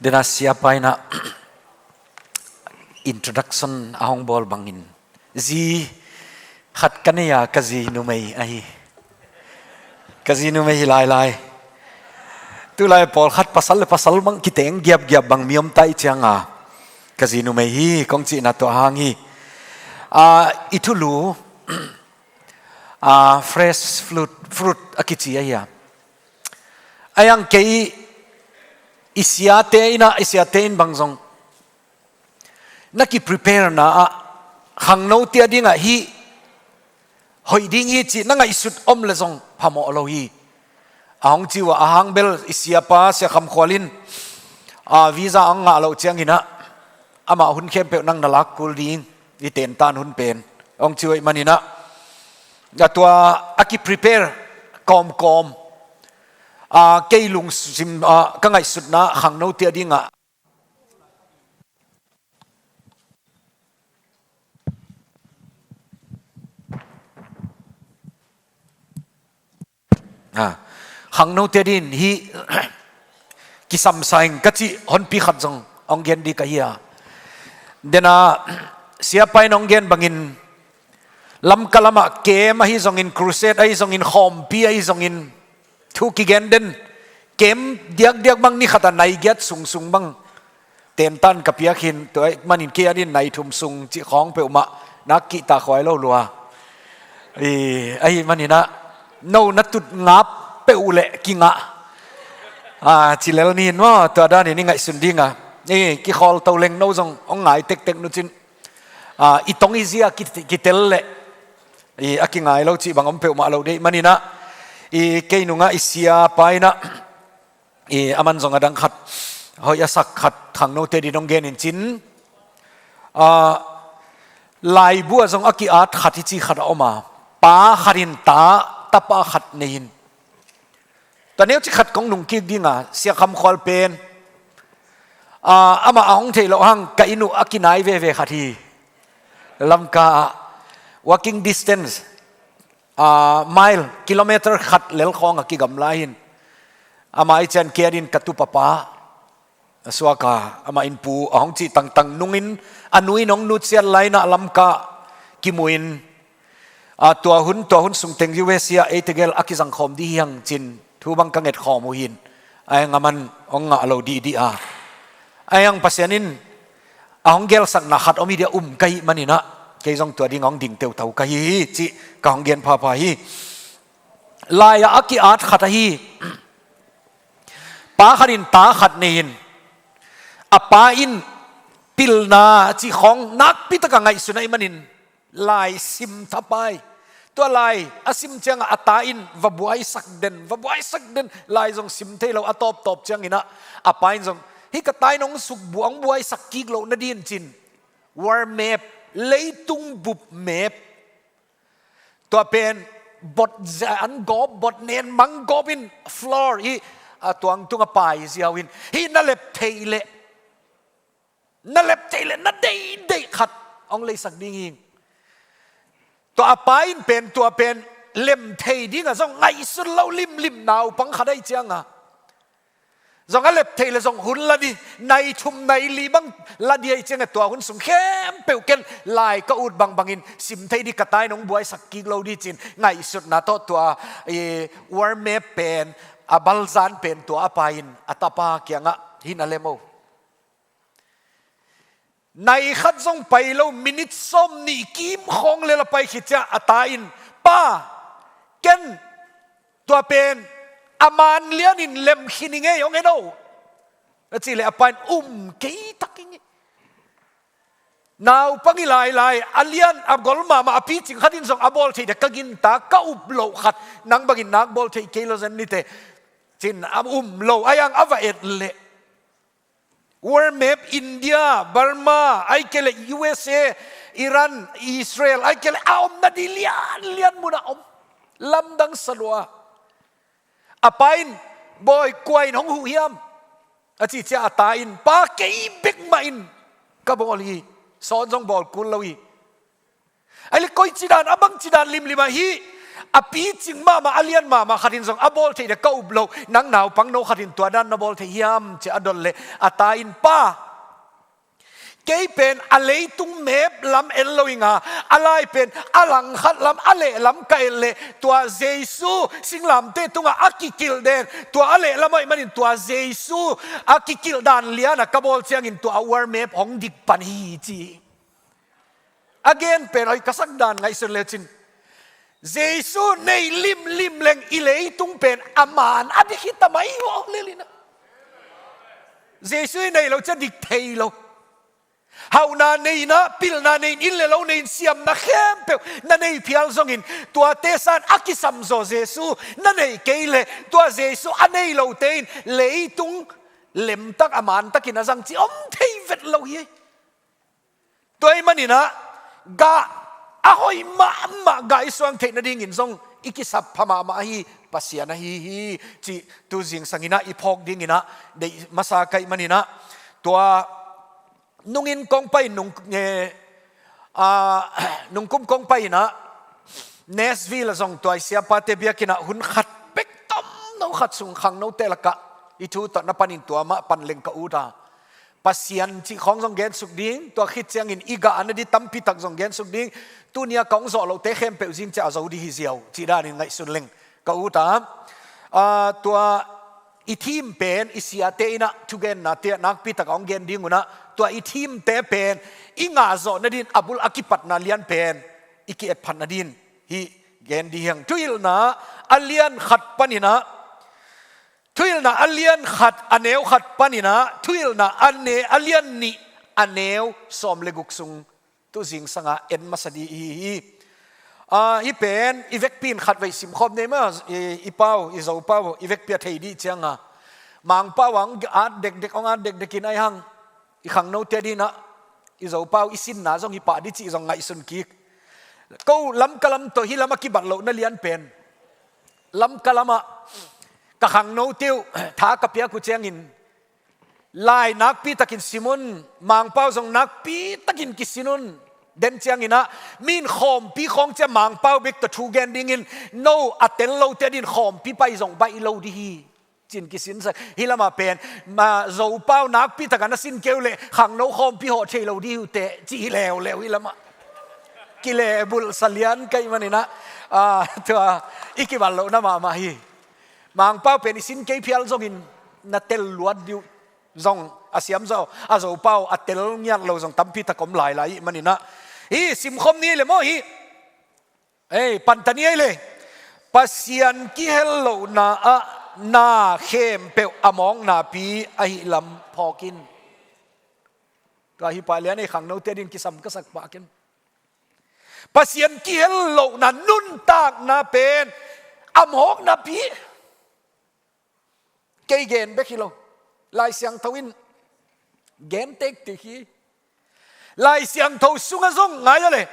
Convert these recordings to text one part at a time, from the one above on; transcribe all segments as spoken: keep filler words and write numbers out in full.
Dena siapa in ah introduction a hong bawl bangin, zi khat ka nei a, ka zi numei ahi. Ka zi numei hi lailai. Tulai pawlkhat pasal le pasal bang kiteng giapgiap bang mi om ta i cianga, ka zi numei hi kong cihna tua hang hi. Ah, i thulu, ah, fresh fruit, fruit a kici ahi a. A yang kei i siate in ah, i siate in bang zong na ki prepare na ah, khangnote a dingah hih hoih ding hi cih na ngaihsut om le zong phamawh lo hi. A hong ci uh a, a hang bel i siapa Sia Kham Khual in, ah, visa a hong ngah loh ciangin ah, amah hun khempeuh nang na lak kul ding, i tentan hun pen, hong ci uh ahih manin ah, a tua a ki prepare kawmkawm, ah, kei lungsim, ah, ka ngaihsutna khangnote a dingah, ah, khangnote a dingin hih kisamsa ing ka cih honpi khat zong hong gen ding ka hi a. Dena siapa in hong gen bangin, Lamka lamah camp ahi zongin, crusade ahi zongin, khawmpi ahi zongin, thu kigen den, camp diakdiak bang ni khat a nai giat sungsung bang tentan ka piak hi. Tua ahih manin kei a dingin nai thum sung cih khawng peuhmah nak kihta khuai lo lua. I, ahih manin ah, no na tut ngap peuh uh leh kingah, ah, ci lel ni in maw, tua danin i ngaihsun ding a. I, kikhawl to leng no zong hong ngai tektek nu cin, ah, i tong i zia ki-, kitel leh, i, a kingai lo cih bang om peuhmah lo ding ahih manin ah, i, kei nungah i siapa in ah, i, aman zong a dang khat hoih a sak khat khangnote a dingin hong gen in cin, ah, laibu ah zong a ki-at khat hi ci khat a om a, pa khat in ta, tapa khat nei in. Tua neu cik khat kong nung kik ding a, Sia Kham Khual pen, ah, amah a hong theih loh hang ka inn uh a kinai veve khat hi. Lamka ah walking distance, ah, mile, kilometer khat lel khawng a kigamla hi in. Amah i cian kei a dingin ka tu papa a suak a, amah in pu a hong cih tangtang nungin, a nu in hong nutsiat lai in ah Lamka kimu in, ah, tua hun, tua hun sung teng U S A ah ei tegel a kizang khawm ding hi hang cin thu bang ka nget khawm uh hi in. A yang aman hong ngah lo dihdih a, a yang Pasian in a hong gelsakna khat om hi ding a um ka hih manin ah, kei zong tua ding hong ding teutau ka hi hi cih ka hong gen phapha hi. Lai-ah a ki-at khat ahi, pa khat in ta khat nei in, a pa in pilna cih khawng nakpi taka ngaihsun ahih manin lai sim thapai. Tua lai a sim ciangah a ta in va buaisak den, va buaisak den, lai zong sim thei lo, a tawptawp ciangin ah a pa in zong, hih ka ta in hong sukbuang buaisak kik loh nading cin, world map, leitung bup map, tua pen bot zia an gawp, bot nen mang gawp in floor hi, a tuang tungah pai ziau in, hih na lep theih leh, na lep theih leh na deihdeih khat hong leisak ding hi. Tua a pa in pen, tua pen lem thei dingah zong ngaihsun lo limlim naupang khat ahih ciangah, zong a lep theih leh zong hun la ding, nai thum nai li bang la ding ahih ciangah, tua hun sung khempeuh ken lai ka ut bangbangin sim thei ding, ka ta in hong buaisak kik lo ding cin ngaihsutna tawh tua, eh, world map pen, a balzan pen tua a pa in a tapa kiangah, hih na lem o. Nai khat zong pai lo, minute sawmnih kim khawng lel a pai khit ciah a ta in, "Pa, ken tua pen a man lianin lem khin i ngei, hong en o," a cih leh a pa in um kei tak ing. Naupang hi lailai, a lian a gol mahmah a picing khat in zong a bawl theih ding, ka gintak, ka up loh khat, nang bangin nak bawl theih kei lo zen nite, cin a um lo, a yang a va et leh world map, India, Burma, ahih kei leh U S A, Iran, Israel, ahih kei leh a omna ding lianlian munah om, lamdang sa lua. A pa in, "Bawi, kua in hong huh hiam?" a cih ciah a ta in, "Pa, kei bek mah in ka bawl hi, sawn zong bawl kul lo hi." Ahih leh koici dan, a bangci dan limlim ah hih A picing mahmah, a lian mahmah khat in zong a bawl theih dek ka up loh, nang naupangno khat in tua dan na bawl thei hiam, ci a dot leh a ta in, Pa, kei pen a leitung mep lam en lo ing a, a lai pen a langkhat lam, a lehlam ka et leh tua Jesu singlamteh tungah a kikilh den, tua a lehlam ahih manin tua Jesu a kikilh dan lian a ka bawl ciangin tua a world map hong dik pan hi, ci. A gen pen hoih ka sak dan ngaihsun le cin, Jesu nei limlim leng i leitung pen a man a dik hi ta mai uh, aw lel in ah. Jesu i nei lo ciang dik thei lo. Hauhna nei in ah, pilna nei in, inn le lo nei in, siamna khempeuh na nei phial zongin, tuate san a kisam zaw Jesu na neih kei leh, tua Jesu a nei lote in leitung lemtak a mantakin a zang ci om thei vet lo hi. Tua ahih manin ah gah a hoih mahmah gah i suang theih nadingin zong i kisap pha mahmah ahi Pasian ahi hi, cih tu zingsangin ah i phawk dingin ah deih masa ka hih manin ah, tua nungin kong pai nung, eh, ah, nungkum kong pai in ah Nashville ah zong tua i siapate biakinn ah hun khat bek, tomno khat sung khangnote lakah i thu tawh na panin tua mah pan leng ka ut a, Pasian cih khawng zong gensuk ding, tua khit ciangin i gah a na ding tampi tak zong gensuk ding. Tuni a ka hong zawh lohte khempeuh zing ciang a zo ding hi ziau, cih danin ngaihsun leng ka ut a. Ah, tua i thim pen i siate in ah thugennate ah nakpi tak a hong gen ding un ah, tua i thimte pen i ngah zawh nading a bul a kipatna lian pen i ki-etphat nading hih gen ding hi hang. Thuhilhna a lian khat panin ah, thuhilhna a lian khat a neu khat panin ah, thuhilhna a ne, a lian nih a neu sawm le guk sung tu zingsang ah en masa ding i hi hi. Ah, hih pen i vekpi in khatvei simkhawm ni maw, i, i pau, i Zopau, i vekpi a thei ding ciang a, Mangpau ah hong at dekdek, hong at dekdek in ahih hang i khangnote adingin ah i Zopau i sinna zong hi pah ding cih zong ngaihsun kik. Ko Lamka lam tawh hih lam a kibat lohna lian pen, Lamka lam ah ka khangnote uh tha ka piak uh ciangin, lai nakpi takin sim un, Mangpau zong nakpi takin kisin un. Den ciangin ah mi in khawmpi khawng ciang Mangpau bek tawh thu gen dingin, no a tel lote adingin khawmpi pai zong baih lo ding hi, ci-in kisinsak. Hih lam ah pen, ma, Zopau nakpi tak a na sin kei uh leh khangno khawmpi hawh thei lo ding hi uh teh, ci hi leuleu hih lam ah. Kilehbulhsa lian ka hih manin ah, ah, tua i kibat lohna mahmah hi. Mangpau pen i sin kei phial zongin na tel luat ding uh zong a siam zaw, a Zopau a tel ngiat lo zong tampi tak om lailai ahih manin ah. Hih simkhawm ni ei le maw hih. Ei, pan ta ni ei le. Pasian kihel lohna ah na khempeuh a mawknapi ahih lam phawk in. Tua hih pah lian ei khangnote adingin kisam ka sak pah ken. Pasian kihel lohna nuntakna pen a mawknapi. Kei gen bek hi lo. Lai Siangtho in gen tektek hi. Lai Siangtho sungah zong ngai a le,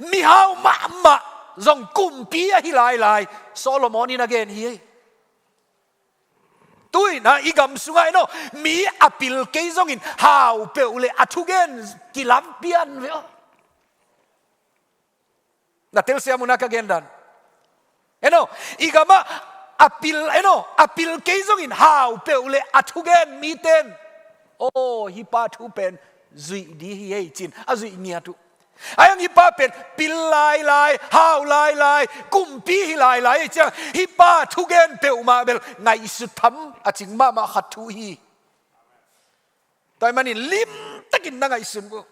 mihau mahmah zong kumpi ahi lailai Solomon in a gen hi. Tu-in ah i gam sungah en aw, mi a pil kei zongin hau peuh le a thugen kilam pian ve aw. Na telsiam uh na ka gen dan. En aw, i gamah a pil, en aw, a pil kei zongin hau peuh le a thugen mite in, aw, hih pa thu pen zuih ding hi ei, ci-in a zuih ngiat uh. Ahih hang hih pa pen pil lailai, hau lailai, kumpi hi lailai ei ciang, hih pa thugen peuhmah bel ngaihsut tham a cing mahmah khat thu hi. Tua ahih manin limtakin na ngaihsun uh.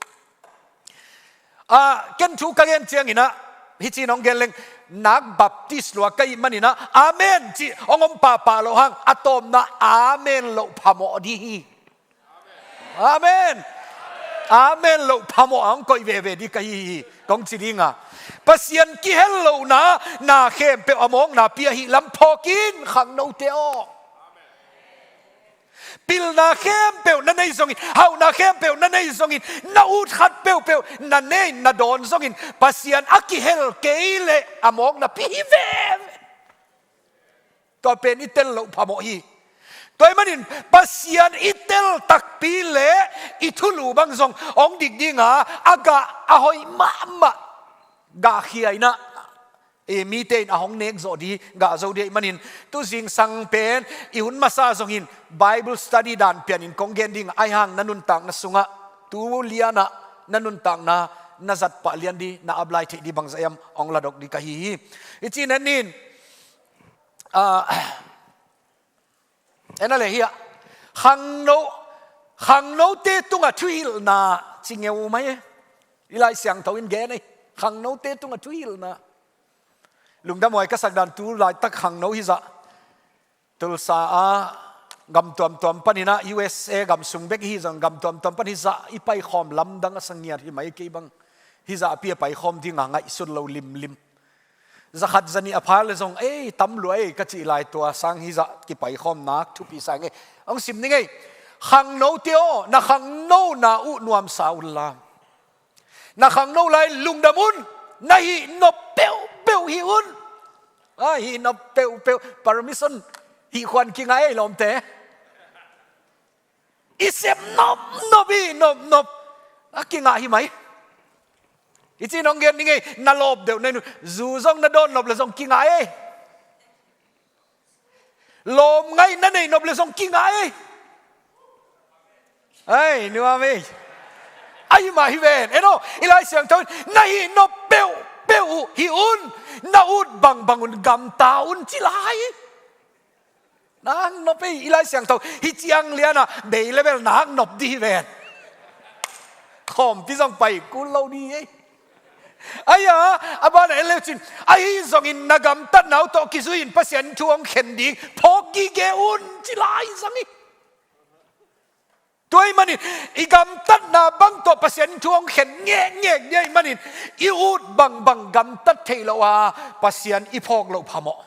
Ah, ken thu ka gen ciangin ah, hih ci-in hong gen leng, nak baptis lua ka hih manin ah, amen cih hong om pahpah loh hang, a tawpna amen loh phamawh ding hi. Amen. Amen loh phamawh a hong koih veve ding ka hi hi, kong ci ding a. Pasian kihel lohna na khempeuh a mawknapi ahih lam phawk in, khangnote aw. Pilna khempeuh na nei zongin, hauhna khempeuh na nei zongin, na ut khat peuhpeuh na nei, na dawn zongin, Pasian a kihel kei leh a mawknapi hi veve. Tua pen i tel loh phamawh hi. Tua ahih manin Pasian i tel takpi leh i thulu bang zong hong dik ding a, a gah a hoih mahmah gahkhia in ah, i mite in a hong nek zawh di, gah zo di ahih manin, tu zingsang pen i hun masa zongin Bible study dan pianin kong gen ding, ahi hang na nuntakna sungah, tu lianah na nuntakna na zatpah lian di, na apply theih di bangzah hiam hong ladok di ka hi hi. I cih nen in, ah, en a le hiah, khangno, khangnote tungah thuhilhna ci ngeu mai e. I Lai Siangtho in gen ei, khangnote tungah thuhilhna. Lungdam huai ka sak dan, tu laitak khangno hizah, Tulsa ah gam tuamtuam panin ah, U S A gam sung bek hi zong gam tuamtuam pan hizah i paikhawm lamdang a sa ngiat hi mai kei bang. Hizah a pi a paikhawm ding a ngaihsut lo limlim. Zakhat zanih a pha le zong, ei, tam lua ei, ka cih lai tua sang hizah kipaikhawm nak thupi sa ngei. Hong sim ni ngei. Khangnote aw, na khangnona uh nuamsa un la. Na khangno lai lungdam un, na hih nop peuhpeuh hih un. Ah, hih nop peuhpeuh, permission, hih khuan kingah ei lawmte. I sep nopnop, i nopnop a kingah hi mai. I cih nong gen ni ngei, na lawp deuh na hi un, zu zong na dawn nop le zong kingah ei. Lawm ngaih na neih nop le zong kingah ei. Ai, nuam ei. Ahi mah hi ven. En aw, i Lai Siangtho in, na hih nop peuhpeuh uh hih un, na ut bangbang un gamta un ci lai. Nak nop ei, i Lai Siangtho hih ciang lianah bei le bel nak nop di hi ven. Khawmpi zong pai kul lo di ei. Ahi a, a banah en le uh cin, ahi zongin na gamtatna uh tawh kizui-in Pasian thu hong khen ding phawk gige un ci lai zang hi. Tua ahih manin i gamtatna bang tawh Pasian thu hong khen ngekngek ding ahih manin, i ut bangbang gamtat theih loh a Pasian i phawk loh phamawh.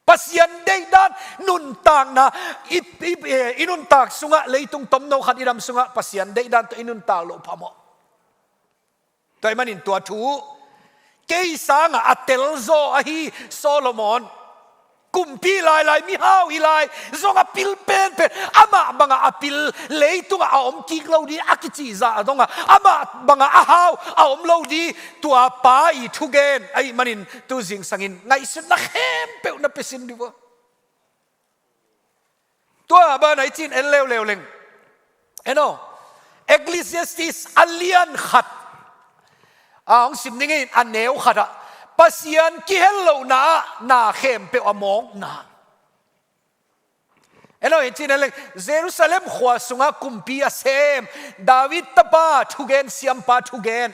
Pasian deihdan nuntakna, i, i, i nuntak sungah, leitung tomno khat i dam sungah Pasian deihdan tawh i nuntak loh phamawh. Tua ahih manin tua thu, kei sangah a telzaw ahi Solomon, kumpi lailai, mihau hi lai zong a pil penpen, amah bangah a pil, leitungah a om kik lo di a kicihzah a dongah, amah bangah a hau a om lo di, tua pa i thugen ahih manin, tu zingsangin ngaihsutna khempeuh na pia sin di vua. Tua banah i cin en leuleu leng. En aw, Ecclesiastes a lian khat, a hong sim ni ngei in, a neu khat ah, Pasian kihel lohna ah na khempeuh a mawkna. En aw, i cin en leng, Jerusalem khua sungah kumpi a sem David tapa thugen, siampa thugen.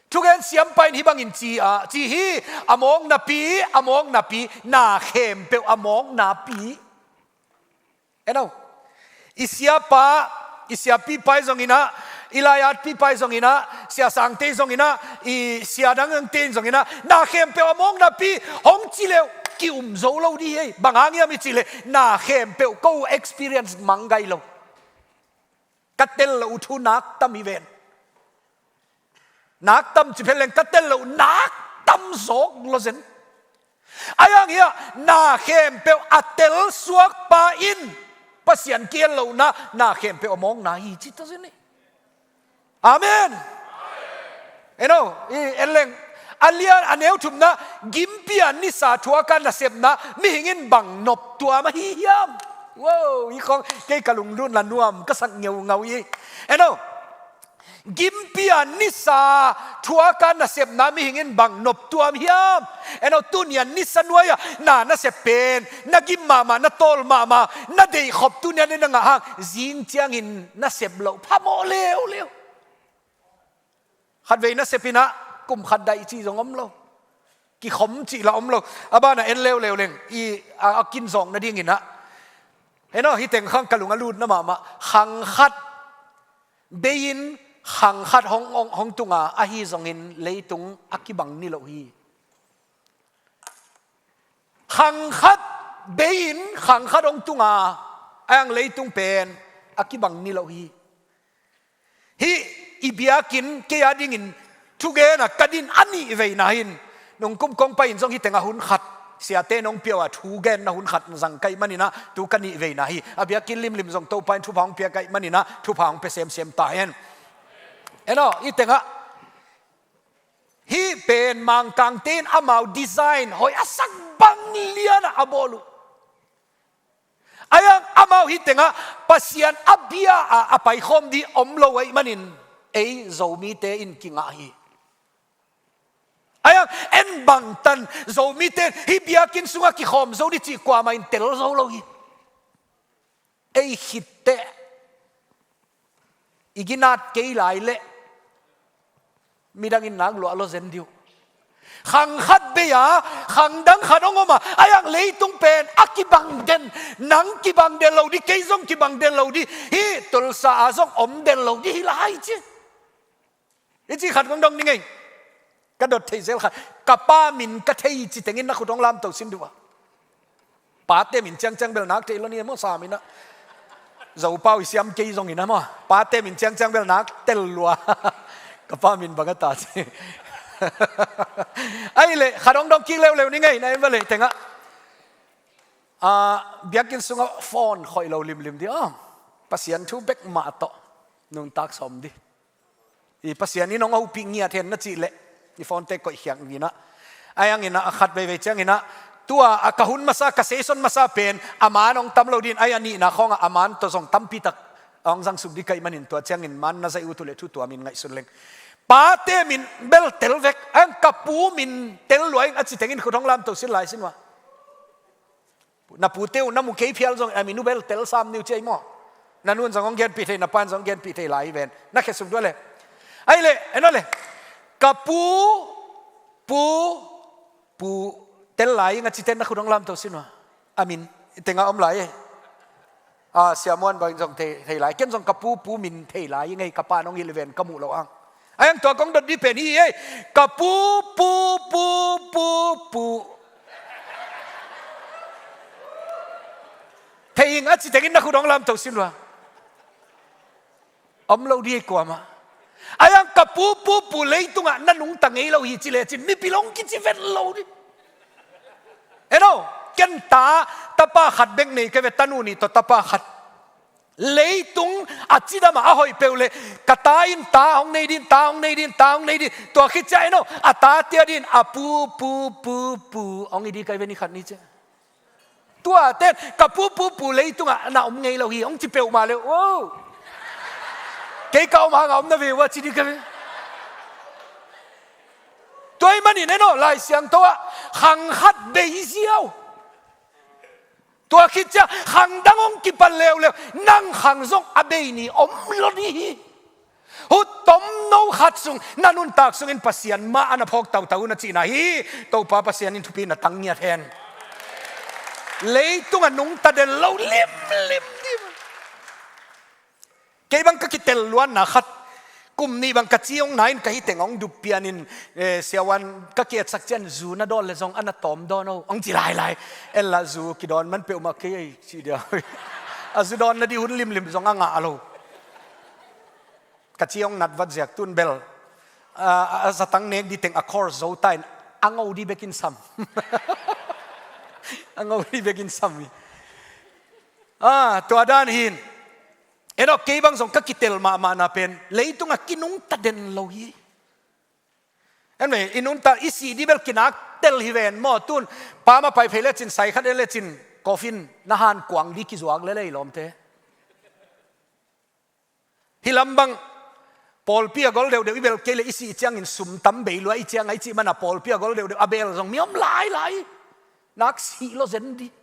Thugen siampa in hih bangin ci a, ci hi, a mawk napi, a mawk napi, na khempeuh a mawk napi. En aw, i siapa, i siapipa i zongin ah, i laiatpipa i zongin ah, siasangte i zongin ah, i siadangte i zongin ah, na khempeuh a mawk napi, hong ci leh ki-um zo lo di hi ei. Bang hang hiam i cih leh, na khempeuh ko experience mang gai lo. Ka tel loh uh thu nak tam hi ven. Nak tam ci phet leng, ka tel loh uh nak tam zawk lo zen. Ahi hang hiah, na khempeuh a tel suakpa in Pasian kihel lohna, na khempeuh a mawkna hi ci ta zen hi. Amen. En aw, i en leng, a lian, a neu thumna, gimpi a nisa thuak a nasepna mihing in bang nop tuam ahi hiam? Wow, i khong kei ka lunglutna nuam ka sak ngeungau hi. En aw, gimpi a nisa thuak a nasepna mihing in bang nop tuam hiam? En aw, tuni a nisa nuai-ah na nasep pen, na gim mahmah, na tawl mahmah, na deihkhop tuni a na ngah hang, zing ciangin na sep loh phamawh leuleu. Khatvei na sep in ah, kum khat daih cih zong om lo. Kikhom cih lah om lo. A banah en leuleu leng, i, a, a kin zawng nadingin ah. En aw, hih teng khang ka lung a lutna mahmah. Khang khat bei-in khang khat hong, hong, hong tung a, ahi zongin leitung a kibang ni lo hi. Khang khat bei-in khang khat hong tung a, ahi hang leitung pen a kibang ni lo hi. Hih i biakinn kei a dingin thugen a ka din a nih veina hi in, nungkum kong pai-in zong hih teng a hun khat, siate nong pia uh a thugenna hun khat zang ka hih manin ah, tu ka nih veina hi. A biakinn limlim zong Topa in thupha hong pia ka hih manin ah, thupha hong pia semsem ta hen. En aw, hih teng ah, hih pen Mangkangte in amau design hoih a sak bang lianah a bawl uh. Ahi hang amau hih tengah Pasian a bia ah a paikhawm ding om lo ahih manin ei Zomite in kingah hi. Ahi hang en bangtan Zomite in hih biakinn sungah kikhawm zo ding cih kuamah in tel zo lo hi. Ei khitteh i ginat kei lai leh midang in nak luah lo zen dih uh. Khang khat bei a khang dang khat hong om a, ahi hang leitung pen a kibang den, nang kibang den lo ding, kei zong kibang den lo ding, hih Tulsa ah zong om den lo ding hi lai ci. I cih khat kong dong ni ngei. Ka dot thei zel khat. Ka pa min ka thei ci tengin na khut hong lamto sin dih uh a. Pate min ciangciang bel nak thei lo ni maw, sa min ah. Zopau i siam kei zongin ah maw, pate min ciangciang bel nak tel lua. Ka pa min bang a ta ci. Ahih leh khat hong dong kik leuleu ni ngei, na en va leh tengah. Ah, biakinn sungah phone khoih lo limlim dih a. Pasian thu bek mah tawh nuntak sawm dih. I Pasian in hong hopih ngiat hen na cih leh i phone-te koih khiak ni in ah. Ahi hangin ah a khat veivei ciangin ah, tua a ka hun masa, ka season masa pen a man hong tam lo ding, ahi a nihna khawngah a man tawh zong tampitak a hong zangsuk ding ka hih manin tua ciangin man na zaih ut uh leh thu tuamin ngaihsun leng. Pate min bel tel vek, ahi hang ka pu min tel lua ing a ci tengin khut hong lamto sin lai sin uh a. Na pute uh na mu kei phial zong a min uh bel tel sam ni uh ci ahi maw. Na nu in zong hong genpih thei, na pa in zong hong genpih thei lai hi ven. Na khesuk dua le. Ahih leh, en aw le. Ka pu, pu, pu tel lai ing a ci ten na khut hong lamto sin uh a. A min tengah om lai e. Ah, Sia Muan bang zong thei, thei lai. Ken zong ka pu, pu min thei lai ing ei, ka pa in hong hilh hi ven ka muh loh hang. Ahi hang tua kong dot ding pen hi ei. Ka pu, pu, pu, pu, pu. Thei ing a ci tengin na khut hong lamto sin uh a. Om lo ding ei kuamah. Ahi hang ka pu, pu, pu leitungah na nungta ngei lo hi ci lecin mipil hong kici vet lo ding. En aw, ken ta, tapa khat bek nei ka ve, tanu nih tawh tapa khat. Leitung a cidam a a hoih peuh leh ka ta in ta hong nei ding, ta hong nei ding, ta hong nei ding. Tua khit ciang en aw, a tate adingin a pu, pu, pu, pu hong hi ding ka hi ve ni khat ni ciang. Tua ten ka pu, pu, pu leitungah na om ngei lo hi hong ci peuhmah leh, oh, kei ka om hangah om na ve uh a ci ding ka ve. Tua ahih manin en aw, Lai Siangtho ah khang khat bei ziau. Tua khit ciang khang dang hong kipan leuleu, nang khang zong a bei ni om lo ding hi. Hu tomno khat sung na nuntak sungin Pasian mah a na phawk tautau uh na cihna hi. Topa Pasian in thupi na tang ngiat hen. Leitungah nungta den lo limlim ding. Kei bang ka kitel luanna khat, kum nih bang ka ci hong na in ka hi teng hong dup pianin, eh, siavuan ka kiatsak ciang zu na dawn leh zong a na tawm dawn o hong ci lailai. En lah zu kidawn man peuhmah kei ei ci dia. A zu dawn nading hun limlim zong a ngah lo. Ka ci hong nat vat ziak tun bel, ah, a zatang nek ding teng a course zo ta in a ngo ding bekin sam. A ngo ding bekin sam hi. Ah, tua dan hin. En aw, kei bang zong ka kitel mahmahna pen leitungah kinungta den lo hi. En ve, i nungta i sih ding bel kinak tel hi ven maw. Tun pam a pai phei lecin, sai khat en lecin, coffin na han kuang ding kizuak lel ei lawmte. Hih lam bang pawlpi a gol deuhdeuh i belh kei leh i sih ciangin sum tam bei lua i ciang a i cih mana pawlpi a gol deuhdeuh a bel zong mi om lailai. Nak sih lo zen ding.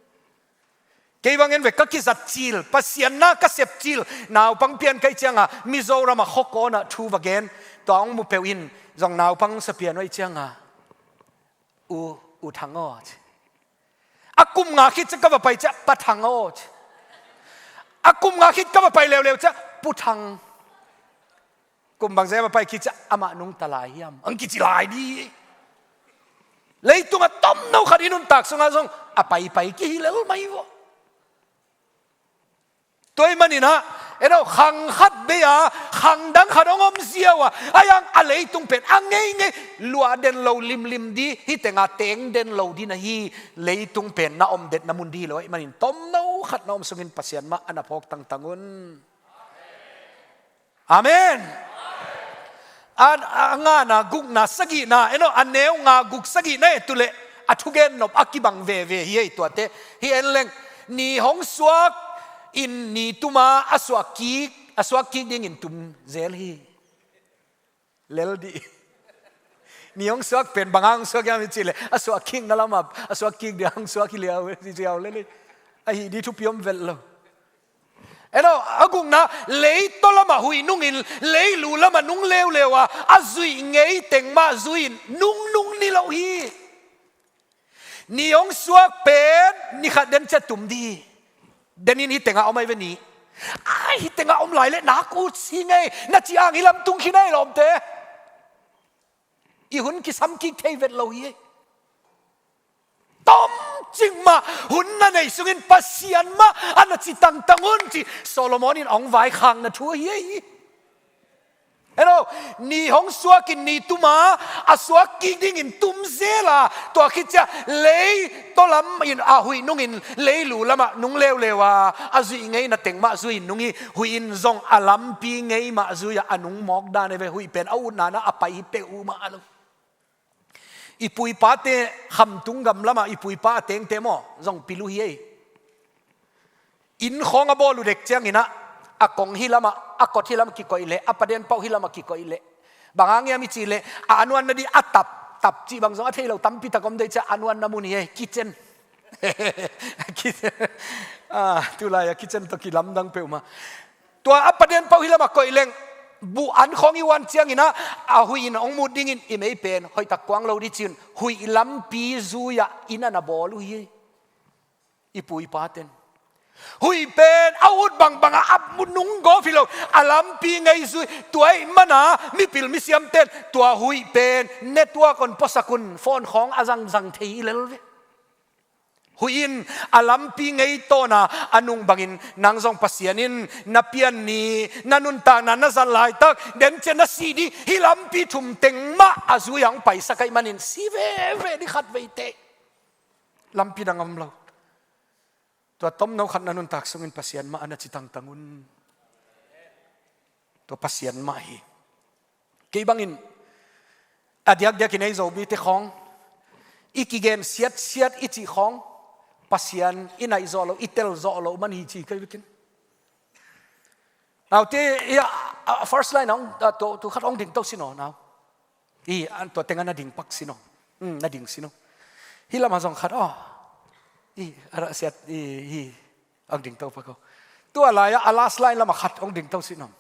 Kei bang en ve, ka kizat cil, Pasian na ka sep cil, naupang pian ka hih cianga Mizoram a khuakawn ah thu va gen, tua hong mu peuh in zong naupang sa pian uh ahih cianga, U, U Thang aw ci. A kum nga khit ciang ka va pai ciang Pa Thang aw ci. A kum nga khit ka va pai leuleu ciang Pu Thang. Kum bangzah va pai khit ciang amah nungta lai hiam hong kici lai ding. Leitungah tomno khat i nuntak sungah zong a paipai kihi lel mai vua. Tua ahih manin ah, en aw, khang khat bei a khang dang khat hong om ziau a, ahi hang a leitung pen a ngeingei luah den lo limlim ding, hih tengah teng den lo ding na hi. Leitung pen na om detna mun ding hi lo ahih manin tomno khat na om sungin Pasian mah a na phawk tangtang un. Amen. A, a ngana, gukna, sagihna, eno, a neu nga, guk, sagihna e tu leh a thugen nop a kibang veve hi ei tuate. Hi en leng, ni hong suak in ni tuma a suak kik, a suak kik dingin tum zel hi. Lel dih. Ni hong suak pen bang hang suak hiam i cih leh, a suak kikna lamah a suak kik dih hang suak hi liau, hi liau lel hi. Ahi dih thupi om vet lo. Eno, a gukna, leitaw lamah huih nungin leilu lamah nung leuleu a, a zuih ngei teng mah zui-in nungnung ni lo hi. Ni hong suak pen ni khat den ciat tum dih hi. Denin hih tengah om ahi ve ni. Ai, hih tengah om lai leh nak ut si ngei, na cih hang hih lam tung khin ei lawmte. I hun kisam kik thei vet lo hi ei. Tomcik mah hun na neih sungin Pasian mah a na ci tangtang un, ci Solomon in hong vaikhakna thu ahi ei. Eno, ni hong suak in ni tuma a suak kik dingin tum zel a, tua khit ciang leitaw lam in a huih nungin leilu lamah nung leuleu a, a zuih ngeina teng mah zui-in nung hi. Huih in zong a lampi ngei mah zui a, a nung mawk dan ahi ve. Huih pen a utna na a pai hi peuhmah lo. I pu i pate khamtung gam lamah i pu i pa a tengte maw, zong pil uh hi ei. Inn khawng a bawl uh dek ciangin ah, a kong hih lamah, a kot hih lamah kikoih leh, a paden pauh hih lamah kikoih leh, bang hang hiam i cih leh, a, a nuanna ding a tap, tap cih bang zong a thei lo tampi tak om deih ciang, a nuanna mun hi ei, kitchen. Kitchen. Ah, tulai a kitchen tawh kilamdang peuhmah. Tua a paden pauh hih lamah koih leng, buh an khawng i uan ciangin ah, a huih in hong mut dingin i mei pen hoihtak kuang lo dih ci-in, huih lampi zui-ah inn a na bawl uh hi. I pu i paten huih pen a ut bangbang a, a mu nung gawp hi lo, a lampi ngei zui. Tua ahih manin mipil misiamten tua huih pen network hong puasak un, phone khawng a zangzang thei hi lel ve. Huih in a lampi ngei tawn a, a nung bangin nang zong Pasian in na pian ni, na nuntakna na zat laitak, den ciang na si ding, hih lampi thum teng mah a zui-ah hong paisak ahih manin si veve ding khat vei teh. Lampi dang om lo. Tua tomno khat na nuntak sungin Pasian mah a na ci tangtang un. Tua Pasian mah hi. Kei bangin a diakdiak in ei Zomite khawng, i kigen siatsiat i cih khawng, Pasian i naih zawh loh, i tel zawh loh man hi ci kei vekin. Naute, i a, a, first line hong, a, tu, tu khat hong ding to sin aw, nau. I, an tua tengah na ding pak sin aw. Hmm, na ding sin aw. Hih lamah zong khat aw. I, a rah siat, i, i, hong ding to pak aw. Tua lai-ah, a last line lamah khat hong ding to sin aw.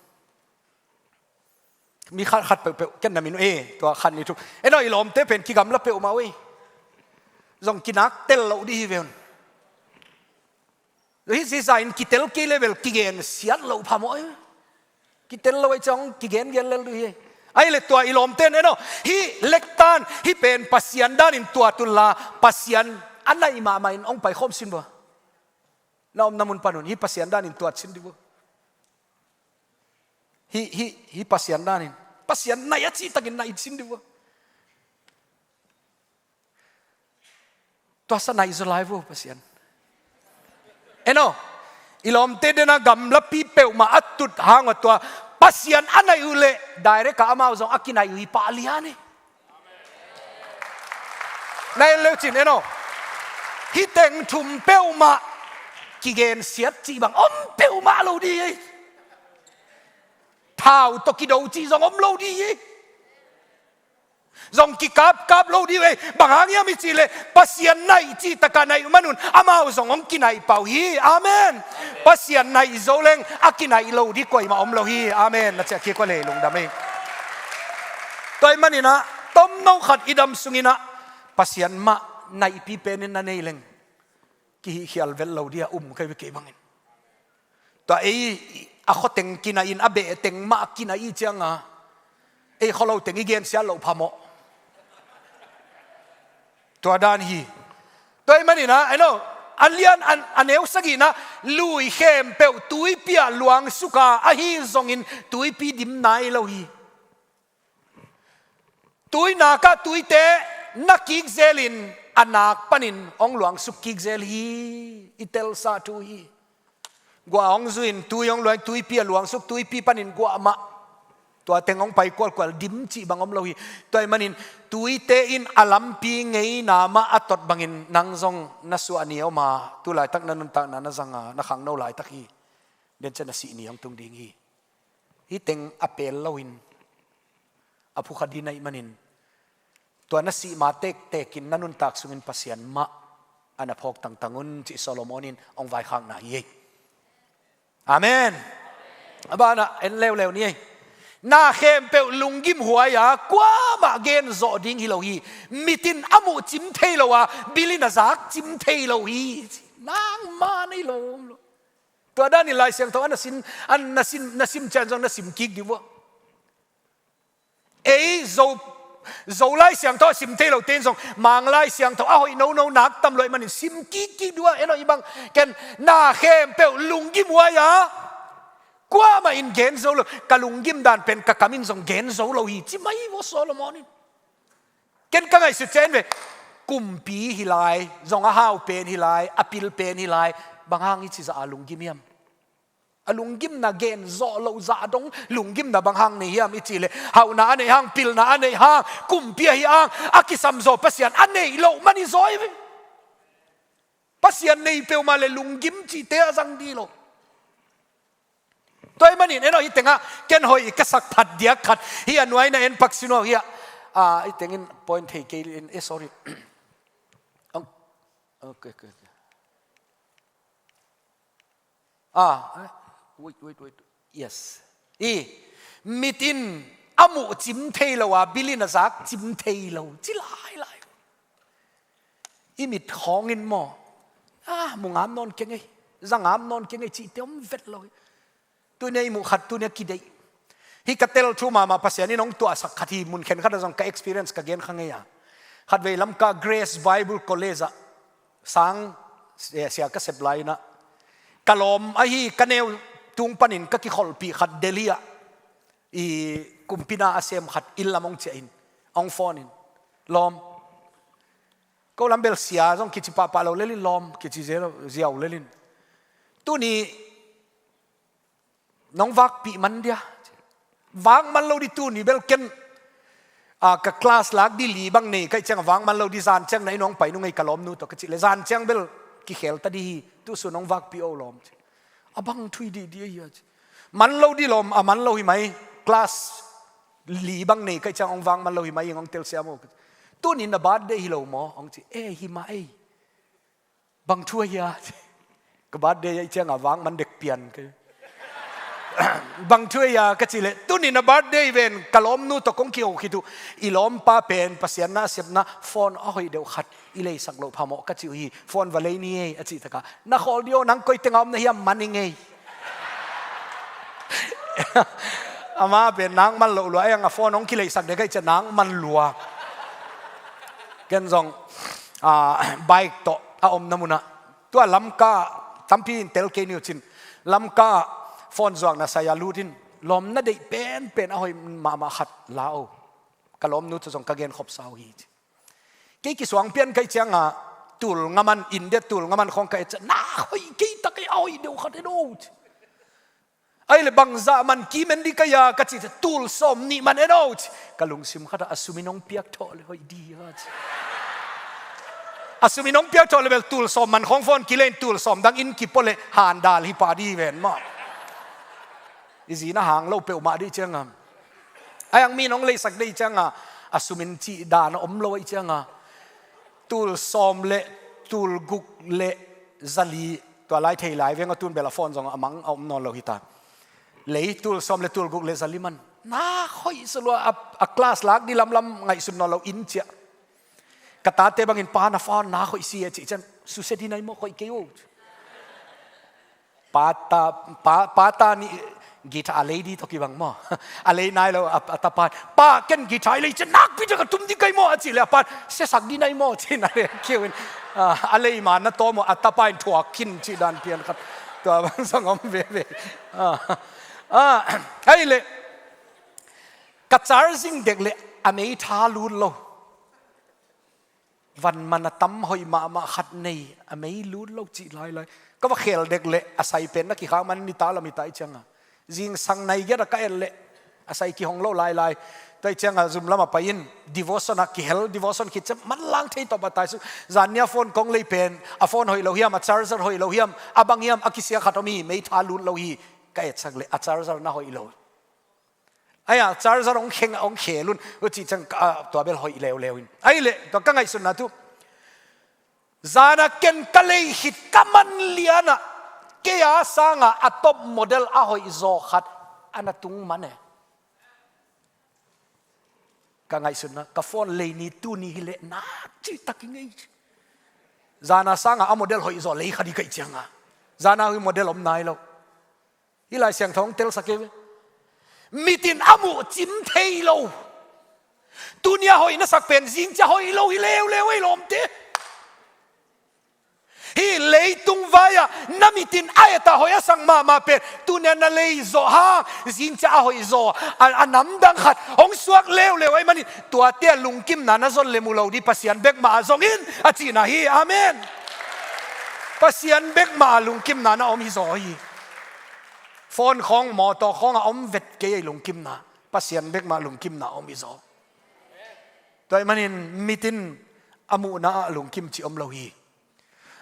Mi khat, khat peuhpeuh, ken na min uh, eh, tua khat ni thu. Eh, no, i lawmte pen kigamla peuhmah uh, eh. Zong kinak tel loh dih hi ve un. Hih zizah in kitel kei leh bel kigen siat loh phamawh, eh. Kitel lo ahih ciang kigen gen lel dih hi. Ahih leh tua i lawmte in, eh, no. Hih lektan, hih pen Pasian danin tuat un la, Pasian a naih mahmah in hong paikhawm sin vua. Na omna mun pan un, hih Pasian danin tuat sin dih vua. Hih, hih, hih Pasian danin. Pasian naih a cihtakin naih sin dih vua. Tua sa naih zaw lai vua Pasian. Eh, no. I lawmte dena gamlapi peuhmah a tut hang uh a tua Pasian a naih uh leh direct a amau zong a kinaih uh hi pah lian hi. Na en leu cin, eh, no. Hih teng thum peuhmah kigen siat cih bang om peuhmah lo dih hi. Thau tawh kido cih zong om lo dih hi. Zong kikapkap lo dih hi. Bang hang hiam i cih leh Pasian naih cih takah naih uh man un amau zong hong kinaih pah uh hi. Amen. Pasian naih zo leng a kinaih lo dih kuamah om lo hi. Amen. Na ciah kik uh leh lungdam hi. Tua ahih manin ah tomno khat i dam sungin ah Pasian mah naihpi penin na nei leng kihihkhial vet lo dih a um kei ve kei bangin. Tua ei a khuateng kinaih in a behteng mah kinaih i cianga ei khualo teng i gensiat loh phamawh. Tua dan hi. Tua ahih manin ah, eh, no, a lian, a, a neu sagihna, lui khempeuh tuipi ah luangsuka ahi zongin tuipi dim nai lo hi. Tui nakah tuite na kik zelin a nak panin hong luangsuk kik zel hi. I telsa thu hi. Guah hong zuin tui hong luang, tuipi a luangsuk, tuipi panin guah mah. Tua teng hong pai kualkual dim cih bang om lo hi. Tua ahih manin tuite in a lampi ngeina mah a tot bangin nang zong na suah ni om a, tu laitak na nuntakna na zang a, na khangno laitak hi. Denciah na sih ni hong tung ding hi. Hih teng a pel loin a phukha ding ahih manin tua na sih ma tektekin na nuntak sungin Pasian mah a na phawk tangtang un cih Solomon in hong vaikhakna hi ei. Amen. A banah en leuleu ni ei. Na khempeuh lunggim huai a, kuamah gen zawh ding hi lo hi. Mit in a muh cim thei lo a, bil in a zak cim thei lo hi. Nangmah nei lo om lo. Tua danin Lai Siangtho a na sin, a na sin, na sim ciang zong na sim kik dih uh a. Ei Zo, Zo Lai Siangtho a sim thei lote in zong Mang Lai Siangtho a hoih nono nak tam lo ahih manin sim kik kik dih uh a, en aw, hih bang ken na khempeuh lunggim huai a, kuamah in gen zo lo, ka lunggim dan pen ka kam in zong gen zo lo hi, ci mai uh a Solomon in. Ken ka ngaihsut ciang ve, kumpi hi lai, zong a hau pen hi lai, a pil pen hi lai, bang hang i ci zah a lunggim hiam? A lunggimna gen zawh loh zah dong lunggimna bang hang nei hiam i cih leh, hauhna a neih hang, pilna a neih hang, kumpi ahi hang, a kisam zaw Pasian a neih loh man hi zaw hi ve. Pasian nei peuhmah leh lunggim cihte a zang dih lo. Tua ahih manin en aw, hih tengah ken hoih ka sak phat diak khat hi a, nuai na en pak sin aw hi a. Ah, hih tengin point thei kei in, eh, sorry. Ong, okay, okay, okay. Ah, eh, wait, wait, wait. Yes. I, mit in a muh cim thei lo a, bil in a zak cim thei lo, ci lailai. I mit khawng in maw, ah, mu ngam nawn keng ei, za ngam nawn keng ei cihte om vet lo hi. Tuni a i muh khat, tuni a kideih. Hih ka tel thu mahmah, Pasian in hong tuahsak khat hi, mun khen khat ah zong ka experience ka gen kha ngei a. Khatvei Lamka Grace Bible College ah sang, eh, sia ka sep lai in ah, ka lawm ahi, ka neu tung panin ka kikholhpih khat Delhi ah, i kumpi na a sem khat inn lam hong ciah in, hong phone in, "Lawm, ko lam bel sia zong kici pahpah lo lel in, lawm, kici ziau, ziau lel in. Tuni nong vakpih man dia. Vak man lo dih, tuni bel ken, ah, ka class lak dih li bang nei ka hih ciangah vak man lo dih, zan ciang na inn hong pai nung ei, ka lawmnu tawh," ka cih leh, "Zan ciang bel kikhel ta dih hi, tu sun nong vakpih o lawm," ci. "A bang thu hi dih dih a hia?" ci. "Man lo dih lawm, a man lo hi mai, class li bang nei ka hih ciang hong vak man lo hi mai, hong telsiam o." "Tuni na birthday hi lo maw?" hong ci. "Eh, hi mah ei." "Bang thu a hia?" "Ka birthday ahih ciangah vak man dek pian kei." "Bang thu a hia?" ka cih leh, "Tuni na birthday ven, ka lawmnu tawh kong kiho khit uh, i lawmpa pen Pasian na a sepna phone a hoih deuh khat i leisak loh phamawh ka cih uh hi, phone va lei ni ei," a cih takah, "Na khawl dih o, nang koi tengah om na hiam, man ing ei." Ama pen nak man loh lua, ei ang a phone hong kileisak dek ahih ciang nak man lua. Ken zong, ah, bike tawh a omna munah, tua Lamka, tampi in tel kei ni uh cin, Lamka phone zuakna sai-a lut in, lawm na deih penpen a hoih mahmah khat la o. Ka lawmnu tawh zong ka genkhop sa uh hi, ci. Kei kisuang pian ka hih ciangah, tul nga man, India tul nga man khawng ka et ciang, na hoih kei tak ei, a hoih deuh khat en o, ci. Ahih leh bangzah man kim en dih ka hia, ka cih ciang, tul sawm nih man en o, ci. Ka lungsim khatah, a sum in hong piak thawh leh hoih dih a, ci. A sum in hong piak thawh leh bel tul sawm man khawng phone kilei in, tul sawm dang inn kipua leh handal hi pah dih ven maw. I zi na hang lo peuhmah dih ciangah, a yang mi in hong leisak dih ciangah, a sum in cih dan a om lo ahih ciangah, tul sawm leh tul guk leh zali, tua lai thei lai veng a, tun bel a phone zong a mang a om nawn lo hi ta. Lei, tul sawm leh tul guk leh zali man. Na hoih sa lua, a, a class lak dih lamlam ngaihsun nawn lo, inn ciah. Ka tate bangin, "Pa, na phone na hoih si e," a cih ciang, "Susia dih nai maw, koih kei o." Pa ta, pa, pa ta nih guitar a lei dih tawh kibang maw. A lei nai lo, a, a tapa in, "Pa, ken guitar i lei ciang nakpi tak a tum dih kai maw," a cih leh, a pa in, "Siasak dih nai maw," ci-in a lei kiu in, ah, a lei ma na tawm uh, a tapa in thuak khin cih dan pian khat. Tua bang zong om veve. Ah, ah, ahih leh ka charging dek leh a mei tha lut lo. Van man a tam hoih mahmah khat nei, a mei lut lo cih lailai. Ka va khel dek leh a sai pen na kikhak man, nitak lam hi ta ahih ciangah, zingsang nai giat a ka et leh A sai kihong lo lailai. Tua hi cianga zum lamah pai in, devotion ah kihel, devotion khit ciang manlang thei tawh bataisuk. Zan nia phone kong lei pen, a phone hoih lo hiam, a charger hoih lo hiam, a bang hiam, a kisia khat om hi, meitha lut lo hi, ka etsak leh a charger na hoih lo. Aia, charger hong kheng, hong khel un, uh cih ciang, ah, tua bel hoih leuleu in. Ahih leh, tua ka ngaihsutna tu. Zana ken ka lei khit ka man lianah, kei a sanga a top model a hoih zaw khat a na tung man e. Ka ngaihsutna, ka phone lei ni tuni hileh nak cih tak i ngei. Zana sanga a model hoih zaw lei khat i kaih cianga. Zana hi model om nai lo. Hih Lai Siangtho hong telsak kei ve. Mitin a muh cim thei lo. Tunia hoih na sak pen zingcia hoih lo hi leuleu ei lawmte. Hih leitung vai-ah na mitin a etah hoih a sak mahmah pen tunia na lei zawh hang zingcia a hoih zaw a, a namdang khat hong suak leuleu ahih manin tuate a lungkimna na zon le mu lo dih, Pasian bek mah ah zongin a cihna hi. Amen. Pasian bek mah ah lungkimna na om hi zaw hi. Phone khawng, mawtaw khawng a om vet kei ei lungkimna. Pasian bek mah lungkimna om hi zaw. Tua ahih manin mitin a muhna ah lungkim cih om lo hi.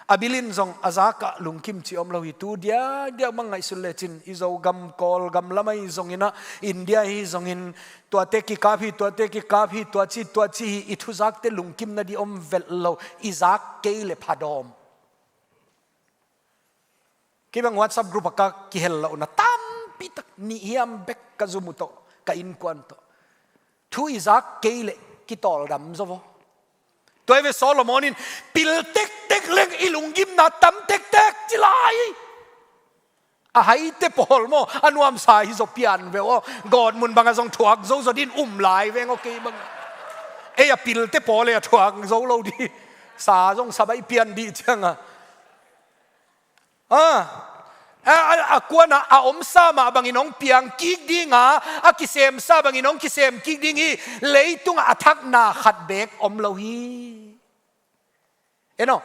A bilin zong a zakah lungkim cih om lo hi. Tu diakdiak mang ngaihsun lecin i Zogam, Kawlgam lam ahi zongin ah, India ahi zongin tuate kikap hi, tuate kikap hi, tuaci tuaci hi, i thuzakte lungkim nadih om vet lo. I zak kei le phadawm. Kei bang WhatsApp group ah ka kihel lohna tampi tak, nih hiam bek ka zum uh tawh, ka innkuan tawh. Thu i zak kei leh kitawldam zaw vaw. Tua hi ve Solomon in pil tektek leng i lunggimna tam tektek ci lai. A haite pawl maw, a nuamsa hi zaw pian ve aw. Gawtmun bangah zong thuak zo zaw din um lai veng aw kei bang. Ei a pilte pawl ei a thuak zo lo di. Sa zong sa baih pian dih cianga. A, a, a, a kuanah a omsa mah bangin hong piang kik dinga, a kisemsa bangin hong kisem kik ding hi. Leitungah a thakna khat beek om lo hi. En aw,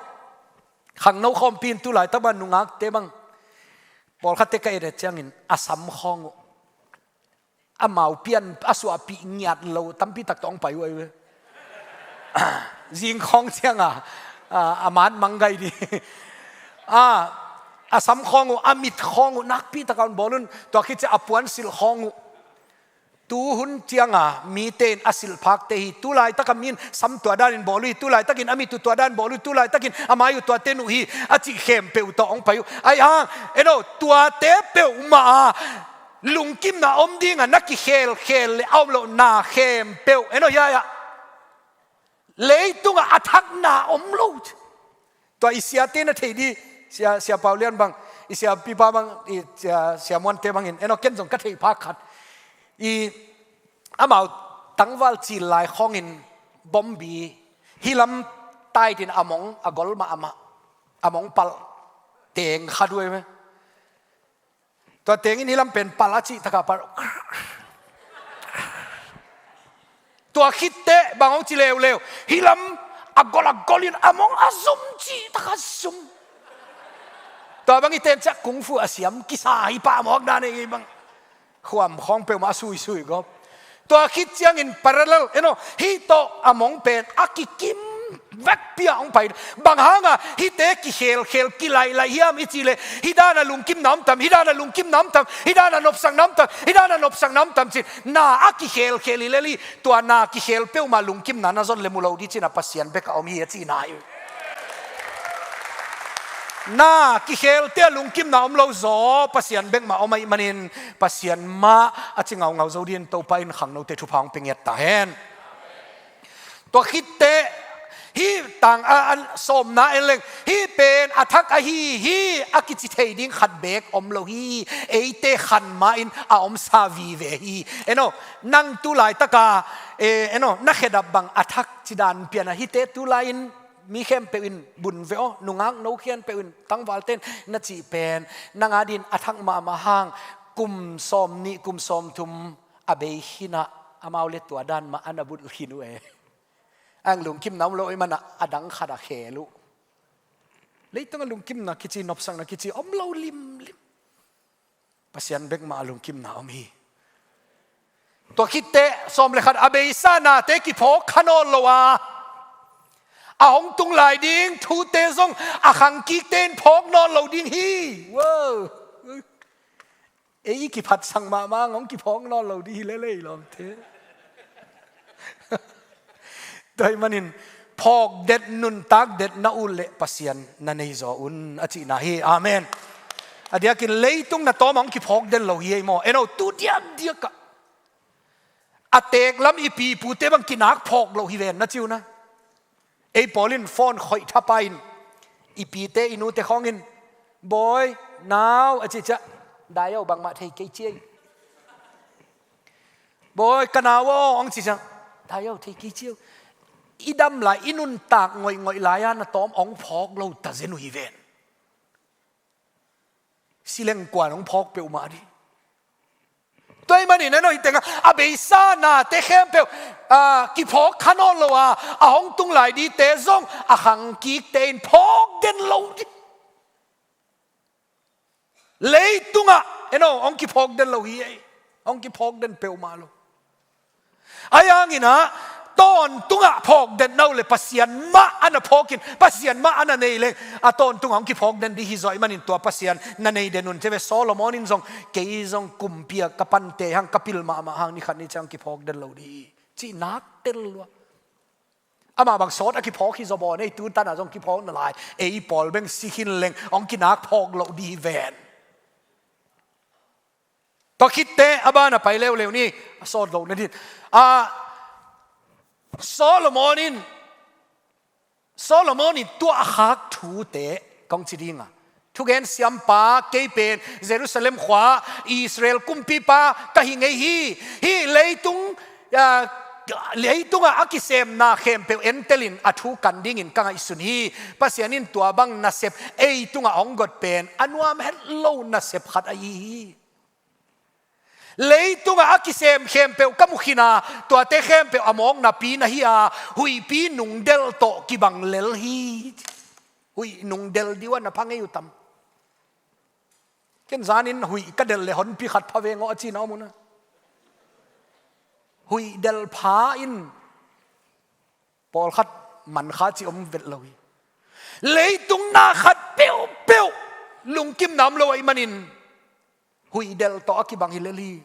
khangno khawmpi in tu laitak bang nungakte bang, pawlkhatte ka et ciangin a sam khawng uh. Amau pian a suahpih ngiat lo tampi tak tawh hong pai uh ahi ve. Zing khawng cianga, a, a mat mang gai di. A, a sam khawng uh, a mit khawng uh, nakpi taka hong bawl un, tua khit ciang a puansilh khawng uh. Tu hun cianga mite in a silhphakte hi, tu laitaka mi in sam tua danin bawl uh hi, tu laitakin a mit uh tua danin bawl uh hi, tu laitakin a mai uh tuate nuh hi, a cih khempeuh tawh hong pai uh. Ahi hang, en aw, tuate peuhmah a lungkimna om dinga na kikhelkhel le a om loh na khempeuh, en aw, hiai ah leitungah a thakna om lo. Tua i siate na thei di, sia, sia Pau Lian bang, i sia Pipa bang, i sia, sia Muante bangin, en aw, ken zong ka theih phak khat. I amau tangval cil lai khawngin bombi, hih lam taitin a mong, a gol mah amah, a mong palh teng khat uh ahi ve. Tua tengin hih lam pen palh a cih takah palh. Tua khitteh bang hong ci leuleu, hih lam a gol a golin a mong a zum cih takah zum. Tua bang i ten ciah kungfu a siam kisa hi pah mawk dan ei bang. Khuam khawng peuhmah a suisui gawp. Tua khit ciangin parallel, en aw, hih tawh a mong pen a kikim vekpi-a hong pai. Bang hanga hihte kikhelkhel kilaihlaih hiam i cih leh, hih dana lungkimna om tam, hih dana lungkimna om tam, hih dana nopsakna om tam, hih dana nopsakna om tam cin, na a kikhelkhel hi lel hi. Tua na kikhel peuhmah lungkimna na zon le mu lo di cin a Pasian bek a om hi a cihna hi. Na kikhelte a lungkimna om lo zaw, Pasian bek mah om ahih manin Pasian mah a ci ngaungau zo din Topa in khangnote thupha hong pia ngiat ta hen. Tua khitteh hih tang a, a sawmna en leng, hih pen a thak ahi hi a kici thei ding khat beek om lo hi. Eite khan mah in a omsa vive hi. En aw, nang tu laitaka, eh, en aw, na khedap bang a thak ci dan pian a, hihte tu lai-in mi khempeuh in bun ve aw, nungak no khempeuh in, tangvalte in na cih pen nang adin a thak mahmah hang, kum sawmnih, kum sawmthum a bei khin ah, amau le tua dan mah a na bulh khin uh e. Ang lungkimna om lo ahih manin a dang khat a khel uh. Leitungah lungkimna kici, nopsakna kici om lo limlim. Pasian bek mah a lungkimna om hi. Tua khitteh sawm le khat, a beisa nate kiphawk kha nawn lo a, a hong tung lai ding thute zong a khangkikte in phawk nawn lo ding hi. Wow. Ei i kiphatsak mahmah hong kiphawk nawn lo ding hi lel ei lawmte. Tua ahih manin phawk det, nuntak det na ut leh Pasian na nei zaw un a cihna hi. Amen. A diakin leitung na tawm hong kiphawk den lo hi ei maw? En o, tu diakdiak ah a teeklam i pi i pute bang kinak phawk lo hi ven na ci uh na. Ei pawl in phone khoih thapai in i pite i nute khawng in, "Bawi, nau," a cih ciah, "Dai o, bangmah thei kei ci ei. Bawi, ka nau aw," hong cih ciah, "Dai o, thei kei ci ei." I dam lai, i nuntak ngoihngoih lai-a na tawm hong phawk lo tazen uh hi ven. Si leng kuan hong phawk peuhmah dih. Tua ahih manin en o, hih tengah a beisa nate khempeuh, ah, kiphawk kha nawn lo a, a hong tung lai dingte zong a khangkikte in phawk den lo dih. Leitungah en o, hong kiphawk den lo hi ei. Hong kiphawk den peuhmah lo. Ahi hangin ah, tawntungah phawk den na uh leh Pasian mah a na phawk in, Pasian mah a na nei leng, a tawntungah hong kiphawk den dih hi zaw ahih manin tua Pasian na nei den un. Ci ve, Solomon in zong, "Kei zong kumpi ah ka pante hang, ka pil mahmah hang, ni khat ni ciang hong kiphawk den lo dih hi," cih nak tel lua. Amah bang sawt a kiphawk hi zaw baw, nei tu tan ah zong kiphawk na lai. Ei pawl beng si khin leng hong kinak phawk lo dih hi ven. Tua khitteh a ban a pai leuleu ni, a sawt lo na din. Ah, Solomon in, Solomon in tua a khak thute kong ci ding a, thugen siampa kei pen Jerusalem khua Israel kumpipa ka hi ngei hi. Hih leitung, ah, leitungah a kisemna khempeuh entelin a thu kan dingin ka ngaihsun hi. Pasian in tua bang nasep ei tungah hong got pen a nuam het lo nasep khat ahi hi. Leitungah a kisem khempeuh ka mu khin a, tuate khempeuh a mawknapi na hi a, huihpi nungdelh tawh kibang lel hi. Huih nungdelh ding uh a na pha ngei uh tam? Ken zanin huih ka delh leh honpi khat pha veng aw a ci na om uh na. Huih delh pha in pawlkhat man kha cih om vet lo hi. Leitung na khat peuhpeuh lungkimna om lo ahih manin huih delh tawh a kibang hi lel hi.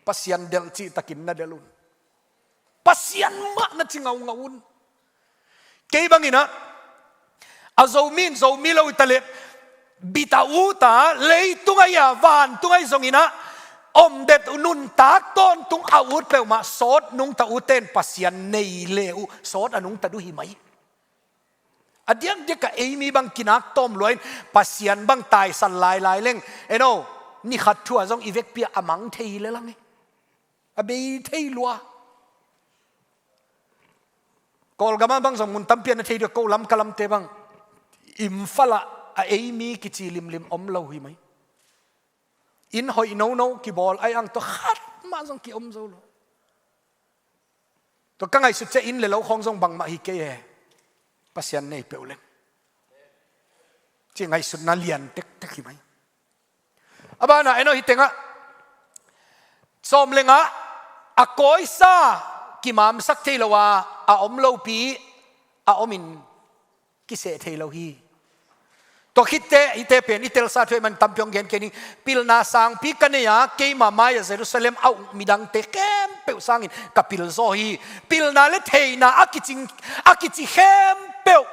Pasian delh cihtakin na delh un. Pasian mah na ci ngaungau un. Kei bangin ah, a Zomi in Zomi lo hi ta leh, bit a ut a, leitung ahi a, vantung ahi zongin ah, om det uh, nuntak tawntung a ut peuhmah sawt nungta utte in Pasian nei le uh sawt a nungta uh hi mai. A diakdiak ah ei mi bang kinak tawm lua in Pasian bang taisan lailai leng, en o, ni khat thu ah zong i vekpi ah a mang thei hi le lang hi. A bei thei lua. Kawlgam ah bang zong mun tampi a na thei dih uh, ko lam ka lamte bang. Imphal ah a ei mi kici limlim om lo hi mai. Inn hoih nono kibawl ahi hang tua khat mah zong kiom zo lo. Tua ka ngaihsut ciang inn le lo khawng zong bangmah hi kei e. Pasian nei peuh leng, ci ngaihsutna lian tektek hi mai. A banah en o, hih tengah sawm le nga, a kawisa kimamsak thei lo a, a om lopi a omin kiseh thei lo hi. Tua khitteh hihte pen i telsa thu ahih man tampi hong gen kei ning. Pilna sangpi ka nei a, keima mai-ah Jerusalem a uk midangte khempeuh sangin ka pil zaw hi. Pilna le theihna a kici, a kici khempeuh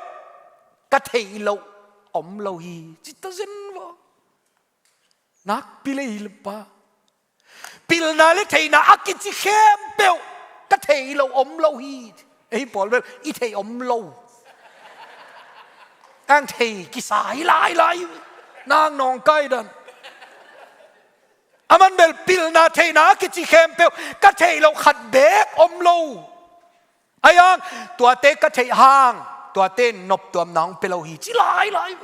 ka theih loh om lo hi. Ci ta zen vaw. Nakpi lei hi le pa. Pilna le theihna a kici khempeuh ka theih loh om lo hi. Ei pawl bel i theih om lo. Ang theih kisa hi lailai. Nang nawngkai dan. A man bel pilna theihna a kici khempeuh ka theih loh khat beek om lo. Ahi hang, tuate ka theih hang, tuate noptuamna hong pia lo hi, ci lailai.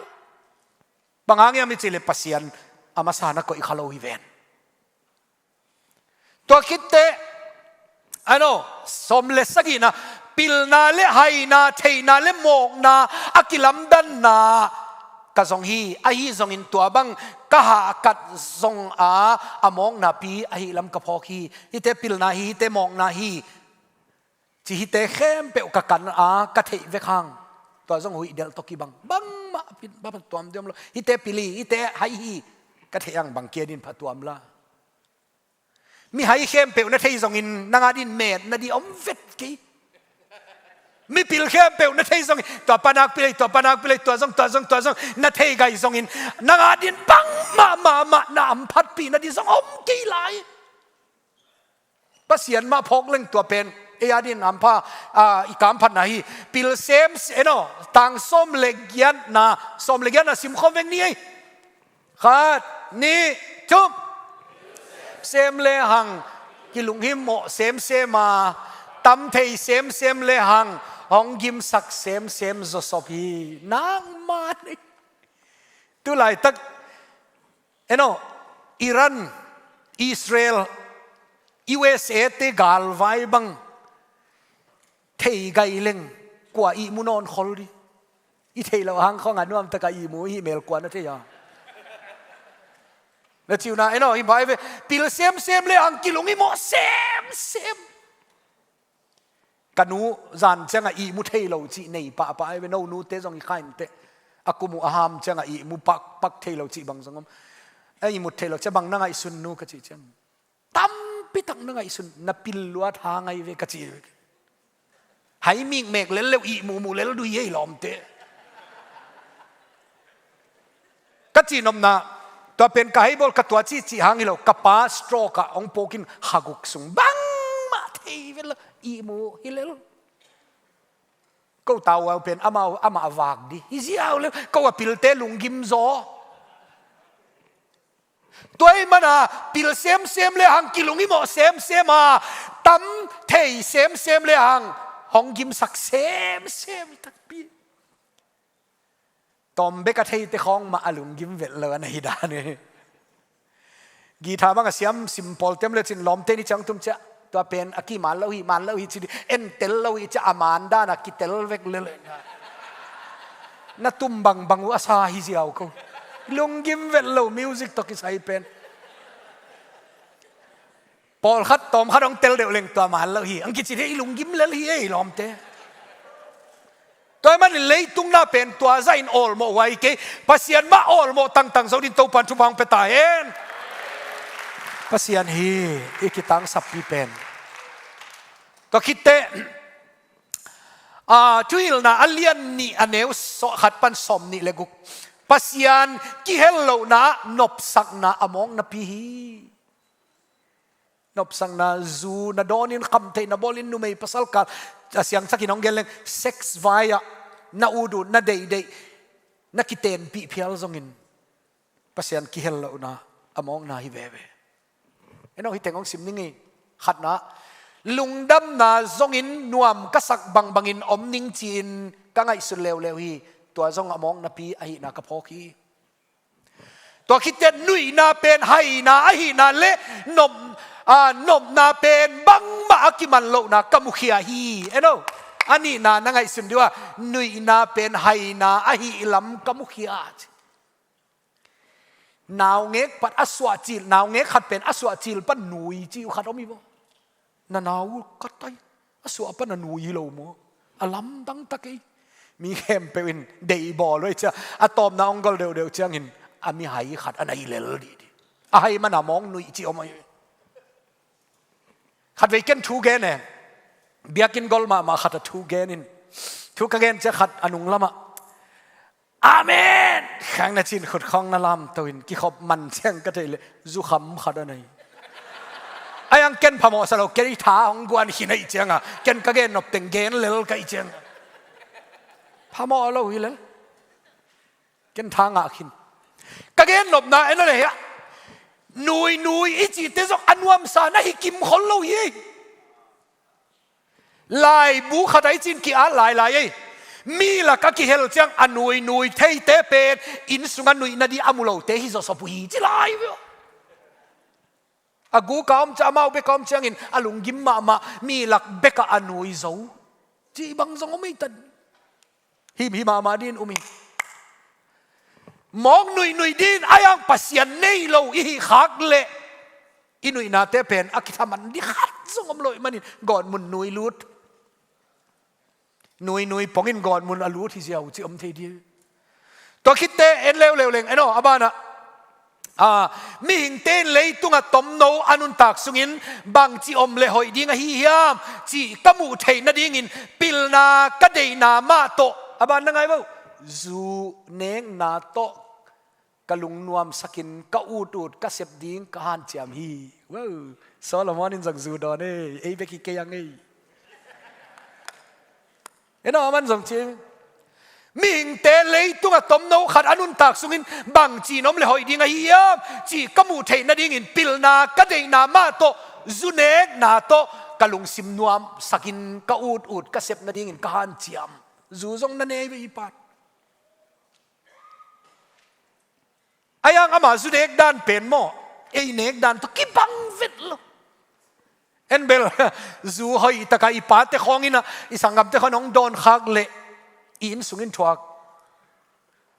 Bang hang hiam i cih leh Pasian a masa na koih kha lo hi ven. Tua khitteh, ano, sawm le sagihna, pilna le haina, theihna le mawkna a kilamdanna ka zong hi. Ahi zongin tua bang ka hahkat zong a, a mawknapi ahih lam ka phawk hi. Hihte pilna hi, hihte mawkna hi. Ci hihte khempeuh ka kan a, ka theih vek hang, tua zong huih delh tawh kibang. Bangmah a pin, bang pha tuam diam lo. Hihte pil hi, hihte hai hi. Ka theih hang bang kia din pha tuam la. Mihai khempeuh na thei zongin, nang adin met na di om vet kei. Mipil khempeuh na thei zongin, tua pa nakpi lei, tua pa nakpi lei, tua zong, tua zong, tua zong, na thei gai zongin, nang adin bangmah, mahmah, na amphatpih na di zong om kei lai. Pasian mah phawk leng tua pen ei adin ampha, a, i kamphatna hi. Pil sem, eno, tang sawm le giatna, sawm le giatna simkhawm veng ni ei. Khat, nih, thum. Sem le hang, kilunghimawh semsem a, tam thei semsem le hang, hong gimsak semsem zawsop hi. Nangmah ni. Tu laitak, eno, Iran, Israel, U S A te galvai bang thei gai leng, kua ihmu nawn khol di. I theih loh hang khong a nuamtaka ihmu hi mel kua na thei a. Na ciuna, eno, hi bai ve, pil semsem le hang kilunghimawh semsem. Ka nu zan ciangah ihmu thei lo cih nei pahpah ai ve, no nute zong i kha inteh. A kum uh a ham ciangah ihmu pakpak thei lo cih bang zong om. A ihmut thei lo ciah bang na ngaihsun nu ka cih ciang, tampitak na ngaihsun, na pil luat hang ai ve ka cih. Hai mikmek lel leuh, ihmuhmuh lel dui ei lawmte. Ka cihnopna, tua pen ka haibawl ka tua cihcih hang hi lo, ka pa stroke ah hong pukin khaguk sung bangmah thei vet lo, ihmu hi lel. Ko tau au pen amau, amah vak di hi ziau lel, ko a pilte lunggim zaw. Tua ahih mana pil semsem le hang kilunghimawh semsem a, tam thei semsem le hang hong gimsak semsem hi takpi. Tawm bek a theite khawng mah a lunggim velh lo a na hi dan hi. Guitar bang a siam sim pawl tem le cin lawmte ni ciang tum ciah. Tua pen a ki man lo hi, man lo hi ci di. En tel lo hi ciah a man dan a kitel vek lel. Na tum bangbang uh a sa hi ziau ko. Lunggim velh lo music tawh kisai pen. Pawlkhat tawmkhat hong tel deuh leng tua man lo hi. Ang kici thei lunggim lel hi ei lawmte. Tua ahih manin leitung na pen tua zahin awlmawh huai kei. Pasian mah awlmawh tangtang zo din Topan thupha hong pia ta hen. Pasian hi i kitangsappi pen. Tua khitteh, a, Thuhilhna a lian nih a neu sawh khat pan sawm nih le guk. Pasian kihel lohna nopsakna a mawknapi hi. Nopsakna, zu na dawnin, khamtheih na bawlin, numei pasal kal a siangthakin hong gen leng, sex vai-ah na ut uh, na deihdeih na kitenpih phial zongin Pasian kihel lohna a mawkna hi veve. Eno, hi teng hong sim ning hi. Khatna, lungdamna zongin nuam ka sak bangbangin om ning ci-in ka ngaihsut leuleu hi. Tua zong a mawknapi ahihna ka phawk hi. Tua khit teh nuihna pen haina ahihna le nop, a, nopna pen bangmah a kiman lohna ka mukhia hi. Eno, a nihna na ngaihsun dih uh a, nuihna pen haina ahih lam ka mukhia. Naungek pat a suahcil, naungek khat pen a suahcil pan nui ci uh khat om hi maw. Na nau uh ka tai, a suah pan a nui hi lo maw. A lamdang ta kei. Mi khempeuh in deih bawl uh ei cia, a tawpna hong gol deuhdeuh ciangin a mihai khat a na hi lel dihdih. A hai man a mawng nuih ci om ahi. Khatvei ken thu gen e. Biakinn gol mahmah khat a thu gen in, thu ka gen cia khat a nung lamah, "Amen!" Khang na cin khut khawng na lamto in kikhop man ciang ka theih leh zukham khat a nei. Ai ang ken phamawh sa lo, ken i tha hong guan khin ahi cianga ken ka gen nop teng gen lel ka hi cianga phamawh lo hi lel. Ken tha ngah khin. Ka gen nopna en a le hia, nuinui i cihte zong a nuamsa na hi kim khol lo hi ei. Laibu khat a i cin ki-at lailai ei. Mi lak a kihel ciang a nuinui theite pen inn sungah nuih nadih a mu lote hi zawsop uh hi ci lai ve. A guk a om ciang, amau bek a om ciangin a lunggim mahmah, mi lak bekah a nui zo cih bang zong om ei tan. Himhim mahmah dih in um hi. Mawk nuihnui ding a, a yang Pasian nei lo i hih khak leh i nuihnate pen a kithaman ding khat zong om lo ahih manin gawtmun nui lut. Nuihnui pongin gawtmun a lut hi ziau cih om thei ding. Tua khitte en leuleu leng, en aw, a banah, a, mihingte in leitungah tomno a nuntak sungin bangci om le hoih ding ahi hiam cih ka muh theih nadingin pilna ka deihna mah tawh, a ban na ngai vo, zu nekna tawh ka lungnuamsakin ka utut ka sep ding ka hanciam hi. Wow. Solomon in zong zu dawn ei, ei bek hi kei ang ei. En aw, aman zong ci, mihingte leitungah tomno khat a nuntak sungin bangci in om le hoih ding ahi hiam cih ka muh theih nadingin pilna ka deihna mah tawh, zu nekna tawh ka lungsim nuamsakin ka utut ka sep nadingin ka hanciam. Zu zong na nei ve i pan. A yang ama zu nek dan pen maw, ei nek dan tawh kibang vet lo. En bel, zu hoih takah i pate khawng in a, i sanggamte khawng in hong dawn khak leh i inn sungin thuak.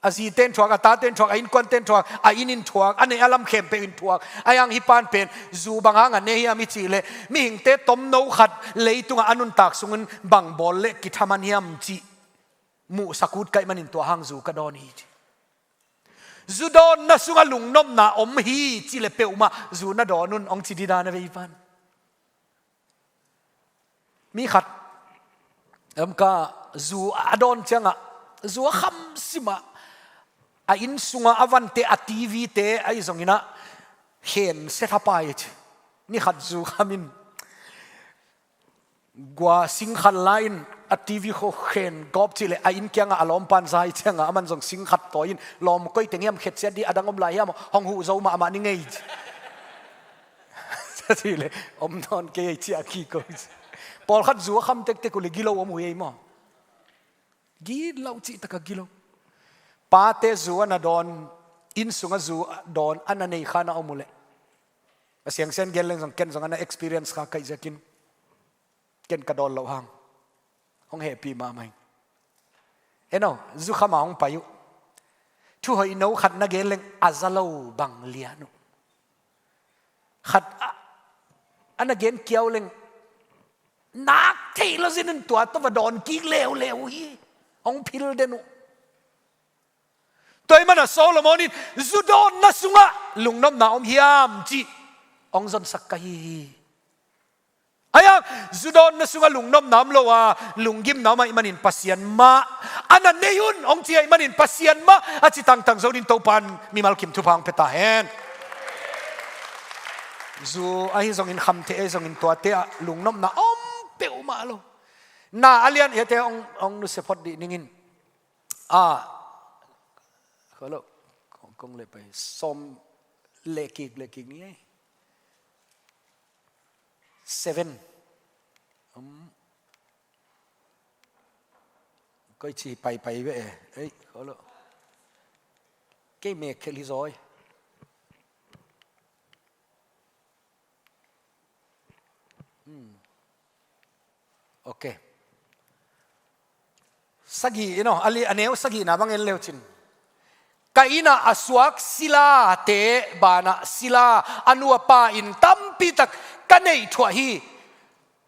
A zite in thuak, a tate in thuak, a innkuante in thuak, a inn in thuak, a neih a lam khempeuh in thuak. A yang hih pan pen zu bang hang a ne hiam i cih leh, mihingte tomno khat leitungah a nuntak sungin bang bawl leh kithaman hiam cih muhsak ut ka hih manin tua hang zu ka dawn hi ci. Zu dawnna sungah lungnopna om hi ci leh peuhmah zu na dawn un hong ci ding dan a vei pan. Mi khat, Lamka, zu a dawn ciangah, zu a kham simah, a inn sungah a vante, a T V te ahi zongin ah khen set a pai ci. Ni khat zu kham in gua sing khat la in a T V khawng khen gawp cih leh a inn kiangah a lawmpan za hi ciangah aman zong sing khat tawi in, lawm koi teng hiam khet ciat dih, a dang om lai hiam, hong huh zo mahmah ni ngei ci. Sa cih leh om nawn kei ei ci a kiko ci. Pawlkhat zu a kham tektek uh leh gilo om uh ei maw. Gilo cih takah gilo. Pate zu a na dawn, inn sungah zu a dawn a na nei kha na om uh leh, a siangsiang gen leng zong ken zong a na experience kha ka hih ziakin ken ka dawn loh hang hong hehpih mahmah ing. En aw, zu kham a hong pai uh. Thu hoih no khat na gen leng a za lo bang lian uh. Khat a, a na gen kiau leng nak theih lo zin un tua tawh va dawn kik leuleu uh hi. Hong phil den uh. Tua ahih manin Solomon in zu dawnna sungah lungnopna om hiam cih hong zonsak ka hi hi. A yang, zu dawnna sungah lungnopna om lo a, lunggimna om ahih manin Pasian mah a na nei un hong ci ahih manin Pasian mah a ci tangtang zo dingin Topa'n mimal kim thupha hong pia ta hen. Zu ahi zongin, khamtheih ahi zongin tuate ah lungnopna om peuhmah lo. Na a lian hiate hong, hong nusia phot dih ning in. A, kholo, kong, kong leh pai, sawm leh kik, leh kik ni ei. Seven. Um. Koi ci pai pai ve e. Ei, kholo. Kei mek khel hi zaw ei. Hmm. Ok. Sagih, you know, a li-, a neu sagihna bang en leu cin. Ka inn ah a suak silate banah sila a nu a pa in tampi tak ka neih thuah hi.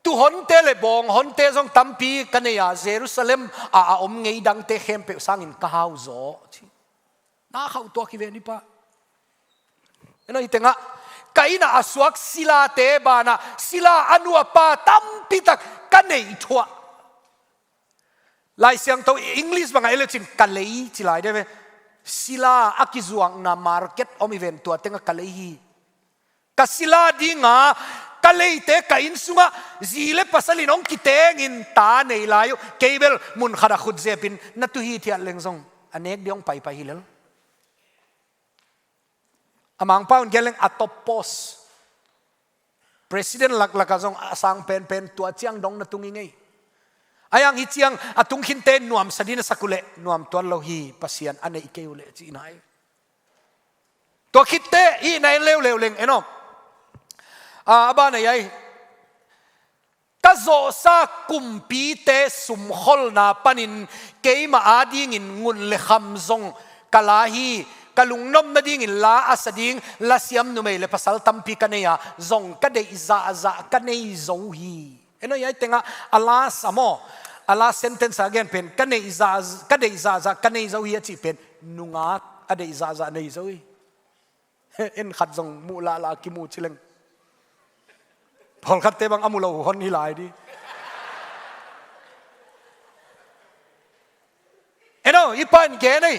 Tuuhonte le bawnghonte zong tampi ka nei a, Jerusalem a, a om ngei dangte khempeuh sangin ka hau zaw ci. Na khauh tuak hi ve ni pa. Eno hi tengah, ka inn ah a suak silate banah sila a nu a pa tampi tak ka neih thuah. Lai Siangtho English bangah en leu cin ka lei ci lai de ve. Sila a kizuakna market om hi ven, tua tengah ka lei hi. Ka sila dinga ka leite ka inn sungah zi le pasal in hong kitengin ta nei lai uh. Kei bel mun khatah khut zepin na tu hithiat leng zong a nek ding hong paipai hi lel. A Mangpau in gen leng a top post, president laklakah zong a sang penpen tua ciang dong na tung hi ngei. A yang hi ciang a tung khinte nuamsa ding na sak uh leh nuam tuan lo hi, Pasian a neih kei uh leh cihna hi. Tua khitte hih na en leuleu leng, en aw. A, a ban a hi ai. Ka zawhsa kumpite sumkholna panin keimah adingin ngun le kham zong ka la hi. Ka lungnop nadingin la a sa ding lasiam numei le pasal tampi ka nei a, zong ka deih zahzah ka nei zo hi. En aw, hiai tengah a la sa maw, a la sentence a gen pen, ka neih zah, ka deih zahzah ka nei zo hi a cih pen, nungak a deih zahzah nei zo hi. En khat zong muh lahlah kimu ci leng. Pawlkhatte bang a mu lo hon hi lai di. En aw, i pan gen ei.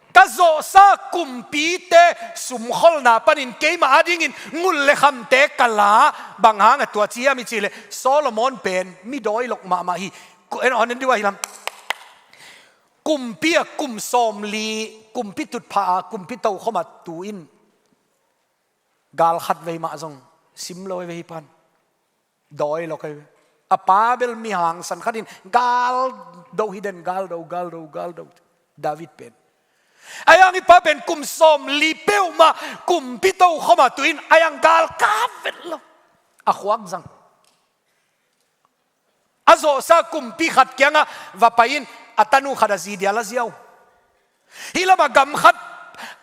Ka zawhsa kumpite sumkholna panin keimah adingin ngul le khamte ka la, bang hang a tua ci hiam i cih leh, Solomon pen mi dawilok mahmah hi. Ku-, en aw, en dih uh ahi lam. Kumpi a kum sawmli, kumpi tutphah a, kumpi tokhom a tu in gal khat vei mah zong sim lo hi ve hi pan. Dawilok hi ve. A pa bel mi hangsan khat in gal do hi den, gal do, gal do, gal do. David pen. Ahi hang i pa pen kum sawmli peuhmah kumpi tokhom a tu in ahi hang gal kap vet lo. A khuak zang. A zawhsa kumpi khat kiangah va pai in a tanu khat a zi dia la ziau. Hih lamah gam khat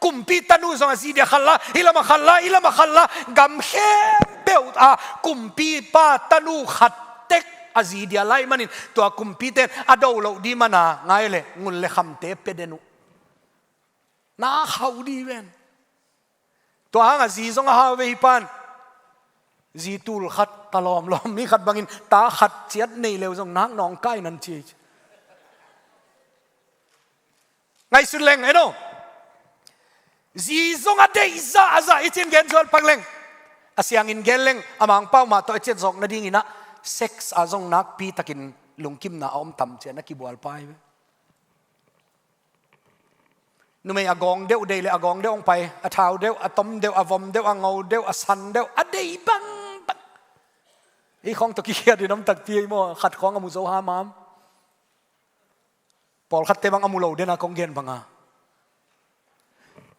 kumpi tanu zong a zi dia khat la, hih lamah khat la, hih lamah khat la, gam khempeuh a kumpipa tanu khat tek a zi dia lai manin tua kumpite in a do loh di mana ngai le ngul le khamte pia den uh. Nak hau di ven. Tua hang a zi zong a hau ve hi pan. Zi tul khat ta lawmlawm mi khat bangin ta khat ciat nei leu zong nak nawngkai nan ci. Ngaihsun leng, en aw. Zi zong a deih zahzah i cin gen zual pak leng. A siangin gen leng, a mangpau mah tawh a ciat zawk nadingin ah sex a zong nakpi takin lungkimna a om tam cian a kibual pai ve. Numei a gawng deuh deih le a gawng deuh hong pai, a thau deuh, a tom deuh, a vom deuh, a ngo deuh, a san deuh, a deih bangbang. Ei khawng tawh kikhiat in om takpi ei maw, khat khawng a mu zo hamham. Pawlkhatte bang a mu lo dena kong gen banga.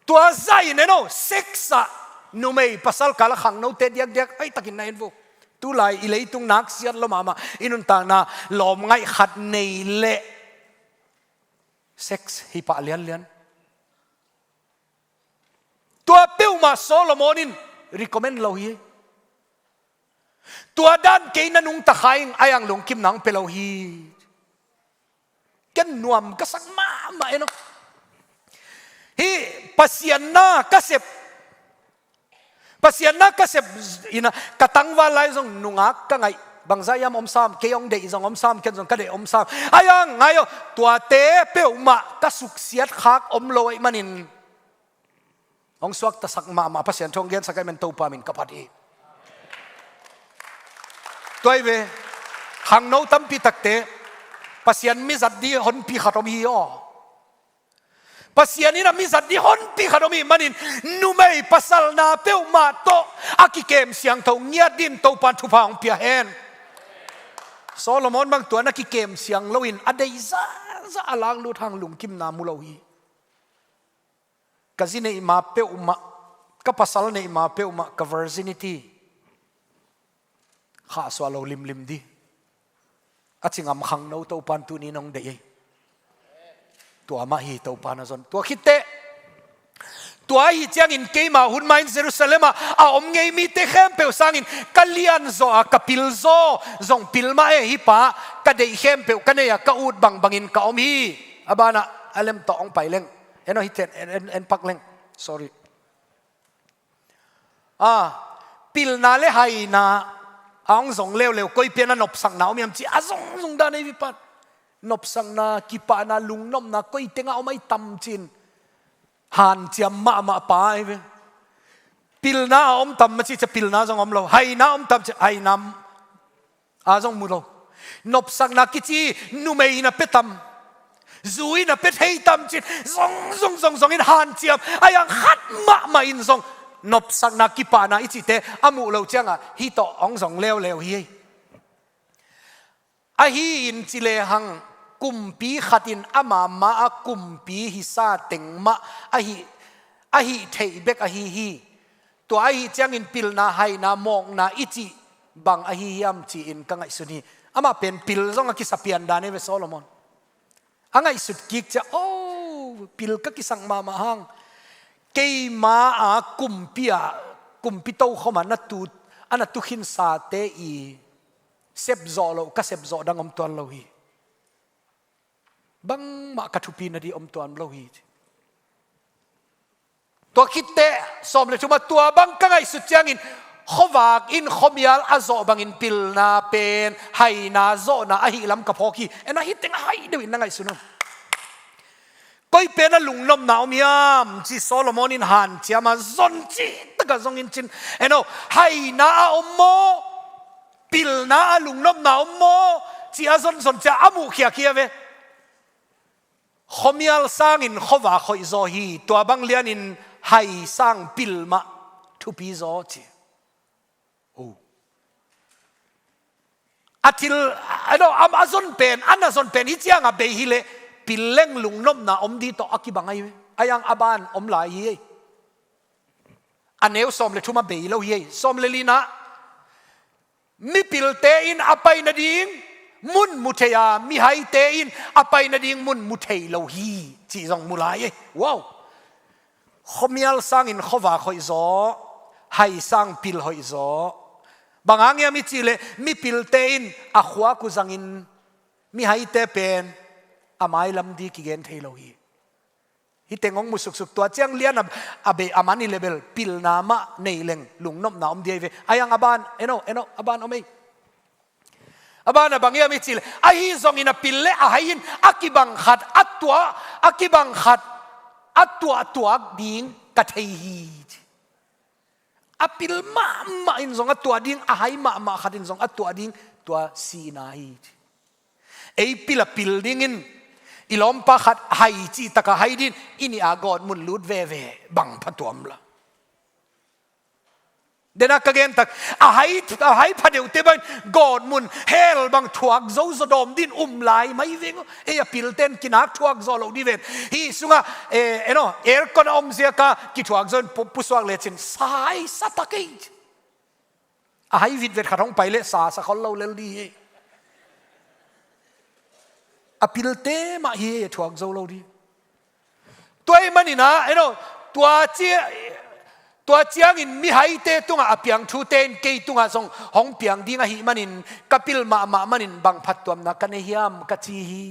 Tua zah in en aw, sex ah numei pasal kal a khangnote diakdiak ahi takin na en vo. Tulai i leitung naksiat lo mahmah, i nuntakna lawmngaih khat nei leh sex hi pah lianlian. Tua peuhmah Solomon in recommend lo hi. Tua dan kei na nungta kha ing, ahi hang lungkimna hong pia lo hi. Ken nuam ka sak mahmah en aw. Hih Pasian na ka sep, Pasian na ka sep in a, ka tangval lai zong nungak ka ngaih. Bangzah hiam om sam, kei hong deih zong om sam, ken zong ka deih om sam. Ahi hang ngai aw, tuate peuhmah ka suksiat khak om lo ahih manin hong suaktasak mahmah Pasian thu hong gensak ahih man Topa min ka phat hi. Tua hi ve, khangno tampi takte Pasian mizat di honpi khat om hi aw. Pasian in a mizat di honpi khat om hi manin numei pasal na peuhmah tawh a kikem siangtho ngiat din Topan thupha hong pia hen. Solomon bang tua na kikem siang loin a deih zahzah a laklut hang lungkimna mu lo hi. Ka zi neih ma peuhmah, ka pasal neih ma peuhmah, ka virginity khahsuah lo limlim di. A ci ngam khangno Topan tuni nong deih ei. Tua mah hi Topan a zon. Tua khitteh, tua ahi ciangin keima hun mahin Jerusalem ah a om ngei mite khempeuh sangin ka lianzaw a, ka pilzaw zong pil mah e, hih pa ka deih khempeuh ka nei a, ka ut bangbangin ka om hi. A banah a lem tawh hong pai leng. En aw, hih ten en, en, en pak leng. Sorry. A, pilna le haina a hong zong leuleu, koi pian a nopsakna om hiam ci a zongzong dan ei vipan. Nopsakna, kipahna, lungnopna koi tengah om ahi tam cin. Hanciam mahmah pa ahi ve. Pilna a om tam maw ci cia pilna zong om lo. Haina a om tam cia haina a zong mu lo. Nopsakna kici numei in a pia tam, zu in a pia thei tam cin, zong, zong, zong, zong in hanciam, a yang khat mahmah in zong nopsakna kipahna i cihte a muh lo ciangah hih tawh hong zong leuleu hi. Ahi in ci lehang kumpi khat in ama ma a kumpi hisa teng mah ahi, ahi theih bek ahi hi. Tua ahi ciangin pilna, haina, mawkna i cih bang ahi hiam ci-in ka ngaihsun hi. Amah pen pil zong a kisa pian dan hi ve Solomon. A ngaihsut kik cia, oh, pil ka kisak mahmah hang. Keima a kumpi ah, kumpi tokhom ah na tu, a na tu khinsate i sepzawh loh, ka sepzawh dang om tuan lo hi. Bangmah ka thupi nading om tuan lo hi. Tua khit teh, sawm le thum ah tua bang ka ngaihsut ciangin, khuavak in khuamial a zawh bangin pilna pen haina zawhna ahih lam ka phawk hi. En a, hih teng a hai deuh in na ngaihsun un. Koi pen a lungnopna om hiam, ci Solomon in hanciam a, zon cih tak a zong in cin. En aw, haina a om maw, pilna a lungnopna om maw, ci a zonzon ciang a muhkhiak hi a ve. Khuamial sangin khuavak hoihzaw hi, tua bang lianin hai sang pil mah thupizaw ci. Oh. A thil, a, a, a zon pen, a na zon pen, hih ciang a bei hi leh, pil leng lungnopna om ding tawh a kibang ahi ve. A hiang a ban om lai hi ei. A neu sawm le thum a bei lo hi ei. Sawm le lina, mipilte in a pai nading mun mu thei a, mihaite in a pai nading mun mu thei lo hi, cih zong mu lai ei. Wow. Khuamial sangin khuavak hoihzaw, hai sang pil hoihzaw. Bang hang hiam i cih leh, mipilte in a khuak uh zangin mihaite pen a mailam ding kigen thei lo hi. Hih teng hong mu suksuk, tua ciang lian a, a bei a man i leh bel pilna mah nei leng lungnopna om ding hi ve. A hiang a ban, en aw, en aw, a ban om ei. A ban a bang hiam i cih leh, ahi zongin a pil leh a hai in a kibang khat a tuah, a kibang khat a tuah tuak ding ka thei hi ci. A pil mahmah in zong a tuah ding, a hai mahmah khat in zong a tuah ding, tua sihna hi ci. Ei pil a pil dingin i lawmpa khat hai cih tak a hai dingin i nih a gawtmun lut veve bang phatuam la. Dena ka gen tak, a hai, a hai phadeuhte bangin gawtmun hell bang thuak zo zaw dawm dingin um lai mai veng aw. Ei a pilten kinak thuak zaw lo ding ven. Hih sungah, eh, en aw, aircon a om ziaka kithuak zo in pu-, pusuak lecin sai sa ta kei. A hai vitvet khat hong pai leh sa sa khol lo lel ding hi. A pilte mah hi, a thuak zo lo ding. Tua ahih manin ah, en aw, tua cia-, tua ciangin mihaite tungah a piang thute in kei tungah zong hong piang ding ahih manin, ka pil mahmah manin bang phattuamna ka nei hiam ka ci hi.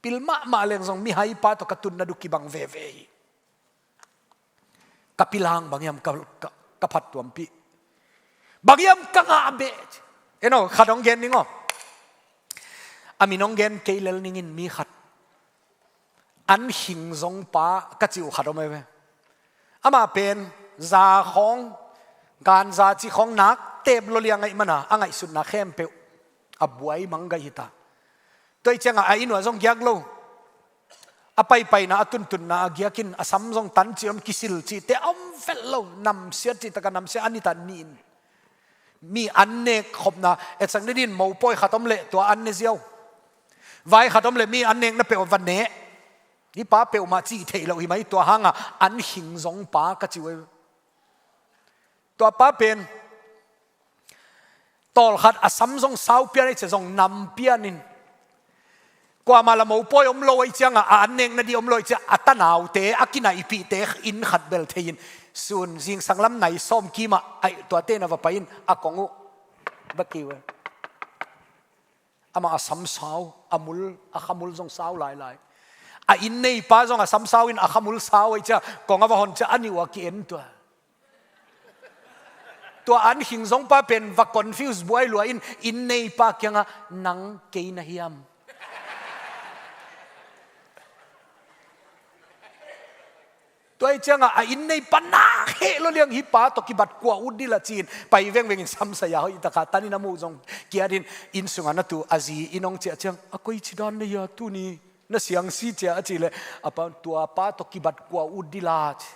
Pil mahmah leng zong mihaipa tawh ka tunna ding kibang veve hi. Ka pil hang bang hiam ka, ka, ka phattuampih, bang hiam ka ngah beh. En aw, khat hong gen ning aw. A min hong gen kei lel ningin, mi khat, An Khing Zong pa ka cih uh khat om ei ve. Amah pen za khawng, ganza cih khawng nak tep lua liang ahih mana a ngaihsutna khempeuh a buai mang gai hi ta. Tua ahih ciangah a inn uah zong giak lo. A paipaina, a tuntunna a giak in, a sam zong tan cih om, kisil cihte a om vet lo. Namsiat cih takah namsiat, a ni tan ni in. Mi an nek khopna, etsak ni dingin mopawi khat om leh tua an ne ziau. Vai khat om leh mi an nekna peuh va neh. Hih pa peuhmah cih theih loh hi mai, tua hangah An Khing Zong pa ka cih uh ei. Tua pa pen tawlkhat a sam zong sau pian, ei cia zong nam pian in, kuamah la mopawi om lo ahih ciangah, a an nekna ding om lo ahih ciangah, a tanaute, a kinaihpihte inn khat bel thei in, sun zingsang lam nai sawm kimah, ai, tuate na va pai in, a kong uh va kiu e. Amah a sam sau, a mul, a khamul zong sau lailai. A inn neipa zong a sam sau in a khamul sau ahih ciangah, kong a va hon ciangah a nih uh a ki-en tua. Tua An Khing Zong pa pen va confuse buai lua in, inn neipa kiangah, "Nang kei na hiam?" Tua ahih ciangah a inn neipa na heh lua liang, "Hih pa tawh kibat kua ut ding la," ci-in pai vengveng in, samsai a hoih takah tan in a muh zong kiat in, inn sungah na tu a zi inn hong ciah ciang, "A koici dan na hia tuni? Na siangsi cia," a cih leh, a pa, "Tua pa tawh kibat kua ut ding la," ci.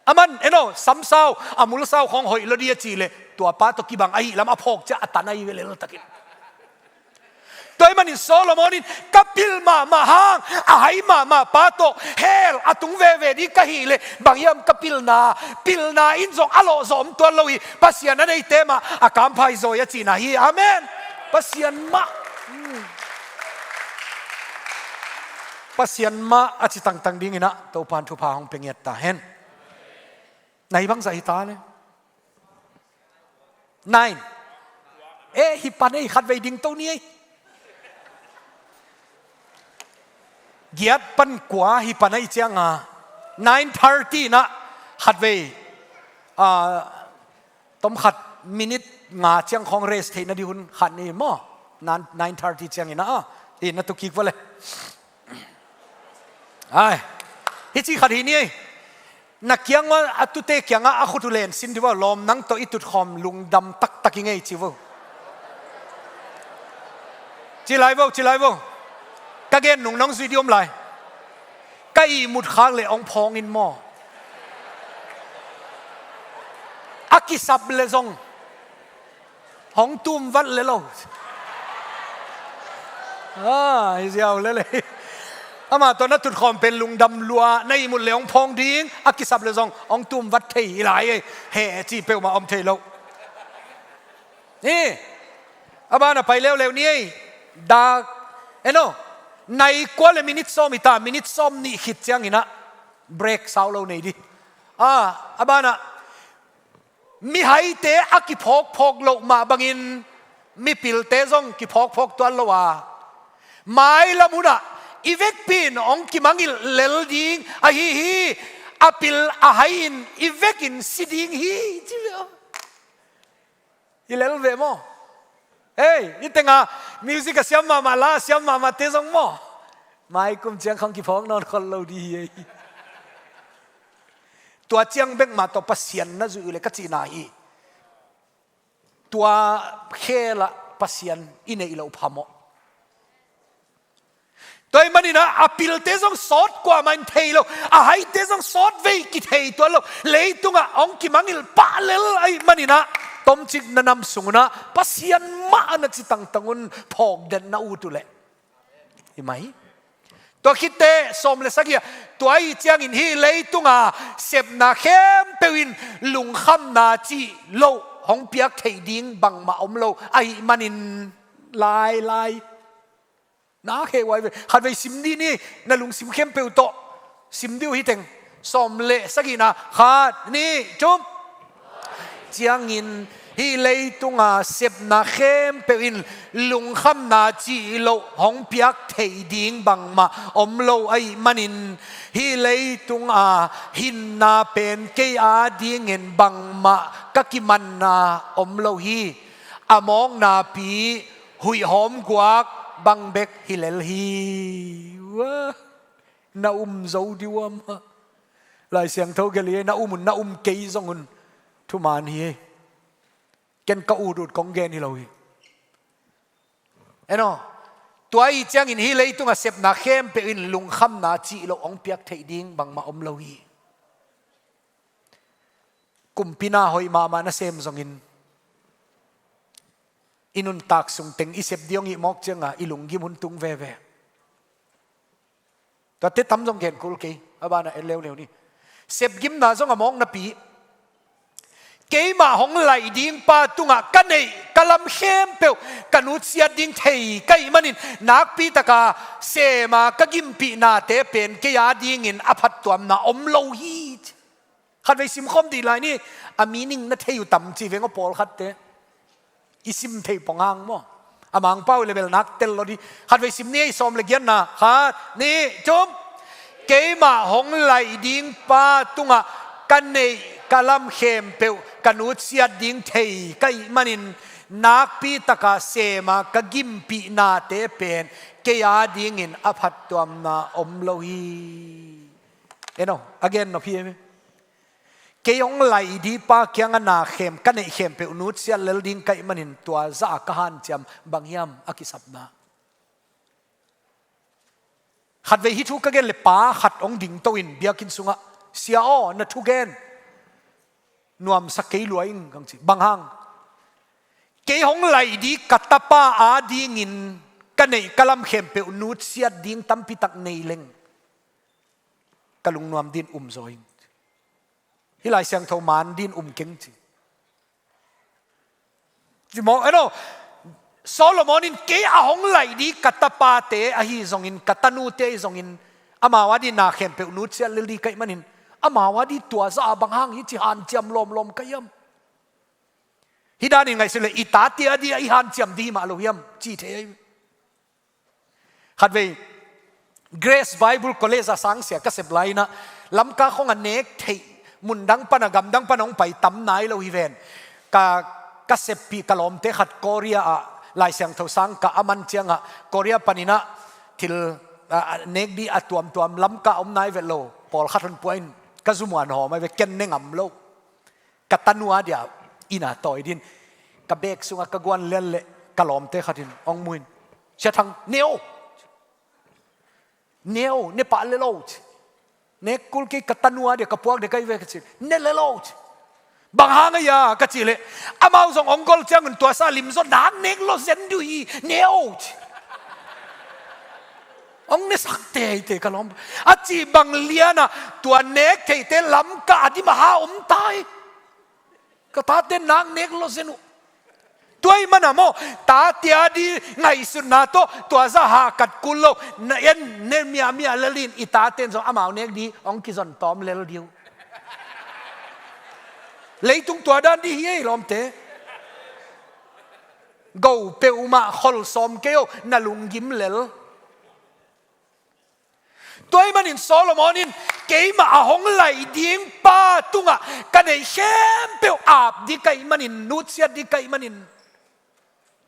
Aman, en aw, sam sau, a mul sau khawng hoih lua ding a cih leh, tua pa tawh kibang ahih lam a phawk ciang a tan ahi ve lel takin. Tua ahih manin Solomon in, "Ka pil mahmah hang a hai mahmah pa tawh hell a tung veve ding ka hih leh, bang hiam ka pilna? Pilna in zong a lawh zaw om tuan lo hi. Pasian a neite mah a kampha hi zaw hi," a cihna hi. Amen. Pasian mah. Hmm. Pasian mah a ci tangtang dinginah Topan thupha hong pia ngiat ta hen. Na hi bangzah hi ta le? Nine. Eh, hi pan ei, khatvei ding to ni ei. Giat pan kua hi pan ei cianga nine thirty na khatvei, ah, tom khat minute nga ciang khawng rest theihna di hun khat ni maw? Nine thirty ciangin ah, i na tukik vale. Ai, hi ci khat hi ni ei. Na kiang ua a tute kiangah a khut uh len sin di vo, lawm nang tawh i tutkhawm lungdam taktak i ngei ci vo. Ci lai vo, ci lai vo. Ka gen nung nong zuih di om lai. Ka ihmut khak le hong phawng in maw? A kisap le zong hong tum vat le lo. Ah, hi ziau le le. Amah tawh na tutkhawm pen lungdam lua, na ihmut le hong phawng ding, a kisap le zong hong tum vat thei hi lai ei. He ci peuhmah om thei lo. Ni, a banah pai leuleu ni ei. Dak, eno, nai kua le minute sawm hi ta, minute sawm nih khit cianginah break sau lo nei di. Ah, a banah mihaite a kiphawkphawk loh mah bangin mipilte zong kiphawkphawk tuan lo a, mailam hunah i vekpi in hong kimangilh lel ding ahi hi. A pil a hai-in i vekin si ding hi, ci ve aw. I lel ve maw? Hei, i tenga music a siam mahmah, la a siam mahmahte zong maw? Maikum ciang khawng kiphawk nawn khol lo di hi ei. Tua ciang bek mah tawh Pasian na zuih uh le ka cihna hi. Tua khelah Pasian i neih loh phamawh. Tua ahih maninah a pilte zong sawt kuamah in thei lo, a haite zong sawt vei kithei tuan lo. Leitungah hong kimangilh pah lel ahih maninah tomcik na nam sungunah Pasian mah a na ci tangtang un phawkden na ut uh leh. Hi mai. Tua khitteh sawm le sagih ah, tua ahih ciangin hih leitunga sepna khempeuh in lungkhamna cih loh hong piak theih ding bangmah om lo ahih manin, lai lai. Na kheh huai ve. Khatvei sim dih ni, na lungsim khempeuh tawh sim dih uh hi teng. Sawm le sagihna, khat, nih, thum. Ciangin hih leitunga sepna khempeuh in lungkhamna cih loh hong piak theih ding bangmah om lo ahih manin, hih leitunga hinna pen kei adingin bangmah ka kimanna om lo hi. A mawknapi huih hawm guak bang bek hi lel hi. Ua, na um zo di uh a mah. Lai Siangtho gelh hi, na um un, na um kei zong un thuman hi. Ken ka ut ut kong gen hi lo hi. Eno, tua ahih ciangin hih leitunga sepna khempeuh in lungkhamna cih loh hong piak theih ding bangmah om lo hi. Kumpi na hoih mahmah na sem zongin i nuntak sung teng i sep dih hong hih mawk cianga i lunggim hun tung veve. Tuate tam zong gen kul kei, a banah en leuleu ni. Sepgimna zong a mawk napi, keimah hong laih ding pa tungah ka neih ka lam khempeuh ka nutsiat ding thei ka hih manin, nakpitaka sema ka gimpihnate pen kei adingin a phattuamna om lo hi. Khatvei simkhawm dih lai ni, a meaning na thei uh tam ci veng aw pawlkhatte. I sim thei pong hang maw? A mangpau i le bel nak tel lo di. Khatvei sim ni ei, sawm le giatna. Khat, nih, thum. Keimah hong laih ding pa tungah ka neih ka lam khempeuh ka nutsiat ding thei ka hih manin, nakpitaka sema ka gimpihnate pen kei adingin a phattuamna om lo hi. Eno, a gen nop hi em? Kei hong laih ding pa kiangah na khem, ka neih khempeuh nutsiat lel ding ka hih manin tua zah a ka hanciam bang hiam a kisapna. Khatvei hih thu ka gen le pa khat hong ding to in biakinn sungah, "Sia aw, na thugen nuamsa kei lua ing," kong ci. Bang hang? Kei hong laih ding ka tapa adingin ka neih ka lam khempeuh nutsiat ding tampitak nei leng ka lungnuam din um zaw ing. Hih Lai Siangtho man din um keng ci. Ci maw, eno, Solomon in kei a hong laih ding ka tapate ahi zongin, ka tanute ahi zongin, Amau a dih na khempeuh nutsiat lel dih ka hih manin, amau a dih tua zah a bang hang hih ci hanciam lawmlawm ka hiam? Hih danin ngaihsun leh i tate a dih a i hanciam dih himah lo hiam ci thei ahi. Khatvei Grace Bible College a sangsia ka sep lai-in ah, Lamka khong a nek theih, mundang pan a gamdang pan a hong pai tam nai lo hi ven. Ka, ka seppih ka lawmte khat Korea ah Lai Siangtho sang kah a man ciangah Korea panin ah thil, a, a, nek dih a tuamtuam Lamka om nai vet lo, pawlkhat hun pua in ka zumuan hawm ahi ve, ken ne ngam lo. Ka tanu a dia inn a tawi dingin ka bek sungah ka guan lian leh ka lawmte khatin hong mu in, "Sia Thang, ne o. Ne o, ne pah lel o," ci. "Nek kul kei, ka tanu a dia ka puak dek ahi ve," ka ci. "Ne lel o," ci. "Bang hang a hia?" ka cih leh, "Amau zong hong gol ciangun tua sa limzaw nak nek lo zen dih uh hi, ne o," ci. Hong nesak teitei ka lawm. A cih bang lianah tua nek theite Lamka a dim a ha om ta hi. Ka tate nak nek lo zen uh. Tua ahih mana maw, tate a dih ngaihsutna tawh tua zah hahkat kul lo. Na en ne miahmiah lel in, i tate in zong amau nek dih hong kizon tawm lel dih uh. Leitung tua dan dih hi ei lawmte. Go peuhmah khol sawm kei o, na lunggim lel. Tua ahih manin Solomon in, "Keimah a hong laih ding pa tungah ka neih khempeuh ap dih ka hih manin, nutsiat dih ka hih manin,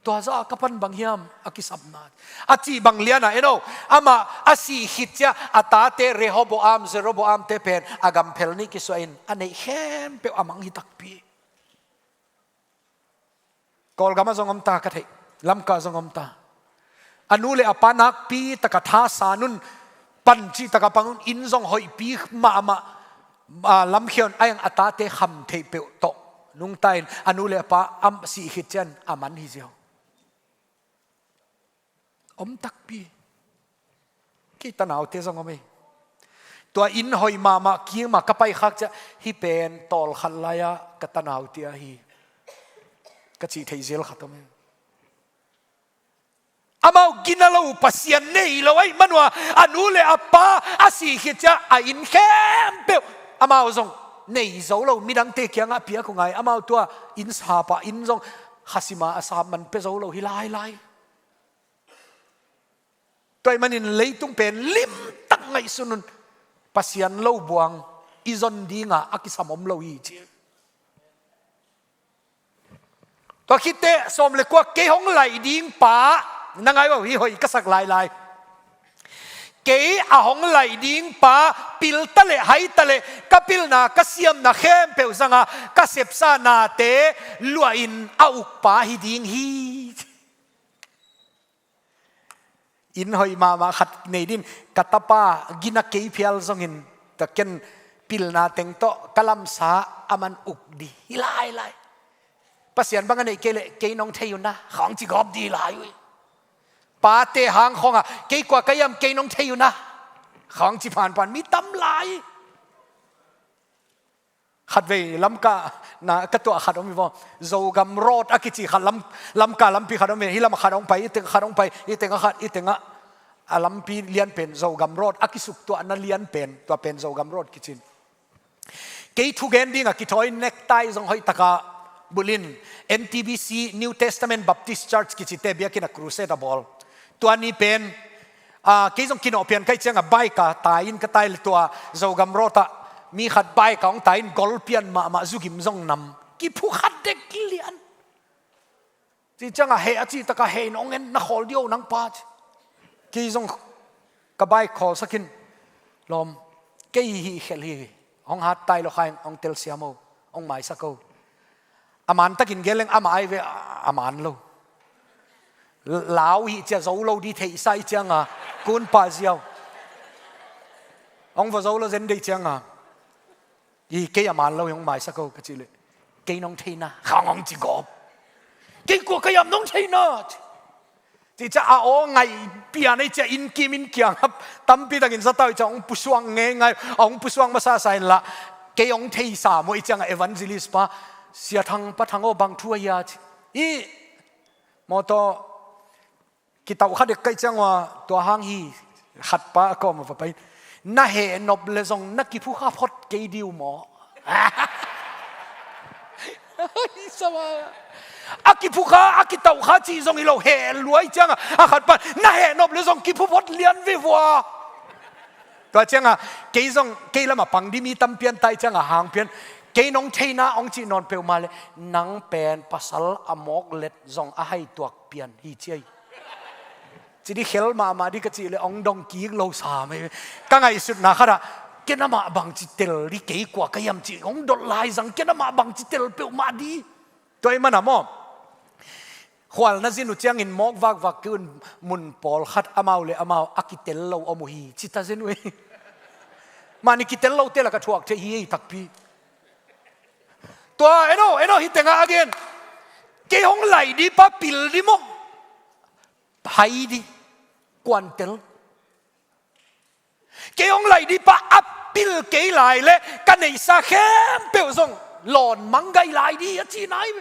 tua zah a ka pan bang hiam?" a kisapna. A cih bang lianah en o, amah a sih khit ciang a tate Rehoboam, Jeroboam te pen a gam phel nih kisuah in a neih khempeuh a mang hi takpi. Kawlgamah zong om ta ka theih, Lamka zong om ta. A nu le a pa nakpi taka thasan un, pan cih taka pang un, inn zong hoihpi mahmah, a, lamkhia un, a eng a tate kham theih peuh tawh nungta in, a nu le a pa a sih khit ciang a man hi ziau. Om takpi. Kei tanaute zong om ei. Tua inn hoih mahmah kiang mah ka pai khak ciang, "Hih pen tawlkhat lai-a ka tanaute ahi," ka cih thei zel khat om ei. Amau gina lo, Pasian nei lo ahih manin a nu le a pa a sih khit ciang a inn khempeuh amau zong nei zo lo, midangte kiangah piak uh ngai. Amau tua inn sap ah, inn zong khasima a sap man pia zo lo hi lailai. Tua ahih manin leitung pen limtak ngaihsun un, Pasian lo buang i zon dinga a kisam om lo hi ci. Tua khitteh sawm le kua, "Kei hong laih ding pa," na ngai uh hi, hoih ka sak lailai. "Kei a hong laih ding pa, pil ta leh hai ta leh, ka pilna ka siamna khempeuh zanga ka sepsa nate luahin a uk pa hi ding hi." Inn hoih mahmah khat nei dingin ka tapa gina kei phial zongin, tua ken pilna teng tawh ka lamsa a man uk dih hi lailai. Pasian bang a neih kei leh, "Kei nong thei uh na," khawng ci gawp dih lai uh hi. Pate hang khawngah, "Kei kua ka hiam, kei nong thei uh na," khawng ci phanphan mi tam lai. Khatvei Lamka na ka tuah khat om hi vaw. Zogam Road a kici khat, Lam, Lamka lampi khat om hi. Hih lamah khat hong pai, hih tengah khat hong pai, hih tengah khat, hih tengah a lampi lian pen Zogam Road a kisuktuahna lian pen, tua pen Zogam Road kicin. Kei thugen dingah kithawi, necktie zong hoih taka bulhin, N T B C, New Testament Baptist Church kicite biakinn ah crusade a bawl. Tua ni pen, ah, kei zong kinawh pian ka hih ciangah bike ah tai in ka tai leh, tua Zogam Road ah mi khat bike ah hong tai in gol pian mahmah, zugim zong nam, kiphukhat dek lian. Cih ciangah heh a cih takah, "Heh in hong en na khawl dih o nang pa," ci. Kei zong ka bike khawlsak in, "Lawm, kei hih khel hi, hong hat tai lo kha ing, hong telsiam o, hong maisak o." A man takin gen leng amah ai ve, a man lo. Lau hi cia zo lo dih theihsa ih cianga kun pah ziau. Hong va zo lo zen deih cianga, "Hi, kei a man lo hi, hong maisak o," ka cih leh, "Kei nong theina," khang hong ci gawp. "Kei kua ka hiam nong theina?" Ci cia a aw ngaih pian ei cia, inn kim inn kiang hap tampi takin za tau ih cia hong pusuang ngeingai, hong pusuang masasa inla, "Kei hong theisa maw?" ih cianga evangelist pa, "Sia Thang, Pa Thang aw, bang thu ahi a?" ci. "Ih, mawtaw kitauh kha dek ka hih ciang ua, tua hang hi," khat pa a kawm a va pai. Na heh nop le zong na kiphukha phot kei ding uh maw? A kiphukha, a kitauhkha cih zong hi lo, heh luai ciangah a khat pan na heh nop le zong kiphu phot lian ve vua. Tua ciangah kei zong, kei lamah pang ding mi tampi an tai ciangah hang pian, kei nong theihna hong cih nawn peuhmah le, nang pen pasal a mawk let zong a hai tuak pian hi ci hi. Ci ding khel mahmah ding ka cih le hong dong kik lo sam hi. Ka ngaihsutna khatah, ken amah bangci tel ding, kei kua ka hiam cih hong dot lai zang, ken amah bangci tel peuhmah ding. Tua ahih manin maw, khual na zin uh ciangin mawk vakvak kei un, mun pawlkhat amau le amau a kitel lo om uh hi, ci ta zen uh hi. Mahni kitel lote lakah thuak thei hi ei takpi. Tua, eno, eno, hi tengah a gen. Kei hong laih ding pa pil ding maw? Hai ding, kuantel. Kei hong laih ding pa a pil kei lai le ka neihsa khempeuh zong lawn mang gai lai ding a ci nai.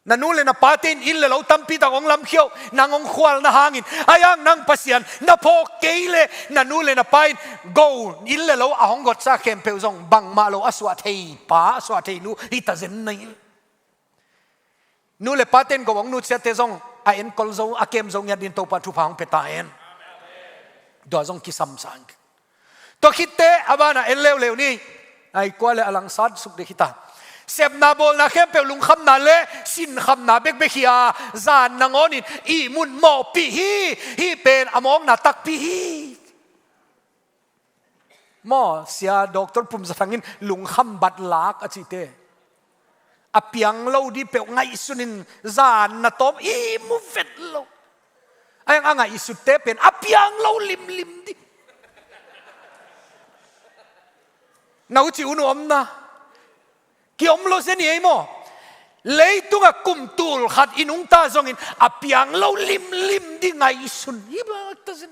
Na nu le na pate in inn le lo tampi tak hong lamkhia uh, nang hong khualna hangin, a hiang nang Pasian na phawk kei le na nu le na pa in go inn le lo a hong gotsa khempeuh zong bangmah lo a suah thei pa, a suah thei nu hi ta zen nai. Nu le pate in go hong nutsiate zong a enkol zo, a kem zo ngiat dingin Topa thupha hong pia ta hen. Tua zong kisam sa ing. Tua khitteh a banah en leuleu ni. Ai kua le a langsat suk dek hi ta. Sepna bawlna khempeuh lungkhamna le sinkhamna bekbek hi a, zan nangawnin ihmut mawhpih hi. Hih pen a mawkna takpi hi. Maw, sia Doctor Pum Za Thang in lungkham bat lak a cihte, a piang lo ding peuh ngaihsunin zan na tawm ihmu vet lo. A hiang a ngaihsutte pen a piang lo limlim ding. Na huci un uh omna kiom lo zen hi ei maw? Leitungah kum tul khat i nungta zongin a piang lo limlim ding ngaihsun hi bak ta zen.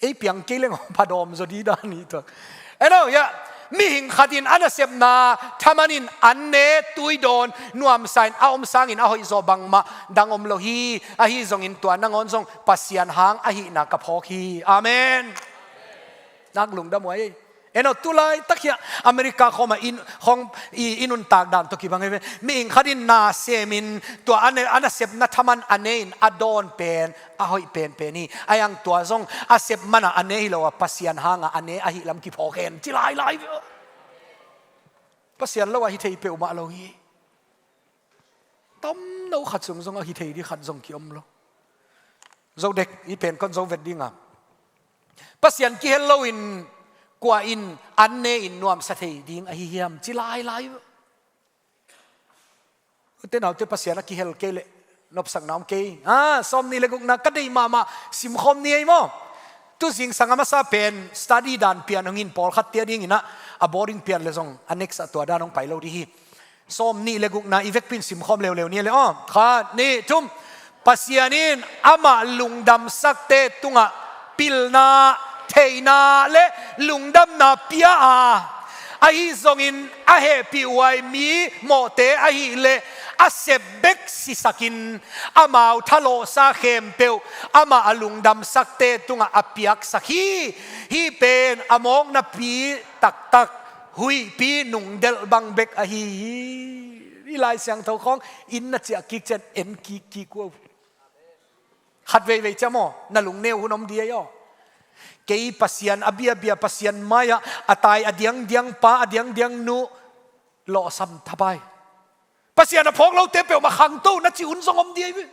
Ei piang kei leng hong phadawm zaw ding dan hi tuak. Eno, ya, mihing khatin a nasepna thaman in an ne, tui dawn, nuamsa in a om sangin a hoih zaw bangmah dang om lo hi. Ahi zongin tua nangawn zong Pasian hang ahihna ka phawk hi. Amen. Nak lungdam uh ei. Eno, tulai tak hiah America khawmah in, khawng i, i nuntak dan tawh kibang hi ve. Mihing khatin na semin tua a ne, a nasepna thaman a ne in a dawn pen a hoih penpen hi. A hiang tua zong a sep mana a ne hi lo a, Pasian hanga a ne ahih lam kiphawk hen ci lailai ve. Pasian lo a hi thei peuhmah lo hi. Tamno khat sung zong a hi thei ding khat zong kiom lo. Zo dek, i pen kon zo vet dinga, Pasian kihel loin kua in an ne in nuamsa thei ding ahi hiam ci lailai. Ute naute, Pasian a kihel kei leh nopsakna om kei. Ah, sawm nih le gukna ka deih mahmah, simkhawm ni ei maw? Tu zingsang a masa pen study dan pian hong in, pawlkhat tia dinginah a boring pian le zong a next a tua dan hong pai lo ding hi. Sawm nih le gukna i vekpi in simkhawm leuleu ni le aw. Khat, nih, thum. Pasian in amah lungdamsakte tungah pilna, theihna le lungdamna pia a, ahi zongin a hehpih huai mi mawhte ahileh a sep bek sisakin amau thalawhsa khempeuh amah a lungdamsakte tungah a piaksak hi. Hih pen a mawknapi taktak, huihpi nungdelh bang bek ahi hi. I Lai Siangtho khawng inn na ciah kik ciang en kikkik uh. Khat veivei ciang maw, na lungneu hun om ding ei aw. Kei Pasian a biabia, Pasian mai-ah a tai a diangdiang pa, a diangdiang nu lawhsam thapai. Pasian a phawk lote peuhmah khangto na cih hun zong om ding ei ve.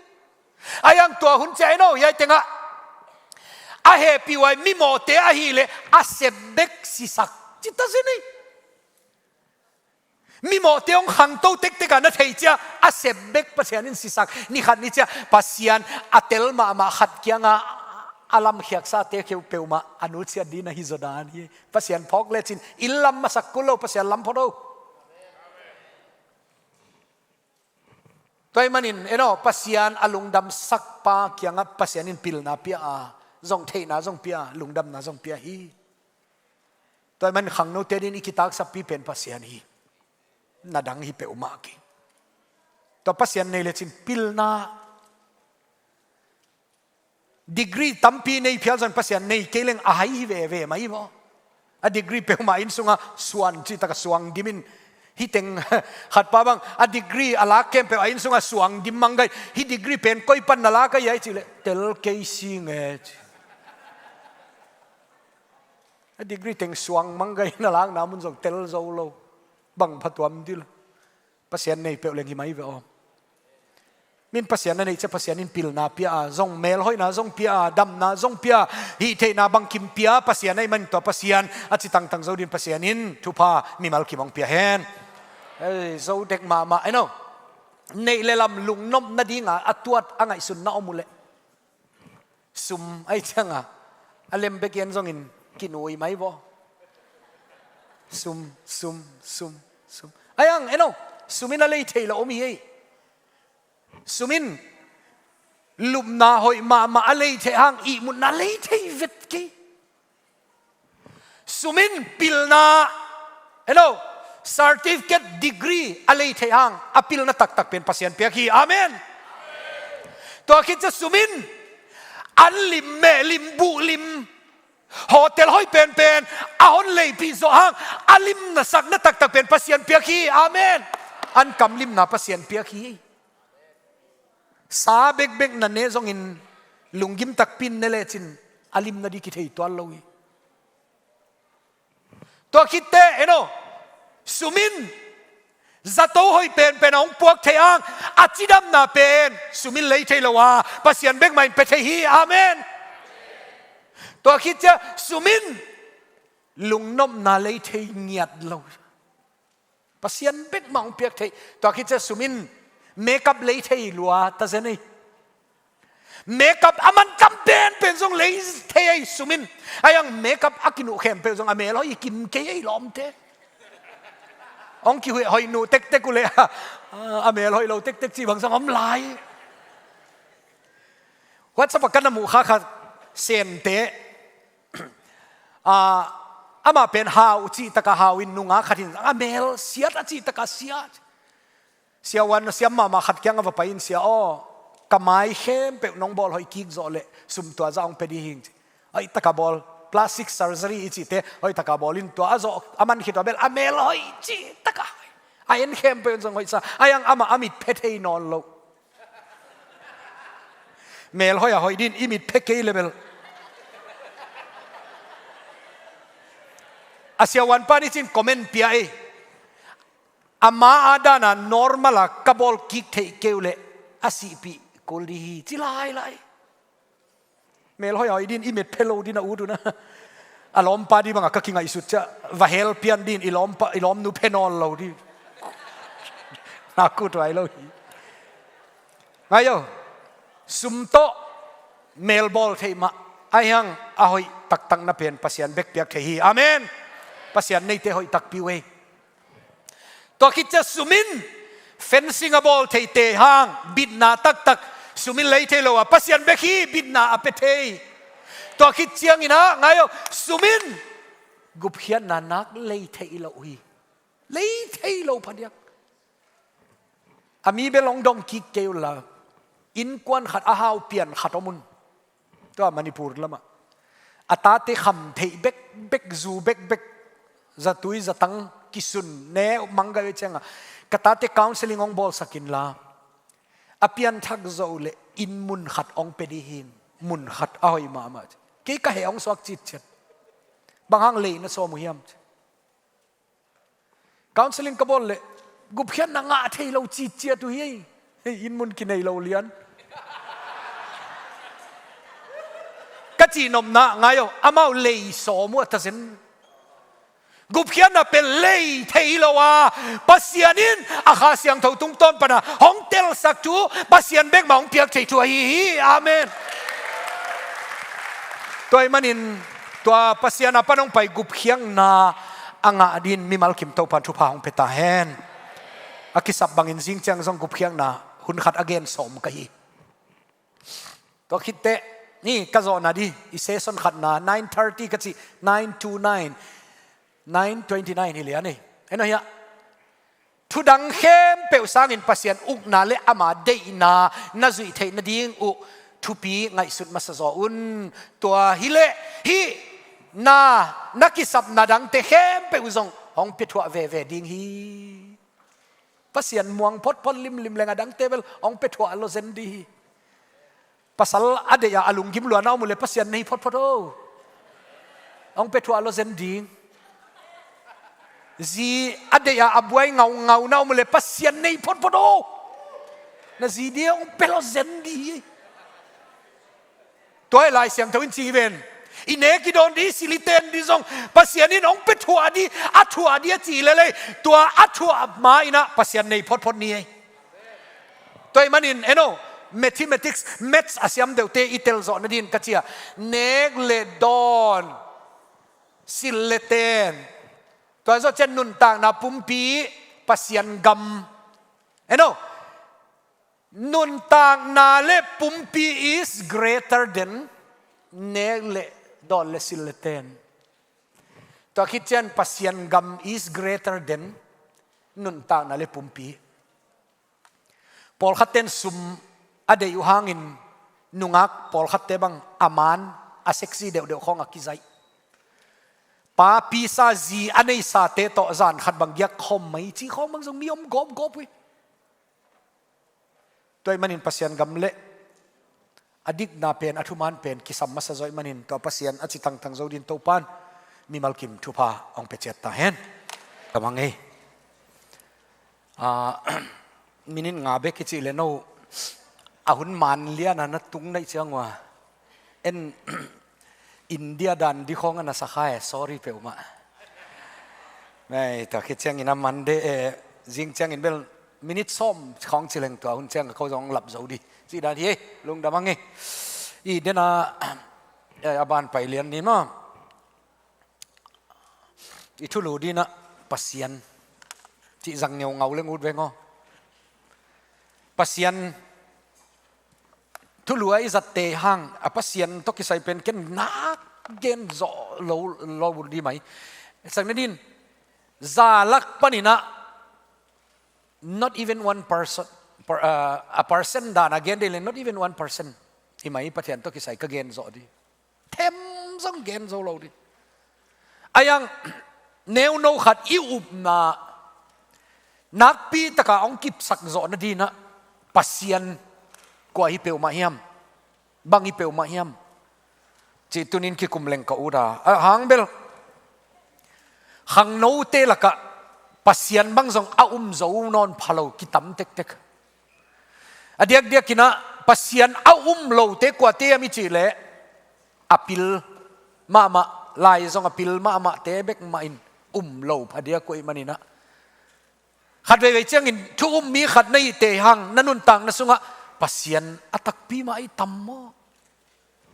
A hiang tua hun ciah en aw, hiai tengah a hehpih huai mi mawhte ahileh a sep bek sisak ci ta zen ei. Mi mawhte hong khangto tektek a na thei ciang a sep bek Pasian in sisak. Ni khat ni ciang Pasian a tel mahmah khat kiangah a lamkhiaksate kheuh peuhmah a nutsiat ding na hi zaw dan hi. Pasian phawk lecin inn lam masak kul lo, Pasian lam phot o. Tua ahih manin en aw, Pasian a lungdamsak pa kiangah Pasian in pilna pia a, zong theihna zong pia a, lungdamna zong pia hi. Tua ahih manin khangnote din i kitaksappi pen Pasian hi. Na dang hi peuhmah kei. Tua Pasian nei lecin pilna Degree tampi nei phial zong Pasian nei kei leng a hai hi veve mai maw. A degree peuhmah inn sungah suan cih takah suang dim in, hih teng khat pa bang a degree a lak khempeuh a inn sungah suang dim manggai, hih degree pen koi pan na lak a hiai cih leh tel kei sing e ci. A degree teng suang manggai na lakna mun zong tel zo lo. Bang phatuam dil. Pasian nei peuh leng hi mai ve aw. Min Pasian na neih ciang Pasian in pilna pia a, zong melhoihna zong pia a, damna zong pia a, hih theihna bangkim pia a, Pasian ahih manin tua Pasian a ci tangtang zo din Pasian in thupha mimal kim hong pia hen. Ei, zo dek mahmah, ei no. Neih le lam lungnop nadinga a tuat a ngaihsun na om uh leh. Sum ahih cianga a lem bek in zongin kinui mai vaw. Sum, sum, sum, sum. Ai ang, ei no, sum in a lei thei lo om hi ei. Sum in lupna hoih mahmah a lei thei hang ihmutna lei thei vet kei. Sum in pilna, ei no, certificate, degree a lei thei hang a pilna taktak pen Pasian piak hi. Amen. Tua khit ciang sum in an lim, meh lim, buh lim, hotel hoih penpen a hon leipih zawh hang a limna sakna taktak pen Pasian piak hi. Amen. An kam limna Pasian piak hi. Sa bekbek na ne zongin lunggim takpi in ne lecin a limna ding kithei tuan lo hi. Tua khit teh, ei no, sum in zato hoih penpen a hong puak thei hang a cidamna pen sum in lei thei lo a, Pasian bek mah in pia thei hi. Amen. Tua khit ciang sum in lungnopna lei thei ngiat lo. Pasian bek mah hong piak thei. Tua khit ciang sum in makeup lei thei lua ta zen ei. Makeup a mantam penpen zong lei thei ei sum in. Ai ang makeup a kinuh khempeuh zong a mel hoih kim kei ei lawmte. Hong kihuih hoih nuh tektek uh leh a mel hoih lo tektek cih bang zong om lai. WhatsApp ah ka na muh kha kha sente. Ah, amah pen hau cih takah hau in nungak khat in a mel siat a cih takah siat. Siavuan siam mahmah khat kiangah va pai in, "Sia aw, ka mai khempeuh nong bawl hoih kik zawh leh sum tua zah hong pia ding hi," ci. Hoih takah bawl, plastic surgery i cihte hoih takah bawl in, tua a zawh a man khit tua bel a mel hoih cih takah a en khempeuh in zong hoih sa. Ai ang amah a mit phe thei nawn lo. Mel hoih a hoih din i mit phe kei le bel. A siavuan pa ni cin comment pia ei. Ama a dana normal a ka bawl kik theih kei uh leh a sihpih kul ding hi ci lailai. Mel hoih a hoih din i mit phe lo din a ut uh na. A lawmpa ding bangah ka kingaihsut ciah va hel pian din i lawmpa, i lawmnu phe nawn lo ding. Na kut huai lo hi. Ngai aw, sum tawh mel bawl theih mah, ahi hang a hoih taktak na pen Pasian bek piak thei hi. Amen. Pasian neite hoih takpi uh ei. Tua khit ciang sum in fencing a bawl theite hang bitna taktak sum in lei thei lo a, Pasian bek hi bitna a pia thei. Tua khit ciangin ah ngai aw, sum in gupkhiatna nak lei thei lo hi. Lei thei lo phadiak. A mi bel hong dong kik kei unla, innkuan khat a hau pian khat om un. Tua Manipur lamah a tate kham theih bekbek, zu bekbek, zatui zatang kisun ne manggai uh ciangah, "Ka tate counseling hong bawlsak inla, a pianthak zo uh leh inn mun khat hong pia ding hi, mun khat a hoih mahmah," ci. Kei ka heh hong suak citciat. "Bang hang lei na sawm uh hiam?" ci. "Counseling ka bawl leh gupkhiatna ngah thei lo citciat uh hi ei. Hei, inn mun kinei lo lian." Ka cihnopna ngai aw, amau lei sawm uh a ta zen. Gupkhiatna pen lei thei lo a, Pasian in a Kha Siangtho tungtawn pana hong telsak thu, Pasian bek mah hong piak thei thu ahi hi. Amen. Tua ahih manin tua Pasian a pan hong pai gupkhiatna a ngah din mimal kim Topan thupha hong pia ta hen. A kisap bangin zing ciang zong gupkhiatna hun khat a gen sawm ka hi. Tua khit teh, ni ka zawhna ding, i session khatna, nine thirty ka cih, nine to nine, nine twenty-nine hi lian ei. Ei no hiah. Thudang khempeuh sangin Pasian ukna le ama deihna na zuih theih nading uh thupi ngaihsut masa zaw un. Tua hileh hih na, na kisapna dangte khempeuh zong hong piathuah veve ding hi. Pasian muang photphot limlim leng a dangte bel hong piathuah lo zen ding hi. Pasal a deih a a lunggim lua na om uh leh Pasian nei photphot o. Hong piathuah lo zen ding. Zi a deih a a buai ngaungau na om uh leh Pasian nei photphot o. Na zi ding hong pia lo zen ding hi. Tua hi Lai Siangtho in ci hi ven. I nek i dawn ding, i sil i ten ding zong Pasian in hong piathuah ding, a thuah ding a ci lel ei. Tua a thuah ma in ah Pasian nei photphot ni ei. Tua ahih manin, eno, mathematics, maths a siam deuhte i tel zawh nadin ka ci a, nek le dawn, sil le ten. Tua zawh ciang nuntakna pumpi, Pasian gam. Eno, nuntakna le pumpi is greater than nek le dawn le sil le ten. Tua khit ciang Pasian gam is greater than nuntakna le pumpi. Pawlkhat ten sum a deih uh hangin nungak pawlkhatte bang a man, a sexy deuhdeuh khawng a kizaih. Pa pisa zi a neisate tawh zan khat bang giak khawm mai cih khawng bang zong mi om gawpgawp uh hi. Tua ahih manin Pasian gam le a dikna pen, a thuman pen kisam masa zaw ahih manin tua Pasian a ci tangtang zo dingin Topa'n mimal kim thupha hong pia ciat ta hen. Ka mang ei. Ah, minute nga bek hi cih leh no a hun man lian a na tung naih ciang uh a, en India dan ding khawng a na sa kha e, sorry peuhmah. Mai, tua khit ciangin a Monday, eh, zing ciangin bel minute sawm khawng ci leng tua hun ciang a ko zong lap zo ding cih dan hi ei, lungdam hang ei. I den a, eh, a ban pai lian ni maw. I thulu ding in ah Pasian cih zang ngeungau leng ut veng aw. Pasian thulu a i zatte hang a Pasian tawh kisai pen ken nak gen zawh lo, lo ding mai. Sak nadin, za lak panin ah not even one person, per, uh, a percent dan a gen ding leh not even one percent hi mai, Pathian tawh kisai ka gen zawh ding. Them zong gen zo lo ding. A iang neuno khat i upna nakpi taka hong kipsak zawh nadin ah Pasian kua hi peuhmah hiam, bang hi peuhmah hiam cih tuni-in kikum leng ka ut a, a hang bel khangnote lakah Pasian bang zong a um zo nawn pha lo kitam tektek. A diakdiakin ah Pasian a um lote kuate hiam i cih leh a pil mahmah, lai zong a pil mahmahte bek mah in um lo pha diak uh ahih manin ah, khat veivei ciangin thu um mi khat na hihte hang na nuntakna sungah Pasian a takpi mah i tam maw?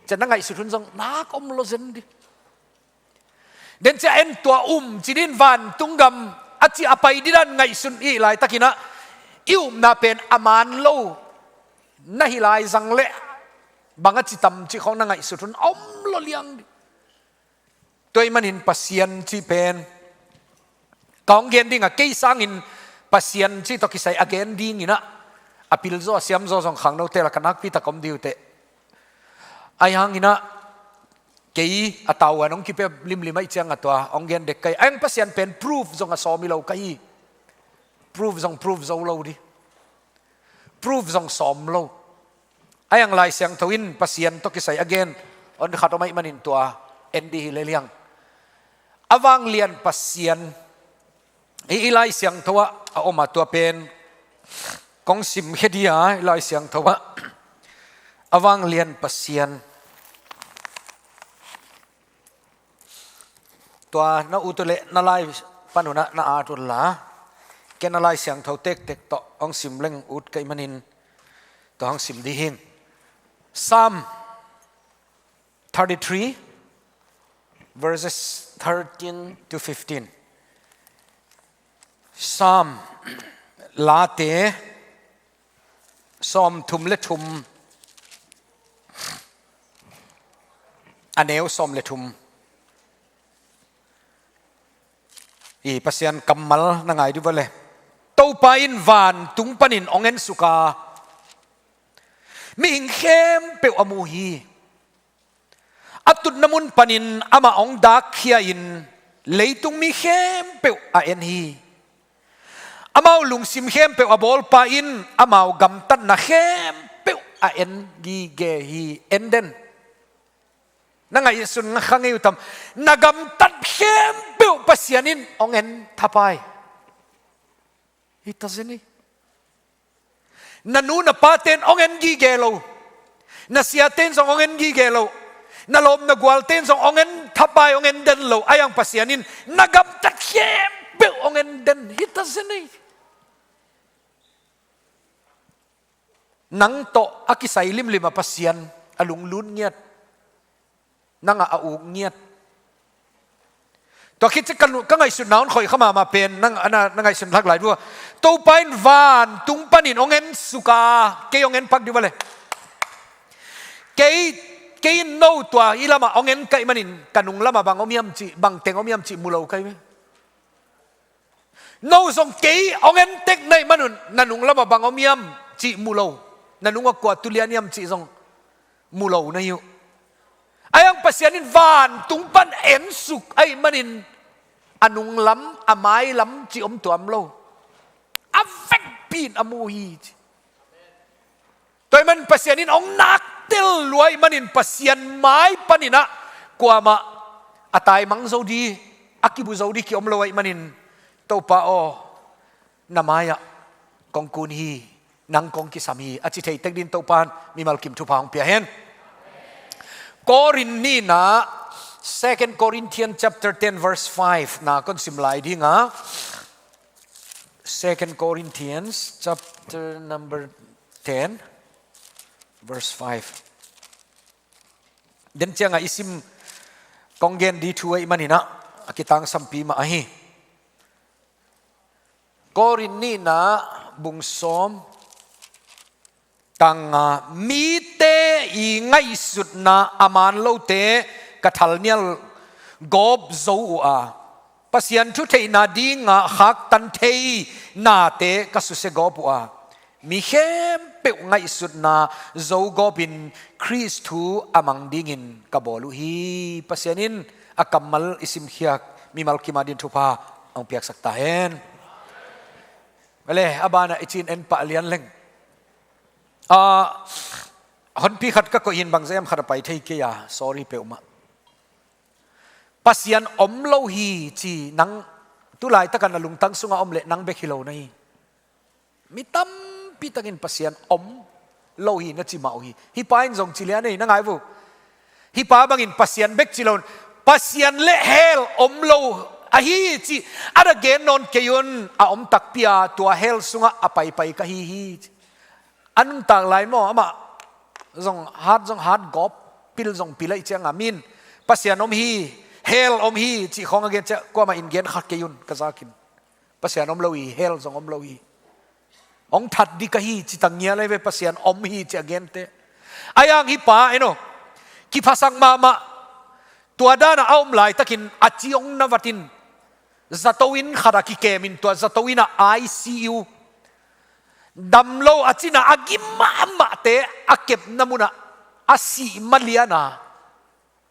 Ciang na ngaihsut hun zong nak om lo zen ding. Den ciang en tua um ci ding, vantung gam a ci a pai ding dan ngaihsun i hih laitakin ah i upna pen a man lo na hi lai zang leh bang a ci tam cih khawng na ngaihsut hun a om lo liang ding. Tua ahih manin Pasian cih pen ka hong gen ding a, kei sangin Pasian cih tawh kisai a gen ding in ah a pil zaw a siam zaw zong khangnote lakah nakpi tak om ding uh teh. Ahi hangin ah kei a tau a nong kipia limlim ahih ciang a tua hong gen dek ka hi. Ahi hang Pasian pen proof zong a sawm hi lo ka hi. Proof zong proof zo lo ding. Proof zong sawm lo. Ahi hang Lai Siangtho in Pasian tawh kisai a gen hong khat om ahih manin tua en ding hi lel hiang. A vanglian Pasian hi i Lai Siangtho ah a om a, tua pen kong simkhia ding a, i Lai Siangtho ah a vanglian Pasian. Tua na ut uh leh na lai pan un ah na at un la, ken a Lai Siangtho tektek tawh hong sim leng ut ka hih manin tua hong sim ding hing. Psalm thirty-three, verses thirteen to fifteen. Psalm Late sawmthum le thum, a neu sawm le thum. I Pasian kammal na ngai dih vua le. Topa in vantung panin hong ensuk a, Mihing khempeuh a mu hi. A tutna mun panin amah hong dakkhia-in leitung mi khempeuh a en hi. Amau lungsim khempeuh a bawlpa in amau gamtatna khempeuh a en gige hi. En den. Na ngaihsun kha ngei uh tam? Na gamtat khempeuh Pasian in hong en thapai. Hi ta zen hi. Na nu na pate'n hong en gige lo. Na siate'n zong hong en gige lo. Na lawm na gualte'n zong hong en thapai, hong en den lo. Ahi hang Pasian in na gamtat khempeuh hong en den. Hi ta zen hi. Nang tawh a kisai limlim a Pasian a lunglut ngiat. Nang a a uk ngiat. Tua khit ciang ka nu-, ka ngaihsutna hong khoih kha mahmah pen, nang, na, na ngaihsun lak lai dua. Topa in vantung panin hong en suk a, kei hong en pak dih va le. Kei, kei in no tua i lamah hong en ka hih manin, ka nung lamah bang om hiam cih, bang teng om hiam cih mu lo ka hi ve. No zong kei hong en tek na hih manun, na nung lamah bang om hiam cih mu lo. Na nung ah kua tu lian hiam cih zong mu lo na hi uh. Ahi hang Pasian in vantung pan en suk ahih manin a nung lam, a mai lam cih om tuam lo. A vekpi in a mu hi ci. Tua ahih manin Pasian in hong naktel lua ahih manin Pasian mai panin ah kuamah a taimang zo ding, a kibu zo ding ki-om lo ahih manin, Topa aw, na mai-ah kong kun hi, nang kong kisam hi, a ci thei tek dingin Topa'n mimal kim thupha hong pia hen. Korin nihna, Second Corinthians chapter ten verse five na kon sim lai ding a. Second Corinthians chapter number ten, verse five. Den ciangah i sim kong gen ding thu ahih manin ah a kitangsampi mah ahi. Korin nihna bung sawm, tang nga, mite i ngaihsutna a man lote ka thalnial gawp zo uh a, Pasian thu theihna dingah khaktan thei nate ka susia gawp uh a, mi khempeuh ngaihsutna zo gawpin Khrist thu a mang dingin ka bawl uh hi. Pasian in a kammal i simkhiat mimal kim adingin thupha hong piaksak ta hen. Vale, a banah i cin en pah lian leng. Ah, honpi khat ka koih in bangzah hiam khat a pai thei kei a, sorry peuhmah. Pasian om lo hi ci nang, tu laitakin na lungtang sungah om leh nang bek hi lo na hi. Mi tampi takin Pasian om lo hi na ci mah uh hi. Hih pa in zong ci lian ei, na ngai vo. Hih pa bangin Pasian bek ci lo in, Pasian le hell om lo ahi ci a na gen nawn kei un. A om takpi a, tua hell sungah a paipai ka hi hi ci. A nuntak lai maw, amah zong hat zong hat gawp, pil zong pil ahih ciangin, mi in Pasian om hi, hell om hi cih khawng a gen ciang kuamah in gen kha kei un, ka zakin. Pasian om lo hi, hell zong om lo hi. Hong that ding ka hi ci ta ngial ei ve, Pasian om hi ci a gente. Ahi hang hih pa, en aw, kiphasak mahmah. Tua dan a a om laitakin a ci hong na vat in, zato inn khat ah kikemin, tua zato inn ah I C U, dam lo a cina a gim mahmahte a kepna munah a sih malian a,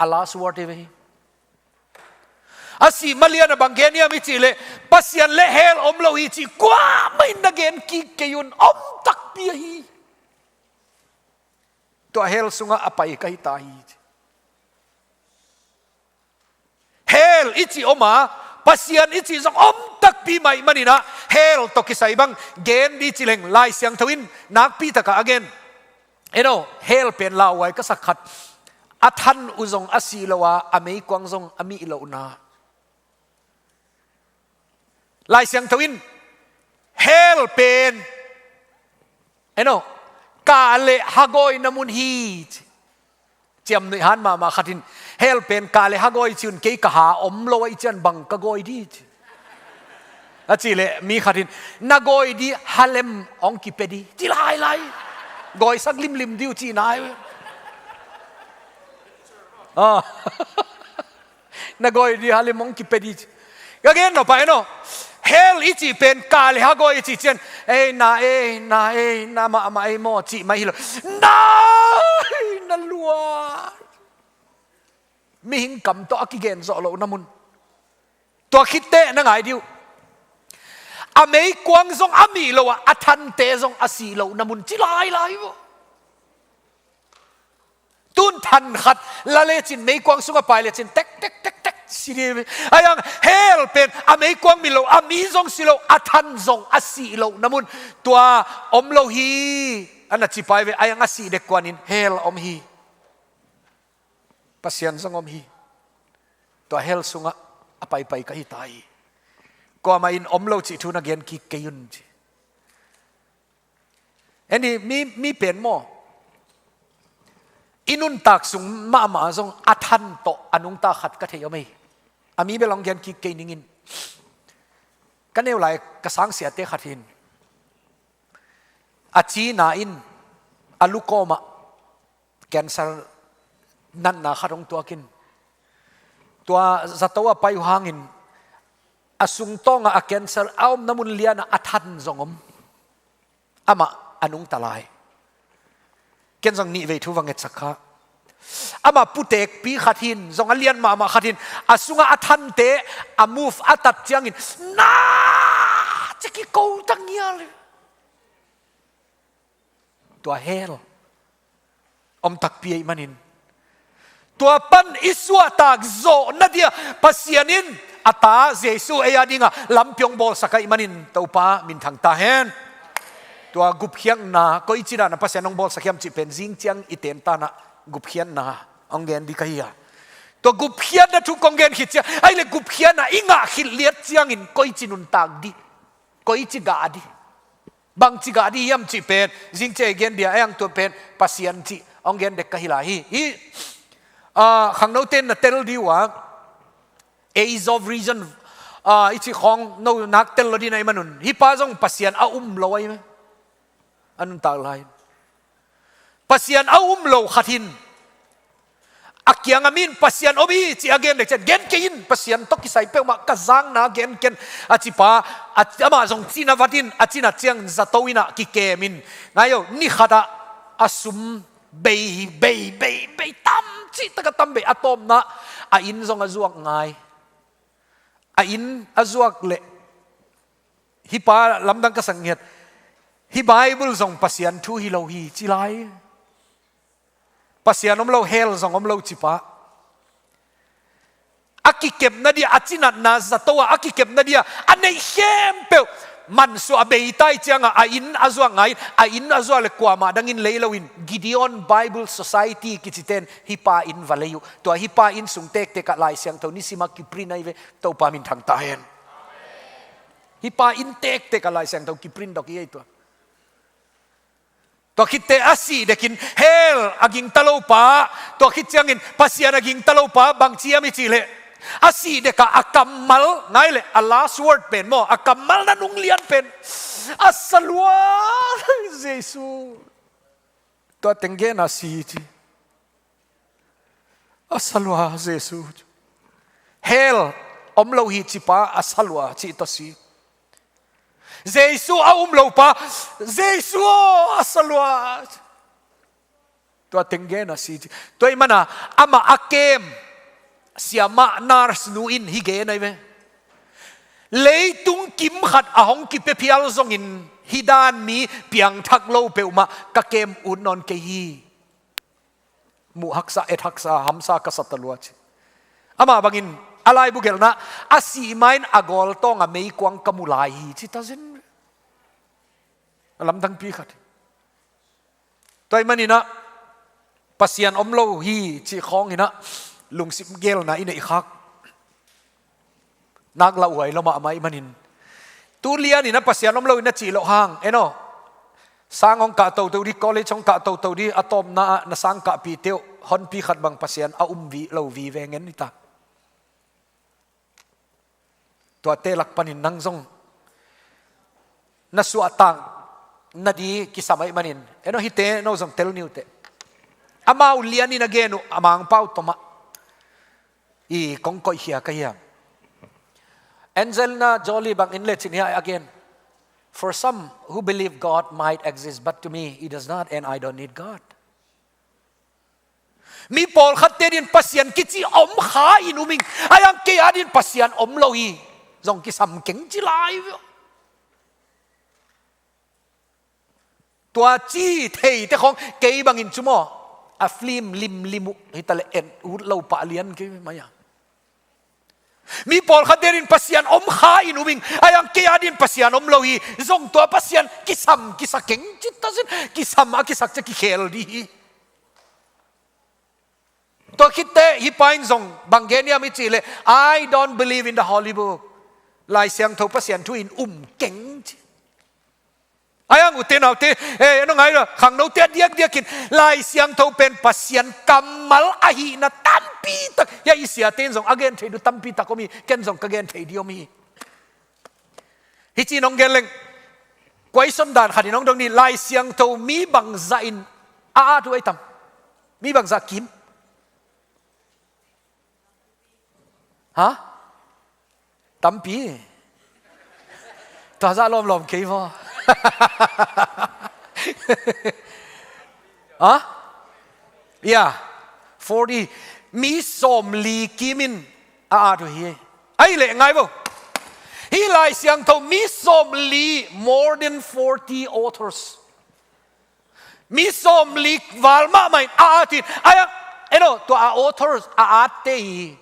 a last word hi ve hi. A sih malian a bang gen hiam i cih leh, Pasian le hell om lo hi cih kuamah in na gen kik kei un, om takpi ahi. Tua hell sungah a pai ka hi ta hi ci. Hell i cih om a, Pasian i cih zong om takpi mah ahih manin ah, hell tawh kisai bang gen ding ci leng, Lai Siangtho in nakpi takah a gen. En aw, hell pen lauhuai ka sak khat. A than uh zong a sih lo a, a meikuang zong a mih lohna. Lai Siangtho in hell pen, en aw, kah le ha gawina mun hi ci. Ciamnuih han mahmah khat in hell pen kah le ha gawi ci un, kei ka ha om lo ahih ciang bang ka gawi ding ci. A cih leh mi khat in, na gawi ding ha lem hong kipia ding ci lailai. Gawisak limlim ding uh cihna hi. Ah. Na gawi ding ha lem hong kipia ding ci. Ka gen nop a, en aw, Hell i cih pen ka le hagawi i cih ciang, ei na, ei na, ei na mahmah ei maw cih mah hi lo. Na, ei na lua. Mihing kam tawh a kigen zawh lohna mun. Tua khitteh na ngai dih uh. A meikuang zong a mih lo a, a thante zong a sih lohna mun ci lailai uh. Tun than khat la lecin meikuang sungah pai lecin tek tek tek tek si dih. Ahi hang hell pen a meikuang mih lo, a mi zong si lo, a than zong a sih lohna mun. Tua om lo hi a na ci pai ve. Ahi hang a sih dek kuanin hell om hi. Pasian zong om hi. Tua hell sungah a paipai ka hi ta hi. Kuamah in om lo cih thu na gen kik kei un ci. En dih, mi, mi pen maw, i nuntak sung mahmah zong a than tawh a nungta khat ka thei om ei. A mi bel hong gen kik kei ning in. Ka neu lai ka sangsiate khat hi in, a cina in a lukawmah cancer natna khat hong tuak in, tua zato a pai uh hangin a sungtawngah a cancer a omna mun lianah a than zong om. Amah a nungta lai. Ken zong nih vei thu va ngetsak kha. Amah putekpi khat hi in, zong a lian mahmah khat hi in, a sungah a thante a move a tat ciangin na ci kiko ta ngial. Tua hell om takpi ahih manin, tua pan i suahtak zawhna dia Pasian in a ta Jesu ei a dinga lampi hong bawlsak ahih manin Topa minthang ta hen. Tua gupkhiatna koici dana Pasian hong bawlsak hiam cih pen zing ciang i tentanah gupkhiatna hong gen dih ka hi a. Tua gupkhiatna thu kong gen khit ciang, ahih leh gupkhiatna i ngah khit liat ciangin koici nuntak dih, koici gah dih, bangci gah dih hiam cih pen zing ciang i gen dih a, ahi hang tua pen Pasian cih hong gen dek ka hi lai hi. Hih, ah, khangnote in na tel dih uh a, Age of Reason, ah, i cih khawng no nak tel lo dih na hih manun, hih pa zong Pasian a um lo ahi meh. A nuntak lai-in Pasian a um lo khat hi in, a kiangah mi in Pasian om hi ci a gen dek ciang, gen kei in, Pasian tawh kisai peuhmah ka zakna gen ken a ci pa, a, amah zong cina vat in, a cinat ciang zato innah kikem in, ngai o, ni khatah a sum bei, bei, bei, bei, tam cihtak a tam bei, a tawpna a inn zong a zuak ngai. A inn a zuak leh, hih pa lamdang ka sak ngiat, hih Bible zong Pasian thu hi lo hi ci lai. Pasian om lo, hell zong om lo ci pa. A kikepna dia, a cinatna zato ah a kikepna dia a neih khempeuh mansuah a bei ta ahih ciangah a inn a zuak ngai in, a inn a zuak leh kuamah dangin lei loin Gideon Bible Society kicite in hih pa inn va lei uh. Tua hih pa inn sung tektek ah Lai Siangtho nisim a kiprint ahi ve. Topa minthang ta hen. Hih pa inn tektek ah Lai Siangtho kiprint dok hi ei tua. Tua khitteh a sih dekin hell a gingta lo pa, tua khit ciangin Pasian a gingta lo pa, bangci hiam i cih leh, a sih dekah a kammal, ngai leh a last word pen maw, a kammal na nung lian pen, a sa lua Jesu. Tua teng gen a si ci. A sa lua Jesu. Hell om lo hi ci pa a sa lua cih tawh si. Jesu a um lo pa, Jesu aw, a sa lua. Tua teng gen a si ci. Tua ahih mana amah a kem siamah nurse nu in hih gen ahi ve. Leitung kim khat a hong kipia phial zongin hih dan mi piangthak lo peuhmah ka kem ut nawn kei hi. Muh haksa, et haksa, hamsa ka sa ta lua ci. Amah bangin a laibu gelhna, a sih ma-in a gawltawng a meikuang ka mu lai hi ci ta zen. A lamdangpi khat. Tua ahih maninah Pasian om lo hi cih khawnginah lungsim gelna i neih khak nak lauhuai lua mahmah ahih manin, tu lianin a Pasian om lo in a cih loh hang, en aw, sang hong kah toto dih, college hong kah toto dih, a tawpna ah na sang kahpihte uh honpi khat bang Pasian a um vi lo vive ngen hi ta. Tuate lak panin nang zong na suahtak nading kisam ahih manin, en aw, hihte no zong tel ni uh teh. Amau lianin a gen uh, a Mangpau tomah i kong koihkhia ka hiam? Angelina Jolie bangin le cin hi a, again, "For some who believe God might exist, but to me, it does not, and I don't need God." Mi pawlkhatte din Pasian kici om kha in um ing, a yang kei a din Pasian om lo hi, zong kisam keng ci lai ve. Tua ci theite khawng kei bangin cu maw, a film limlim uh hi ta le en ut lo pah lian kei mai a. Mi pawlkhatte din Pasian om kha in um ing, a yang kei a din Pasian om lo hi, zong tua Pasian kisam kisa keng ci ta sin, kisam a kisak cia kikhel di hi. Tua khitte hih pa in zong bang gen hiam i cih leh, "I don't believe in the Holy Book." Lai Siangtho Pasian thu in um keng ci. A yang ute naute, eh, nong ngai lo, khangnote a diakdiak in Lai Siangtho pen Pasian kammal ahihna tampi tak, hia i siate in zong a gen thei duh tampi tak om hi, ken zong ka gen thei di om hi. Hih ci nong gen leng, kuai son dan khat in hong dong ni, Lai Siangtho mi bangzah in a at uh ai tam? Mi bangzah kim? Ha? Tampi. Tua zah lawmlawm kei vaw. Ha? Ya. Forty. Mi sawmli kim in a at uh hi. Ai le ngai bo. Hih Lai Siangtho mi sawmli, more than forty authors. Mi sawmli val mahmah in a at in, a yang, eno, tua a authors a atte hi.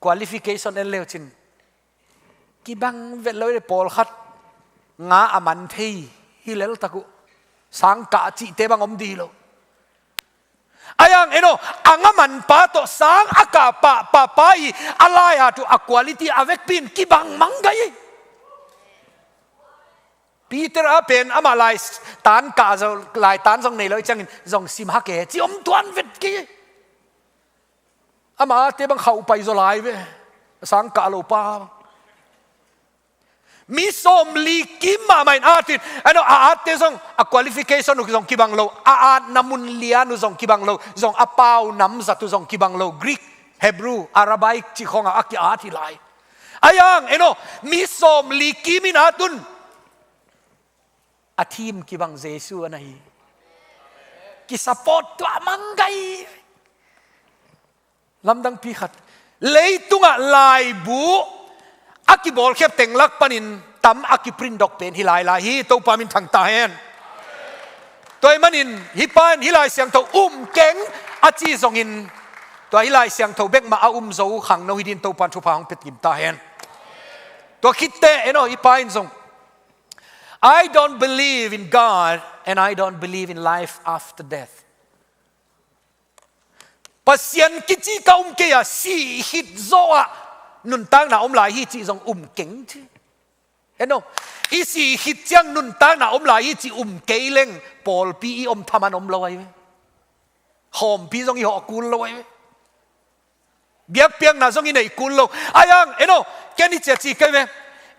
Qualification en leu cin, kibang vet lo le, pawlkhat nga a man thei hi lel tak uh. Sangkah cihte bang om di lo. A yang eno, a nga manpa tawh sang a kah pahpah pa hi, a lai-at uh a quality a vekpi in kibang manggai hi. Peter a pen amah lai tan kah zo, lai tan zong nei lo i ciangin zong sim hak e ci om tuan vet kei. Amah te bang khauh pai zaw lai ve. Sang kah lo pa. Mi sawmli kim mahmah in a at in, eno, a atte zong a qualification uh zong kibang lo, a atna mun lian uh zong kibang lo, zong a pau namzat uh zong kibang lo, Greek, Hebrew, Arabic cih khawngah a ki-at hi lai. A yang, eno, mi sawmli kim in a at un. A thim kibang Jesu a na hi. Kisupport tuah manggai. Lamdangpi khat. Leitungah laibu a kibawlkhiat teng lak panin tam a kiprint dok pen hi lailai hi, Topa min thang ta hen. Tua ahih manin hih pa in hih Lai Siangtho um keng a ci zongin, tua hih Lai Siangtho bek mah a um zo khangno hi din Topa in thupha hong pia kim ta hen. Tua khitte, eno, hih pa in zong, "I don't believe in God and I don't believe in life after death." Pasian kici ka um kei a, si khit zawh ah nuntakna om lai hi cih zong um keng ci. Eno, i si khit ciang nuntakna om lai hi cih um kei leng, pawlpi i om thaman om lo ahi ve. Khawmpi zong i hawh kul lo ahi ve. Biakpiakna zong i neih kul lo. A yang, eno, ken i ciaci kei ve.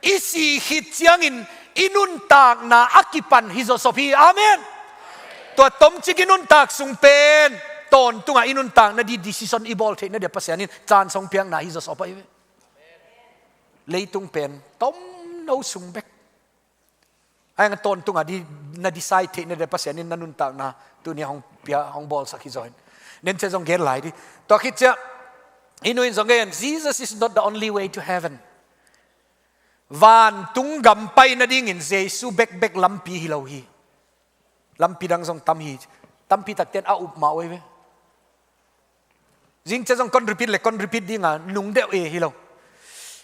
I si khit ciangin i nuntakna a kipan hi zawsop hi. Amen. Tua tomcik i nuntak sung pen tawntungah i nuntakna di decision i bawl theihna dia Pasian in caan song piakna hi zawsop ahi ve. Leitung pen tomno sung bek. A yang tawntungah di, na decide theihna dia Pasian in na nuntakna tuni hong pia, hong bawlsak hi zaw in. Nencia zong gen lai di. Tua khit ciah, i nu in zong gen, "Jesus is not the only way to heaven." Vantung gam pai nadingin Jesu bekbek lampi hi lo hi. Lampi dang zong tam hi. Tampi takten a up mah uh ahi ve. Zingcia zong kon repeat le kon repeat dinga nung deuh e hi lo.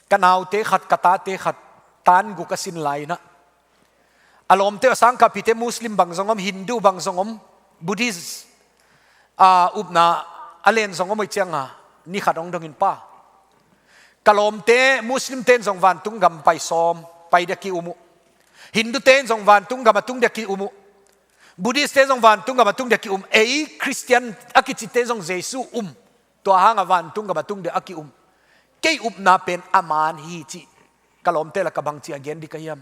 Ka naute khat, ka tate khat, tan guk a sin lai inah, a lawmte a sangkahpite Muslim bang zong om, Hindu bang zong om, Buddhist a upna a len zong om uh cianga ni khat hong dongin pa, ka lawmte Muslimte in zong vantung gam pai sawm, pai dia ki-um uh. Hindute in zong vantung gam a tung dia ki-um uh. Buddhistte zong vantung gam a tung dia ki-um. Ei Christian a kicite zong Jesu um. Tua hanga vantung gam a tung dia a ki-um. Kei upna pen a man hi cih ka lawmte laka bangci a gen di ka hiam?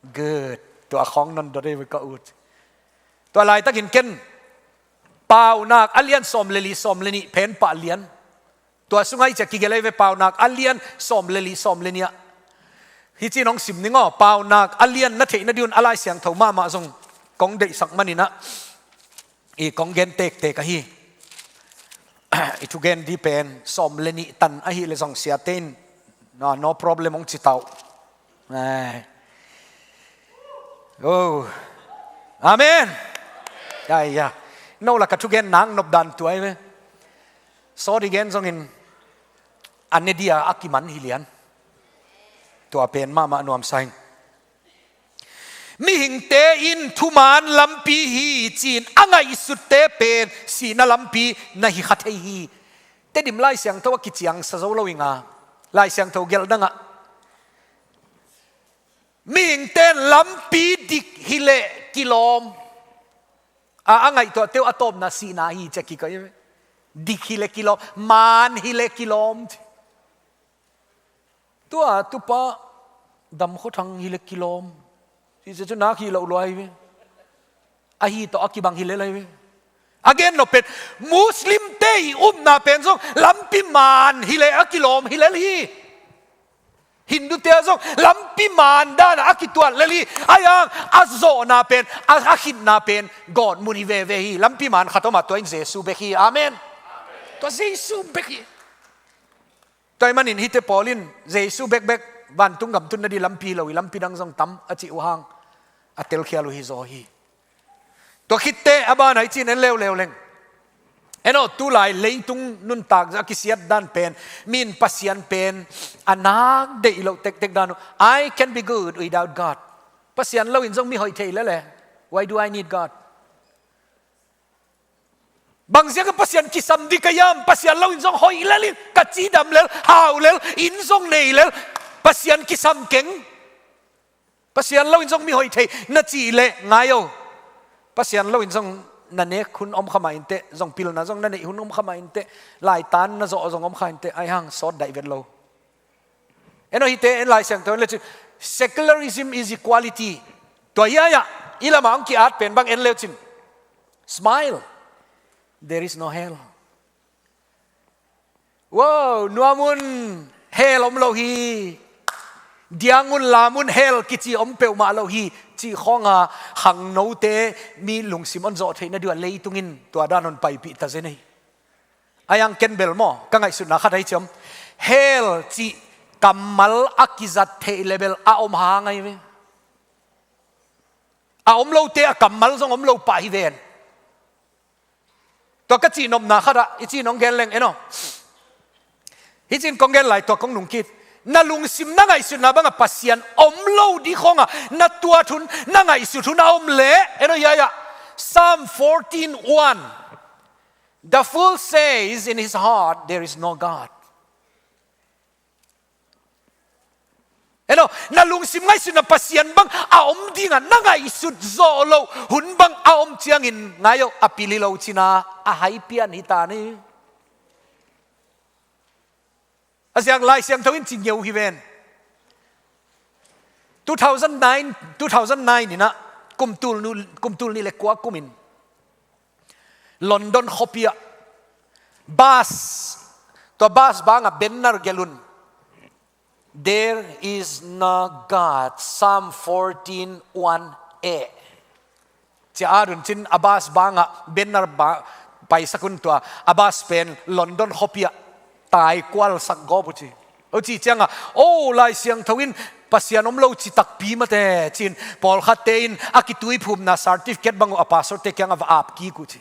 Good. Tua khawng non dot ei ka ut. Tua laitakin ken Paunak a lian sawm le li, sawm le nih phen pah lian. Tua sungah i ciah kigelh ahi ve, Paunak a lian sawm le li, sawm le nih ah. Hih ci-in hong sim ning aw, Paunak a lian na theih nading un a Lai Siangtho mahmah zong kong deihsak manin ah, i kong gen tektek ahi. I thugen ding pen sawm le nih tan ahih leh zong siate in, no, no problem hong ci ta uh. Ai. Oh. Amen. Ya, ya. No lah ka thugen nang nop dan tua hi ve. Sawt i gen zongin a ne ding a kiman hi lian. Tua pen mahmah nuamsa ing. Mihingte in thuman lampi hi ci-in a ngaihsutte pen sihna lampi na hi kha thei hi. Tedim Lai Siangtho a kiciangsa zo lo ing a, Lai Siangtho gelh dangah mihingte in lampi dik hi leh kilawm a, a ngaihtuahte uh a tawpna sihna hi ci-a kikoih hi ve. Dik hi leh kilawm, man hi leh kilawm ci. Tua tupa Dam Khua Thang hi leh kilawm ci, ci cu nak hi lo lua hi ve. Ahi tawh a kibang hi lel ahi ve. A gen nop pen Muslimte i upna pen zong lampi man hi leh a kilawm hi lel hi. Hindute ah zong lampi man dan a kituat lel hi. Ahi hang a zawhna pen, a, a khitna pen gawtmun hi veve hi. Lampi man khat om a, tua in Jesu bek hi. Amen. Tua Jesu bek hi. Tua ahih manin hihte pawl in Jesu bekbek vantung gam tun nading lampi lo hi, lampi dang zong tam a cih uh hang a telkhial uh hi zaw hi. Tua khitteh a ban ah i cih in en leuleu leng, en aw, tulai leitung nuntak zah a kisiat dan pen, mi in Pasian pen a nak deih loh tektek dan uh. I can be good without God. Pasian lo in zong mi hoih thei lel e. Why do I need God? Bang ziak a Pasian kisam ding ka hiam? Pasian lo in zong hoih lel ing, ka cidam lel, hau lel, inn zong nei lel. Pasian kisam keng. Pasian lo in zong mi hoih thei na cih leh ngai o. Pasian lo in zong na nek hun om kha mah inteh, zong pilna zong na neih hun om kha mah inteh, laitan na zawh zong om kha inteh, ahi hang sawt daih vet lo. En aw, hihte en Lai Siangtho en le cin, secularism is equality. Tua hiai ah i lamah hong ki-at pen bang en le cin, smile, there is no hell. Wow, nuam un, hell om lo hi. Diang un, lam un, hell kici om peuhmah lo hi, cih khawng a khangnote mi lungsim hon zawh theih nading a leitung in tua dan hon paipih ta zen hi. Ahi hang ken bel maw, ka ngaihsutna khat ahi ciam, hell cih kammal a kizat theih leh bel a om hang ahi ve. A om lote a kammal zong om lo pah hi ven. Tua ka cihnopna khat ah i cih in hong gen leng, en aw. Hih ci-in kong gen lai tua kong nung kit. Na lungsim na ngaihsutna bangah Pasian om lo ding khawng a na tuat hun, na ngaihsut hun a om leh, en aw, hiai ah, Psalm fourteen one. The fool says in his heart, "There is no God." En aw, na lungsim ngaihsutna Pasian bang a om ding a na ngaihsut zawh loh hun bang a om ciangin ngai aw, a pil hi lo cin a, a hai pian hi ta ni. A ziak Lai Siangtho in ci ngeu hi ven. Two thousand nine, two thousand nine in ah, kum tul nu, kum tul nih le kua kum in London khuapi ah bus, tua bus bang ah banner gelh un, "There is no God, Psalm fourteen one A." Ci-a at un cin, a bus bang ah banner ba, paisak un, tua a bus pen London khuapi ah tai kual sak gawp uh ci. Huci ciang a, "Oh, Lai Siangtho in Pasian om lo ci takpi mate," ci-in pawlkhatte in a kituiphumna certificate bang uh a pastorte kiang ah va ap kik uh ci.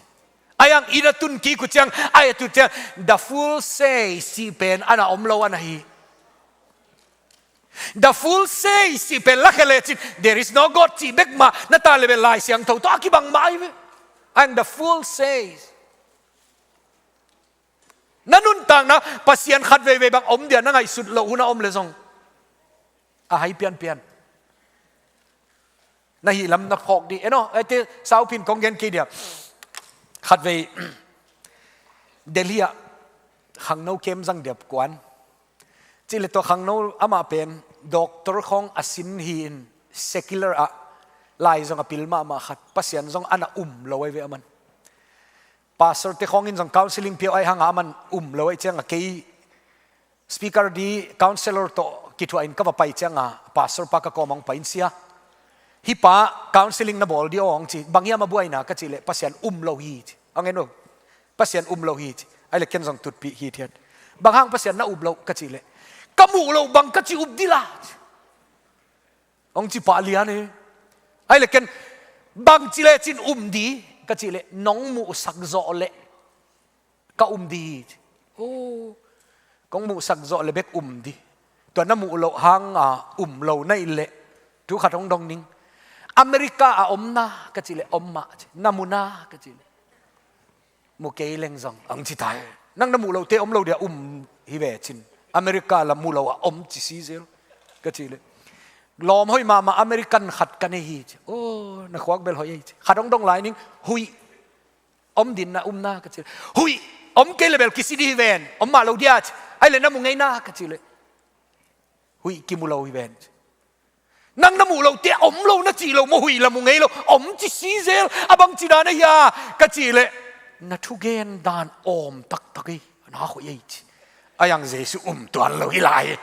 Ahi hang inn a tun kik uh ciang, a et uh ciang, "The fool says," cih pen a na om lo a na hi. "The fool says," cih pen lakhia le cin, "There is no God," cih bek mah na ta le bel Lai Siangtho tawh a kibang mah ahi ve. Ahi hang "The fool says." Na nuntakna Pasian khat veivei bang om dia na ngaihsut loh hun a om le zong, a hai pianpian. Na hih lam na phawk dih. En aw, eite saupin kong gen kei dia. Khatvei Delhi ah khangno kem zang dia kuan. Cih leh tua khangno amah pen doctor khawng a sin hi-in, secular ah, lai zong a pil mahmah khat, Pasian zong a na um lo ahi ve aman. Pastorte khawng in zong counseling pia uh ahi hang a, aman um lo ahih ciang a, kei Speaker di counselor tawh kithuah in ka va pai cianga pastor pa ka kawm hong pai in, "Sia, hih pa counseling na bawl di aw," hong ci. "Bang hiam a buaina?" ka cih leh, "Pasian um lo hi," ci. Hong en uh, "Pasian um lo hi," ci. Ahih leh ken zong tutpih hithiat. "Bang hang Pasian na um lo?" ka cih leh, "Ka muh loh bang ka ci um dila," ci. Hong ci pah lian hi. Ahih leh ken, "Bangci lecin um di?" ka cih leh, "Nong muhsak zawh leh ka um di hi," ci. "Oh, kong muhsak zawh leh bek um di. Tua na muh loh hanga um lo na hih leh, thu khat hong dong ning. America ah om na?" ka cih leh, "Om mah," ci. "Na mu na?" ka cih leh, "Mu kei leng zong," hong ci ta hi. "Nang na muh lohte om lo dia um hi ve," ci-in, "America la mu lo a om ci si zel," ka cih leh, "Lawm hoih mahmah American khat ka nei hi," ci. "Oh, na khuak bel hoih ei," ci. "Khat hong dong lai ning, huih om ding na um na?" ka cih leh, "Huih om kei leh bel kisin hi ven, om mah lo dia," ci. "Ahih leh na mu ngei na?" ka cih leh, "Huih kimu lo hi ven," ci. "Nang na muh lohte om lo na cih lo maw, huih la mu ngei lo, om ci si zel, a bangci dan ahi a?" ka cih leh, "Na thugen dan awm taktak ei, na hoih ei," ci. "Ahi hang Jesu um tuan lo hi lai,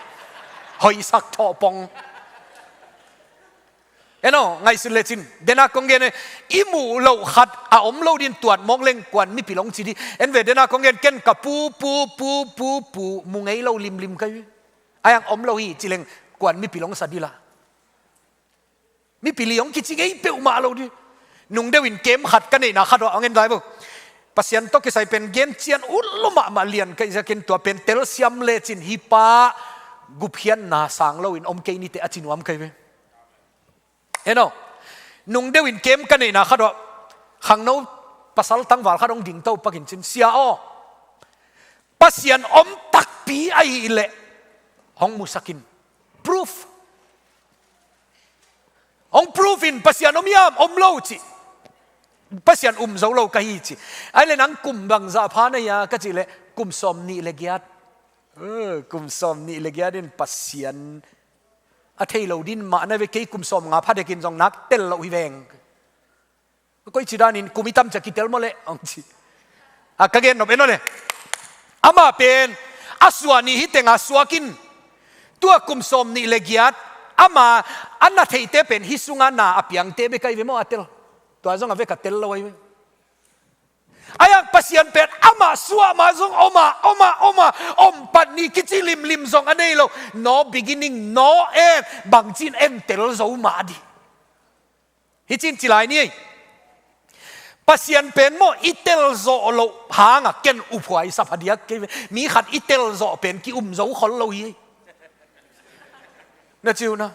hoihsak thawh pong." En aw, ngaihsun lecin, dena kong gen, i muh loh khat a om lo ding tuat mawk leng kuan mipil hong ci di. En ve, dena kong gen, ken ka pu, pu, pu, pu, pu mu ngei lo limlim ka hi. Ahi hang om lo hi ci leng kuan mipil hong sa dila. Mipil hi hong kici ngei peuhmah lo di. Nung deuhin kem khat ka neihna khat uh ah, hong en lai vo. Pasian tawh kisai pen gen cian ut lo mahmah lian ka hih ziakin tua pen telsiam lecin hih pa gupkhiatna sang loin om kei nite a ci nuam ka hi ve. En aw, nung deuhin kem ka neihna khat uh ah, khangno pasal tangval khat hong dingto pakin cin, "Sia aw, Pasian om takpi ahih leh hong musak in, proof. Hong proof in, Pasian om hiam, om lo," ci. "Pasian um zo lo ka hi," ci. "Ahih leh nang kum bangzah pha na hia?" ka cih leh, "Kum sawmnih le giat." "Eh, kum sawmnih le giat in Pasian a thei lo ding mah na hi ve, kei kum sawmnga pha dekin zong nak tel loh hi veng." "Koici danin kum i tam ciang kitel maw leh?" hong ci. A, ka gen nop en aw le. Amah pen a suah ni hi teng a suak in, tua kum sawmnih le giat ama a na theite pen hih sunga na a piangte bek ahi ve maw a tel. Tua zong a vek a tel lo ahi ve. Ahi hang Pasian pen amah suah ma zong om a, om a, om a, om pat ni kici limlim zong a nei lo. No beginning, no end, bangci in en tel zo mah di. Hih ci-in ci lai ni ei. Pasian pen maw i tel zawh loh hanga ken uphuai sa phadiak kei ve. Mi khat i tel zawh pen ki-um zo khol lo hi ei. Na ci uh na.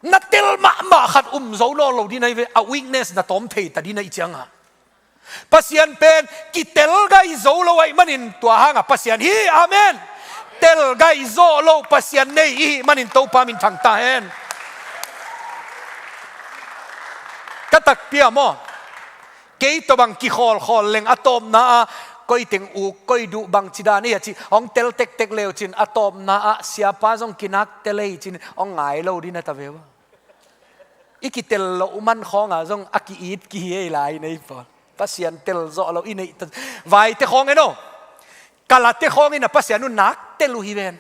Na tel mahmah khat um zo nawn lo ding ahi ve, a weakness na tawm thei ta ding ahih cianga. Pasian pen kitel gai zo lo ahih manin tua hanga Pasian hi, amen. Tel gai zawh lo Pasian nei i hih manin Topa minthang ta hen. Ka takpi a maw, kei tawh bang kikhawlkhawl leng a tawpna ah koi teng uk, koi duh, bangci dan ei a ci hong tel tektek leu cin a tawpna ah siapa zong kinak tel ei cin hong ngai lo ding na ta ve uh a. I kitel loh man khawnga zong a ki-it kihi ei lai nei pawl. Pasian tel zawh lo i neih ta. Vaite khawng en aw. Kalate khawng in a Pasian uh nak tel uh hi ven.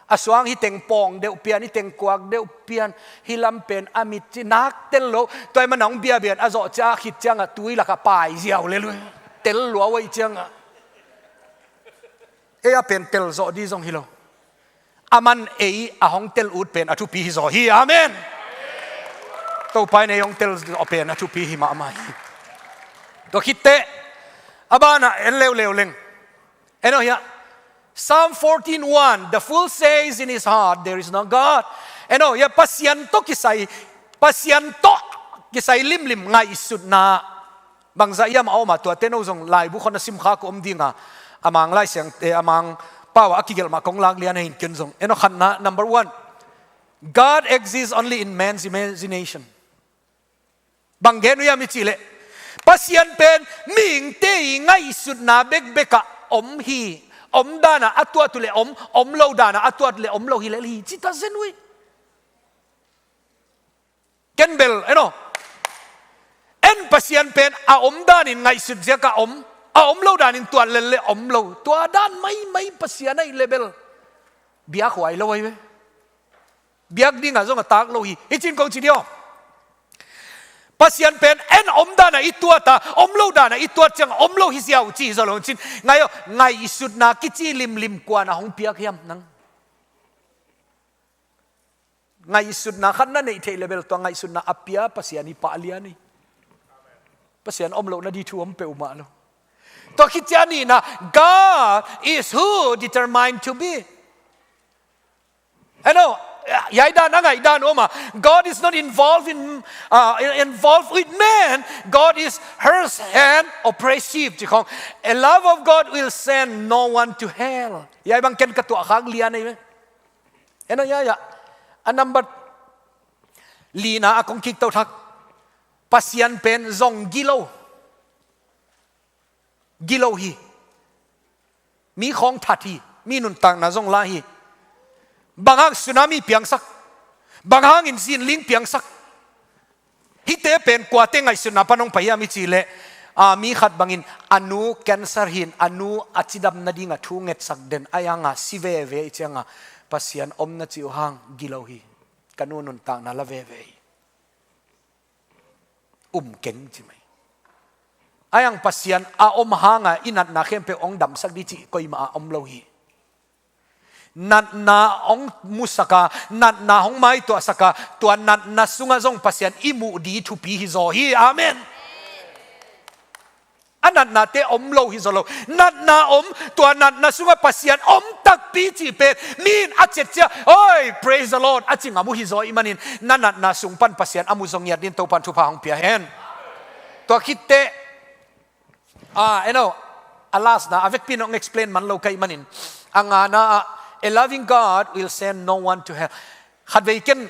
A suang hi teng pawng deuh pian, hi teng kuak deuh pian, hi lam pen a mit ci nak tel lo. Tua ahih man a hong biabian a zawh cia a khit ciangah tui lakah pai ziau lel uh. Tel lua uh ahih ciangah. Ei a pen tel zawh di zong hi lo. Aman ei a hong tel ut pen a thupi hi zaw hi. Amen. Topa in ei hong tel zawh pen a thupi hi mahmah hi. Tua khitteh a banah en leuleu leng. En aw hiah. Psalm fourteen one, "The fool says in his heart, 'There is no God.'" En aw hiah, Pasian tawh kisai, Pasian tawh kisai limlim ngaihsutna bangzah hiam a om a, tuate no zong laibu khawng na simkhak uh om dinga, a Mang Lai Siangtho, eh, a Mang pau ah a kigelh mah kong lak lian hi in ken zong. En aw khatna, number one, God exists only in man's imagination. Bang gen uh hiam i cih leh, Pasian pen mihingte i ngaihsutna bekbek ah om hi. Om danah a tuat uh leh om, om lo danah a tuat uh leh om lo hi lel hi, ci ta zen uh hi. Ken bel, en aw. En Pasian pen a om danin ngaihsut ziak a om. A om lo danin tuat lel le om lo. Tua dan maimai Pasian ahih leh bel biakhuai lo ahi ve. Biak dingah zong a tak lo hi. Hih cin kong ci diam? Pasian pen en om danah i tuat a, om lo danah i tuat ciang om lo hi ziau ci hi zaw lo cin. Ngai aw, ngaihsutna kici limlim kuan a hong piak hiam nang? Ngaihsutna khat na neih theih leh bel tua ngaihsutna a pia Pasian hi pah lian hi. Pasian om lohna ding thu om peuhmah lo. Tua khit ciang a nihna, God is who determined to be. Eno, hiai dan a ngaih dan om a. God is not involved in, uh, involved with man. God is hers and oppressive. Ci khong, a love of God will send no one to hell. Hiai bang ken ka tuah khak lian ahi ve. Eno, ya, ya. A number lina a kong kik to thak. Pasian pen zong gilo. Gilo hi. Mi khawng that hi. Mi nuntakna zong la hi. Bang hang tsunami piangsak? Bang hangin zinling piangsak? Hihte pen kuate ngaihsutna pan hong pai hiam i cih leh, a, mi khat bangin a nu cancer hi-in a nu a cidam nading a thu ngetsak den a, hiang a si veve i ciang a, Pasian om na cih uh hang gilo hi. Ka nu nuntakna la veve hi. Um keng ci mai. A hiang Pasian a om hang a i natna khempeuh hong damsak ding cih koimah a om lo hi. Natna hong musak a, natna hong maituahsak a, tua natna sungah zong Pasian i muh ding thupi hi zaw hi. Amen. A natnate om lo hi zaw lo. Natna om, tua natna sungah Pasian om takpi cih pen mi in a ciatciat, "Oi, praise the Lord," a ci ngam uh hi zaw ahih manin, na natna sung pan Pasian a mu zaw ngiat dingin Topan thupha hong pia hen. Tua khit teh, ah, eno, a last na, a vekpi in hong explain man lo ka hih manin, a ngana ah, "A loving God will send no one to hell." Khatvei ken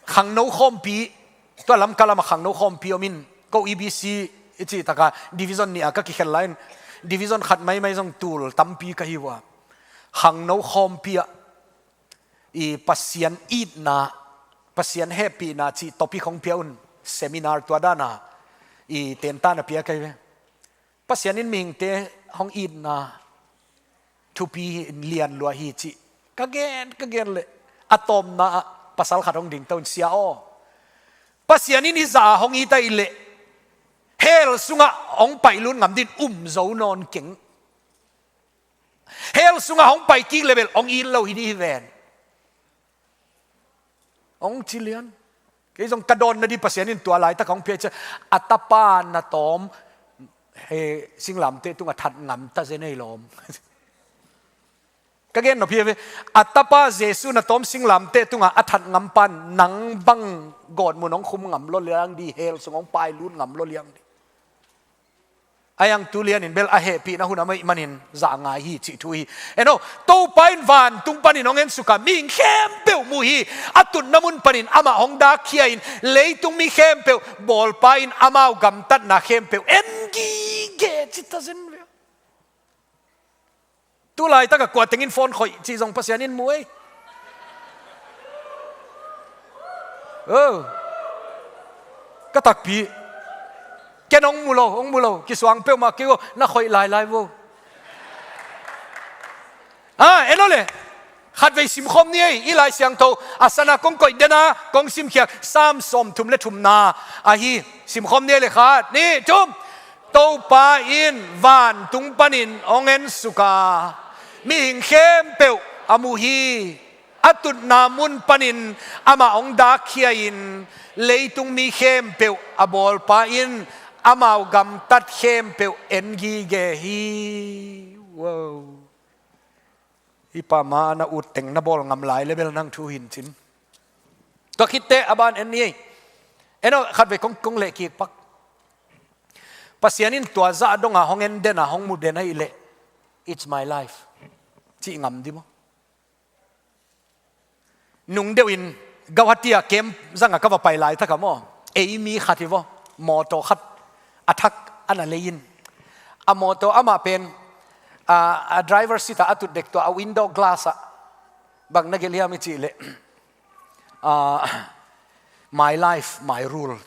khangno khawmpi, tua Lamka lamah khangno khawmpi om in, ko E B C i cih tak a division nih a ka kikhel lai in, division khat maimai zong tul tampi ka hi uh a. Khangno khawmpi ah i Pasian itna, Pasian hehpihna cih topic hong pia un, seminar tua dan a i tentan a pia ka hi ve. Pasian in mihingte hong itna thupi in lian lua hi cih ka gen, ka gen leh a tawpna ah pasal khat hong ding to in, "Sia aw, Pasian in i zah a hong it ahih leh hell sungah hong paih lut ngam dingin um zo nawn keng. Hell sungah hong pai kik leh bel hong it lo hi ding hi ven," hong ci lian. Kei zong ka dawnna ding Pasian in tua laitak hong pia ciang, "A tapa na tawm, he, singlamteh tungah that ngam ta zen ei lawm." Ka gen nop hi ve, a tapa Jesu na tawm singlamteh tungah a that ngam pan nang bang gawtmun hong khum ngam lo liang ding, hell sung hong pai lut ngam lo liang ding. A hiang tu lianin bel a hehpihna hun a mei manin zah ngai hi cih thu hi. Eno, Topa in vantung panin hong ensuk a, mihing khempeuh mu hi. A tutna mun panin amah hong dakkhia in, leitung mi khempeuh bawlpa in amau gamtatna khempeuh en gige ci ta zen ve. Tu laitak a kua teng in phone khoih cih zong Pasian in mu ei. Oh. Ka takpi. Ken hong mu lo, hong mu lo. Kisuang peuhmah kei uh, na khoih lailai vo. Ah, eno le. Khatvei simkhawm ni ei, i Lai Siangtho a san a kong koih den a kong simkhiat Sam sawmthum le thumna ahi. Simkhawm ni ei le, khat, nih, thum. Topa in vantung panin hong ensuk a, mihing khempeuh a mu hi. A tutna mun panin amah hong dakkhia in, leitung mi khempeuh a bawlpa in amau gamtat khempeuh en gige hi. Wow. Hih pa ma na ut teng na bawl ngam lai le bel nang thu hi in cin. Tua khit teh a ban en ni ei. Eno, khatvei kong, kong leh kik pak. Pasian in tua zah dong a hong en den a hong mu den ahih leh, "It's my life," cih ngam ding maw? Nung deuh in Guwahati ah camp zang a ka va pai laitak a maw, ei mi khat hi vaw, mawtaw khat a thak a na lei in, a mawtaw amah pen, a, a driver seat ah a tut dek tua, a window glass ah bang na gelh hiam i cih leh, a, "My life, my rule,"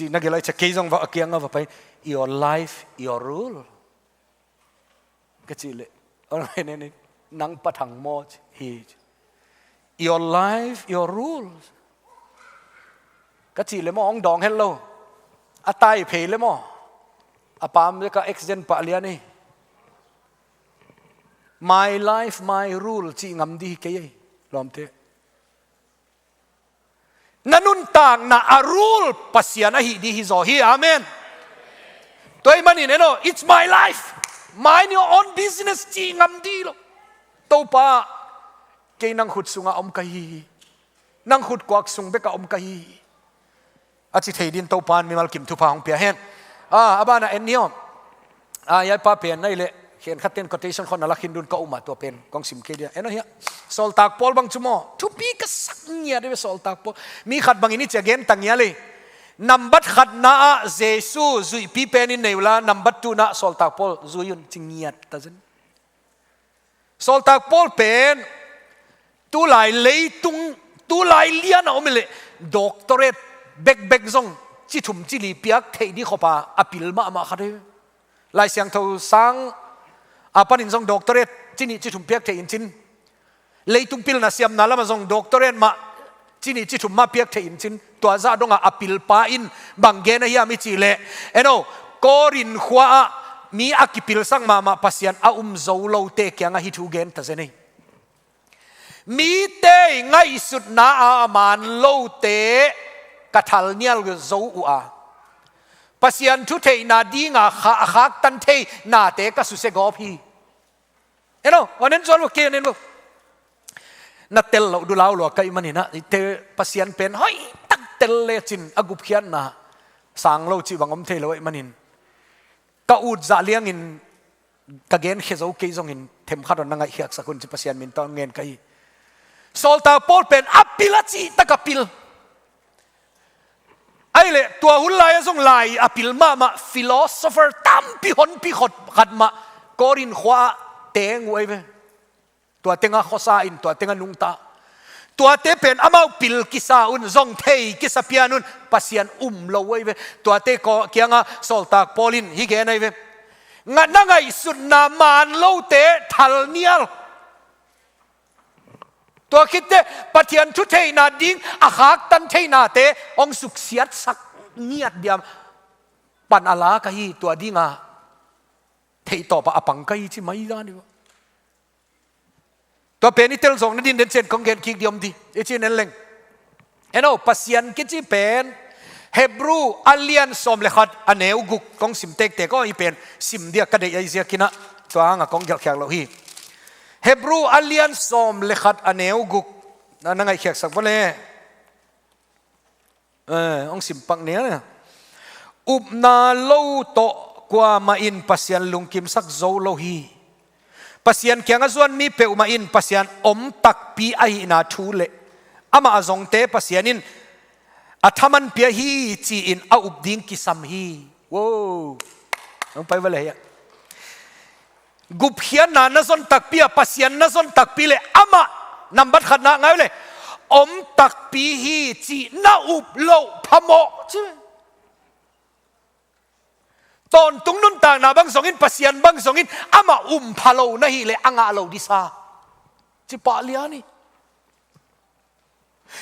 Ci na gelh a, ci a, kei zong va a kiang a va pai. Your life, your rule. Ka cih leh, nang pathang maw ci hi. Your life, your rule. Ka cih leh maw, hong dawng het lo. A tai phei leh maw, a pam leh ka accident pah lian hi. My life, my rule cih ngam dih hi kei ei, lawmte. Na nuntakna a rule Pasian ahih dih hi zaw hi. Amen. Tua ahih manin, eno, it's my life, mind your own business cih ngam dih lo. Topa, kei nang khut sungah om ka hi hi. Nang khut kuak sung bekah om ka hi hi. A ci thei din Topa in mimal kim thupha hong pia hen. A, a banah en ni aw. A, hiai pa pen nai leh, khenkhat ten quotation khawng na la khin dun ka um a, tua pen kong sim kei dia. En aw hiah. Sawltak Paul bang cu maw, thupi ka sak ngiat ve Sawltak Paul. Mi khat bangin i ci a gen ta ngiat leh, nambat khatna ah Jesu zuihpi pen in nei uh la, nambat two na Sawltak Paul zui un ci ngiat ta zen. Sawltak Paul pen tulai leitung, tulai lian a om hi leh, doctorate bekbek zong ci thum ci li piak theih dih khop a, a pil mahmah khat hi. Lai Siangtho sang a panin zong doctorate ci nih ci thum piak theih in cin, leitung pilna siamna lamah zong doctorate mah ci nih ci thum mah piak theih in cin, tua zah dongah a pilpa in bang gen a hiam i cih leh, eno, Korin khua ah mi a kipilsak mahmah Pasian a um zo lote kiangah hih thu gen ta zen ei. Mite ngaihsutna a man lote ka thalnial zo uh a, Pasian thu theihna dinga kha-, a khaktan thei nate ka susia gawp hi. Eno, wan en zual lo, kei nen lo. Na tel loh dulau lua ka hih manin ah, i te Pasian pen hoih tak tel lecin a gupkhiatna sang lo cih bang om thei lo ahih manin, ka ut zah liangin ka gen khia zo kei zongin themkhat hong na ngaihkhiatsak un ci Pasian min tawh ngen ka hi. Sawltak Paul pen a pil a cih tak a pil. Ahih leh tua hun lai a zong lai a pil mahmah philosopher tampi honpi khat mah Korin khua ah teng uh ahi ve. Tua tengah khuasa in, tua tengah nungta. Tuate pen amau pil kisa un, zong thei kisa pian un, Pasian um lo ahi ve. Tuate kiangah Sawltak Paul in hih gen ahi ve. Nga-, na ngaihsutna man lote thalnial. Tua khit teh Pathian thu theihna ding a khaktan thei nate hong suksiatsak ngiat diam, pan a la ka hi, tua dinga theihtawp ah a pang ka hi ci mai dan hi. Tua pen i tel zawkna din den ciang kong gen kik dih om dih, i cih en leng. Eno, Pasian kici pen Hebrew a lian sawm le khat a neu guk kong sim tektek aw, i pen sim dih a ka deih ahi ziakin ah tua hangah kong gelhkhiat lo hi. Hebrew a lian sawm le khat a neu guk, na, na ngaihkhiatsak vua le. Eh, hong sim pak ning a. Upna lo tawh kuamah in Pasian lungkimsak zo lo hi. Pasian kiangah zuan mi peuhmah in Pasian om takpi ahihna thu le amah a zongte Pasian in a thaman pia hi ci-in a up ding kisam hi. Wow. Hong pai vua le hiah. Gupkhiatna na zon takpi a, Pasian na zon takpi le amah nambat khatna ngai uh le om takpi hi cih na up loh phamawh ci. Tawntung nuntakna bang zongin, Pasian bang zongin amah um pha lo na hih leh a ngah lo disa ci pah lian hi.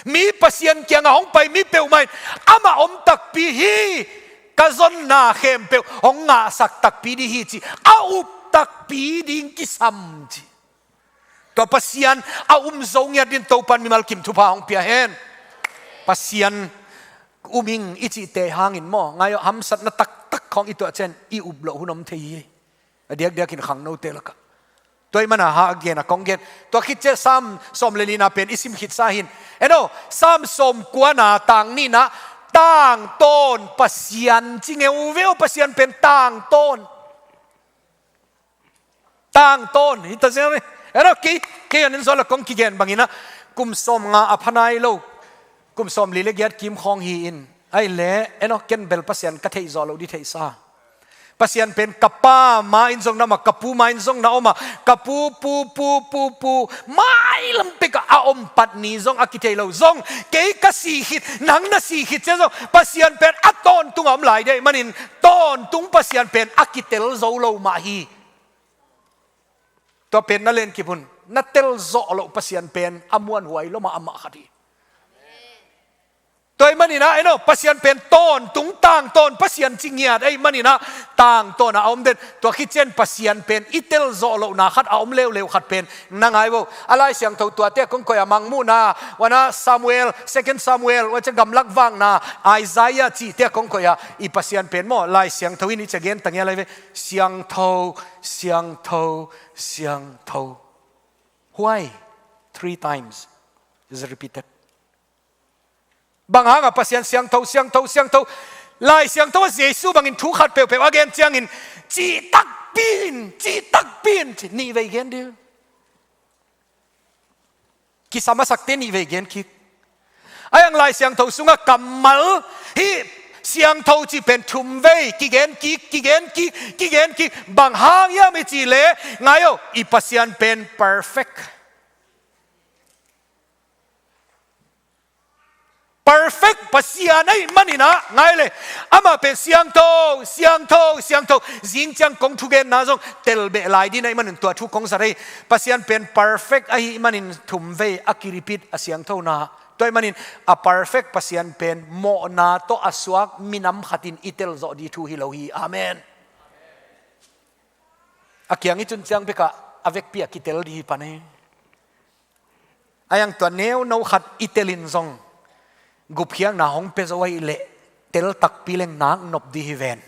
Mi Pasian kiangah hong pai mi peuhmah in amah om takpi hi, ka zonna khempeuh hong ngahsak takpi dih hi ci a up takpi ding kisam ci. Tua Pasian a um zo ngiat din Topan mimal kim thupha hong pia hen. Pasian um ing i cihte hangin maw, ngai aw, hamsatna taktak khawng i tuah ciang i up loh hun om thei hi. A diakdiakin khangnote lakah. Tua ahih manin a gen a kong gen. Tua khit ciang Sam sawm le lina pen i sim khitsa hi in. Eno, Sam sawm kuana tang nihna, tangtawn Pasian ci ngeu ve aw, Pasian pen tangtawn. Tangtawn hi ta ziau ni. Eno, kei, kei an in zaw la kong kigen bangin ah, kum sawmnga a pha nai lo, kum sawmli le giat kim khawng hi in. Ahih leh, eno, ken bel Pasian ka theih zawh loh ding theihsa. Pasian pen ka pa ma in zong na om a, ka pu ma in zong na om a, ka pu, pu, pu, pu, pu, mailam pek a om pat ni zong a kithei lo zong, kei ka si khit, nang na si khit ciang zong, Pasian pen a tawntung a om lai dih ahih manin, tawntung Pasian pen a kitel zo lo mah hi. Tua pen na len kip un, na tel zawh loh Pasian pen a muanhuai lo mah amah khat hi. Tua ahih manin ah, en aw, Pasian pen tawntung tangtawn Pasian ci ngiat ahih manin ah, tangtawn a om den. Tua khit ciang Pasian pen i tel zawh lohna khat a om leuleu khat pen na ngai vo. A Lai Siangtho tuate kong koih a, Mangmuhna, Wana Samuel, Second Samuel, Wana Gamlak Vakna, Isaiah cihte kong koih a, i Pasian pen maw, Lai Siangtho in i ci a gen ta ngiat lai ve. Siangtho, siangtho, siangtho. Why? Three times is repeated. Bang hanga Pasian siangtho, siangtho, siangtho? Lai Siangtho ah Jesu bangin thu khat peuhpeuh a gen ciangin, cih takpi in, cih takpi in, ci nih vei gen dih. Kisam a sakte nih vei gen kik. A yang Lai Siangtho sungah kammal hih siangtho cih pen thum vei kigen kik, kigen kik, kigen kik. Bang hang hiam i cih leh, ngai aw, i Pasian pen perfect. Perfect Pasian ahih manin ah, ngai le, amah pen siangtho, siangtho, siangtho. Zing ciang kong thugenna zong tel beh lai ding ahih manin tua thu kong zat hi. Pasian pen perfect ahih manin thum vei a ki-repeat a siangthona. Tua ahih manin a perfect Pasian pen mawhna tawh a suak minam khat in i tel zawh ding thu hi lo hi. Amen. A kiang i cun ciang bekah a vekpi a kitel ding hi pan hi. A yang tua neuno khat i telin zong gupkhiatna hong pia zo ahih leh tel takpi leng nak nop ding hi ven.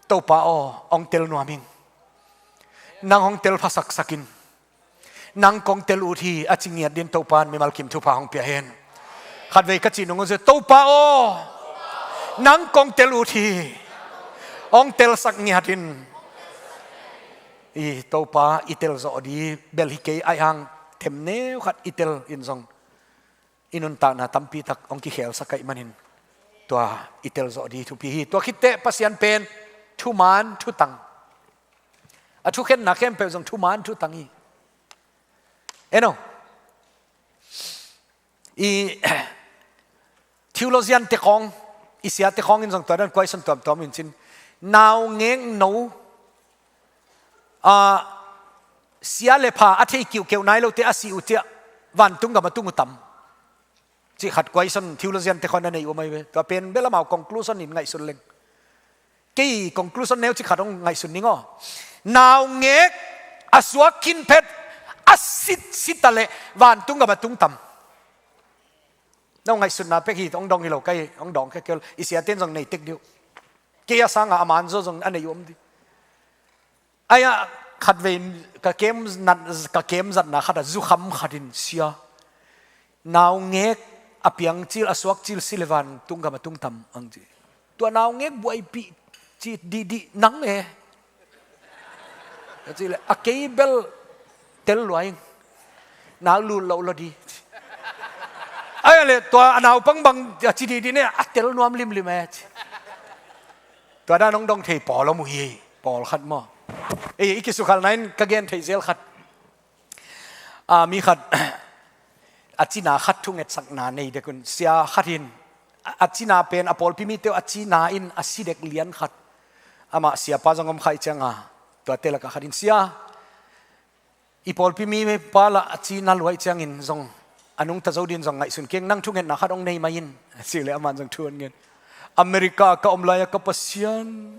Topa aw, hong tel nuam ing. Nang hong tel pha saksak in. Nang kong tel ut hi, a ci ngiat ding Topa in mimal kim thupha hong pia hen. Khatvei ka cih nung uh zia, Topa aw, nang kong tel ut hi. Hong telsak ngiat in. I Topa i tel zawh ding bel hi kei, ahi hang themneu khat i tel in zong i nuntakna tampi tak hong kikhelsak ahih manin tua i tel zawh ding thupi hi. Tua khit teh Pasian pen thuman thutang. A thukhenna khempeuh zong thuman thutang hi. En aw. I theologian te khawng, i siate khawng in zong tua dan question tuamtuam in cin. Naungek no, a, sia le pha a thei kiuhkeuh nai lote a si uh ciah vantung gam a tung uh tam? Cih khat question theologian te khawng a nei uh mai ve. Tua pen bel amau conclusion in ngaihsun leng. Kei conclusion neu cik khat hong ngaihsun ning aw. Naungek a suak khin phet a sit sit a leh vantung gam a tung tam? No ngaihsutna pek hi, hong dong hi lo, kei hong dong kei kei lo. I siate in zong nei tek dih uh. Kei a sanga a man zaw zong a nei uh om dih. Ai-ah khatvei ka kem nat, ka kem zatna khat ah zukham khat in, sia, naungek a piang cil, a suak cil si le vantung gam a tung tam, ang ci. Tua naungek buaipih ci dihdih nang e. Ka cih leh a kei bel tel lua ing. Nau lut loh lo dih. Ai-ah leh tua a naupang bang a ci dihdih ne, a tel nuam limlim e ci. Tua dan hong dong thei pawl om uh hi, pawlkhat maw. Ei, i kisukhalna in ka gen theih zel khat. A, mi khat a cina khat thungetsakna nei dek un, sia khat in a, a cina pen a pawlpi mite uh a cina in a si dek lian khat. Amah siapa zong om kha ih cianga, tuate lakah khat in, sia, i pawlpi mi pa lah a cina lua ih ciangin zong a nungta zo ding zong ngaihsun keng, nang thungetna khat hong nei mai in, a cih leh amah in zong thu hong ngen. America ka om lai-ah ka Pasian,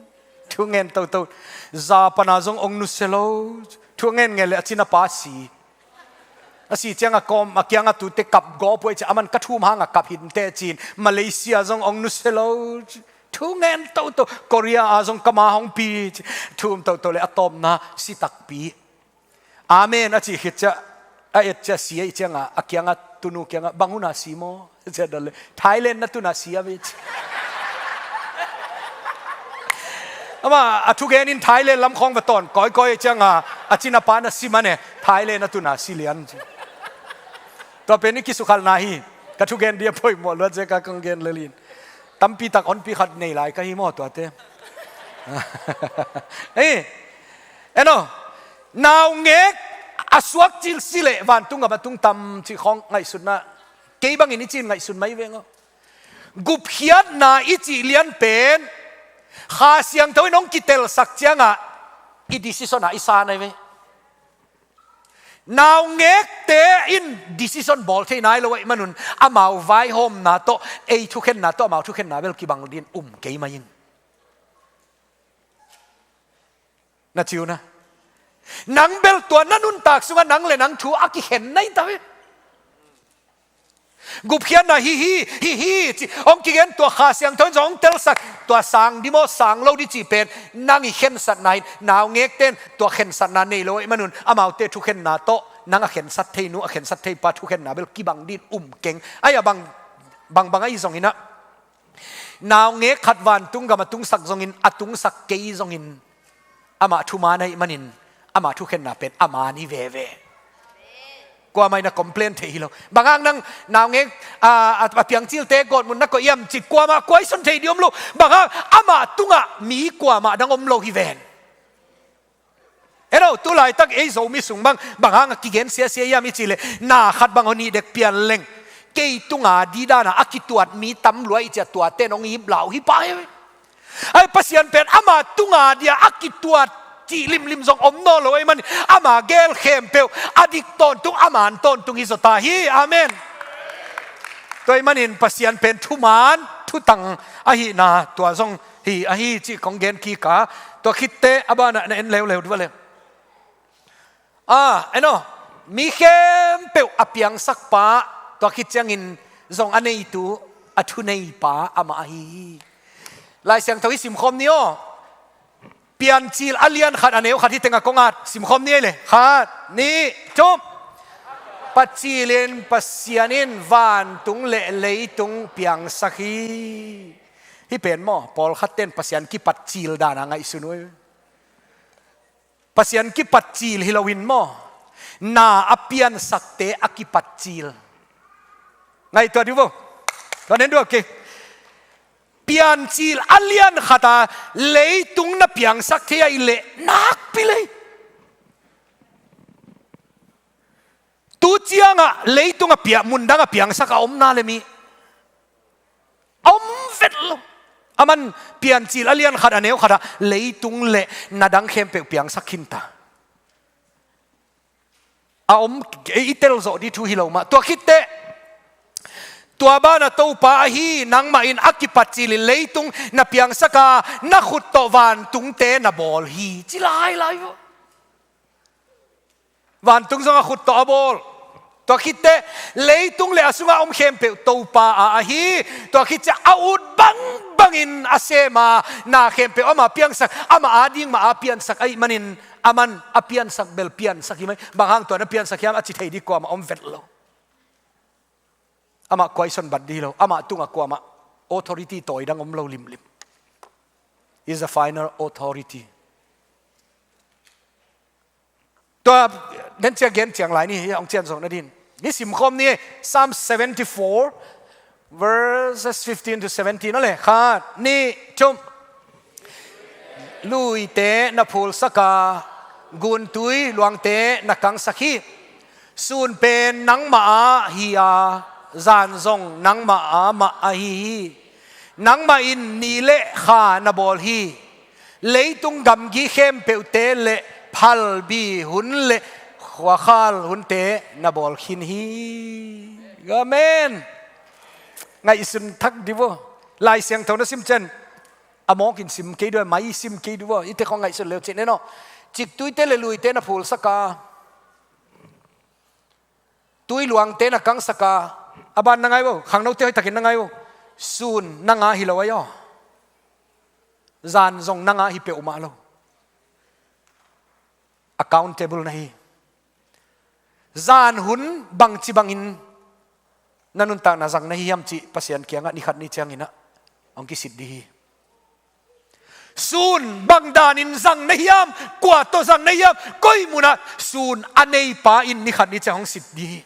thu ngen toto. Japan ah zong hong nusia lo, thu ngen ngen leh a cina pa si. A si ciangah kawm a kiangah tute kap gawp uh ih ciah, aman ka thum hangah kap hinteh ci-in, Malaysia zong hong nusia lo, thu ngen toto. Korea ah zong ka ma hong pi ci, thum toto leh a tawpna si takpi. Amen a cih khit ciah, a et ciah si ahih ciangah, a kiangah, tunu kiangah, bang hun a si maw? Ciah dan leh, Thailand na tun a si a ve ci. Amah a thugen in Thailand lam khawng va tawn kawikawi ahih ciangah, a cina pa na si man e, Thailand na tun a si lian ci. Tua pen i kisukhalna hi, ka thugen ding a poimawh luat zia ka kong gen lel in. Tampi tak honpi khat nei lai ka hi maw tuate. Ei, eno, naungek a suak cil sileh vantung gam a tung tam cih khawng ngaihsutna, kei bangin i cin ngaihsun mai veng aw. Gupkhiatna i cih lian pen Kha Siangtho in hong kitelsak ciangah i decision ah i sa nai ve. Naungekte in decision bawl thei nai lo ahih manun amau vaihawmna tawh, ei thukhenna tawh amau thukhenna bel kibang din um kei mai in. Na ci uh na. Nang bel tua na nuntak sungah nang le nang thu a kikhen nai ta ve. Gupkhiatna hi hi, hi hi ci hong kigen, tua Kha Siangtho in zong hong telsak, tua sang di maw, sang lo di cih pen nang i khensatna hi in, naungekte in tua khensatna nei lo ahih manun amaute thukhenna tawh nang a khensat thei nu, a khensat thei pa thukhenna bel kibang din um keng. Ai a bang, bang bang ahi zongin ah, naungek khat vantung gam a tungsak zongin, a tungsak kei zongin, amah thuman ahih manin amah thukhenna pen a man hi veve. Kuamah in a complain thei hi lo. Bang hang nang naungek, a, a, a piangcilte gawtmun na koih hiam ci kuamah kuaison thei di om lo. Bang hang amah tungah mi kuamah dang om lo hi ven. Eno, tu laitak ei Zomi sung bang, bang hang a kigen siasia hiam i cih leh, na khat bang hong nih dek pian leng, kei tunga di dana a kituat mi tam lua i cih a tuate in hong ip lau hi pah hi. Ai, Pasian pen ama tunga dia a kituat cih limlim zong om nawn lo ahih manin ama gel khempeuh a dik tawntung, a man tawntung hi zaw ta hi. Amen. Tua ahih manin Pasian pen thuman, thutang ahihna tua zong hi ahi cih kong gen kik a, tua khitteh a banah na en leuleu dih va le. Ah, eno, mi khempeuh a piangsak pa, tua khit ciangin zong a neitu, a thunei pa amah ahi hi. Lai Siangtho i simkhawm ni aw. Piancil a lian khat a neu khat hi tengah kong at simkhawm ni ei le. Khat, nih, thum. Patcil in Pasian in vantung le leitung piangsak hi. Hih pen maw, pawlkhatte in Pasian kipatcil dana ngaihsun uh. Pasian kipatcil hi loin maw, na a piansakte a kipatcil. Ngaihtuah dih vo. Tua nen dua kei. Piancil a lian khata leitung na piangsak thei ahih leh nakpi lei. Tu ciangah leitung a piang, mundang a piangsak a omna le mi a om vet lo. Aman Piancil a lian khat a neu khatah leitung le na dang khempeuh piangsak khinta. A om, i tel zawh dih thu hi lo mah. Tua khitteh, tua banah Topa ahi nangmah in a kipatcil in leitung na piangsak a, na khut tawh vantungte na bawl hi, ci lailai uh. Vantung zong a khut tawh a bawl. Tua khitteh, leitung le a sungah om khempeuh Topa a ahi. Tua khit ciah a ut bangbangin a sem a, na khempeuh ama piangsak, ama ading mah a piansak ahih manin, aman a piansak bel piansak hi mai. Bang hang tua na piansak hiam a ci thei dih kuamah om vet lo. Amah kuaison bat dih lo. Amah tungah kuamah authority tawi dang om lo limlim. Is the final authority. Tua den ciang gen ciang lai ni, hong cian zawh nadin. Ni simkhawm ni, Psalm seventy-four, verses fifteen to seventeen, aw le. Khat, nih, thum. Luite na phulsak a, guntui luangte na kangsak hi. Sun pen nangmah a hi a, zan zong nangmah a mah ahi hi. Nangmah in ni le kha na bawl hi. Leitung gamgi khempeuhte le phalbi hun le khuakhal hunte na bawl khin hi. Amen. Ngaihsun thak dih vo. Lai Siangtho na sim ciang a mawkin sim kei dih vo, mai sim kei dih vo. Ite khawng ngaihsun leu cin en aw. Ciktuite le luite na phulsak a, tui luangte na kangsak a, a ban na ngai vo, khangnote hoihtakin na ngai vo. Sun nang a hi lo ahi aw. Zan zong nang a hi peuhmah lo. Accountable na hi. Zan hun bangci bangin na nuntakna zang na hi hiam cih Pasian kiangah ni khat ni ciangin ah hong kisit dih hi. Sun bang danin zang na hiam, kua tawh zang na hiam, koi munah sun a neipa in ni khat ni ciang hong sit dih hi.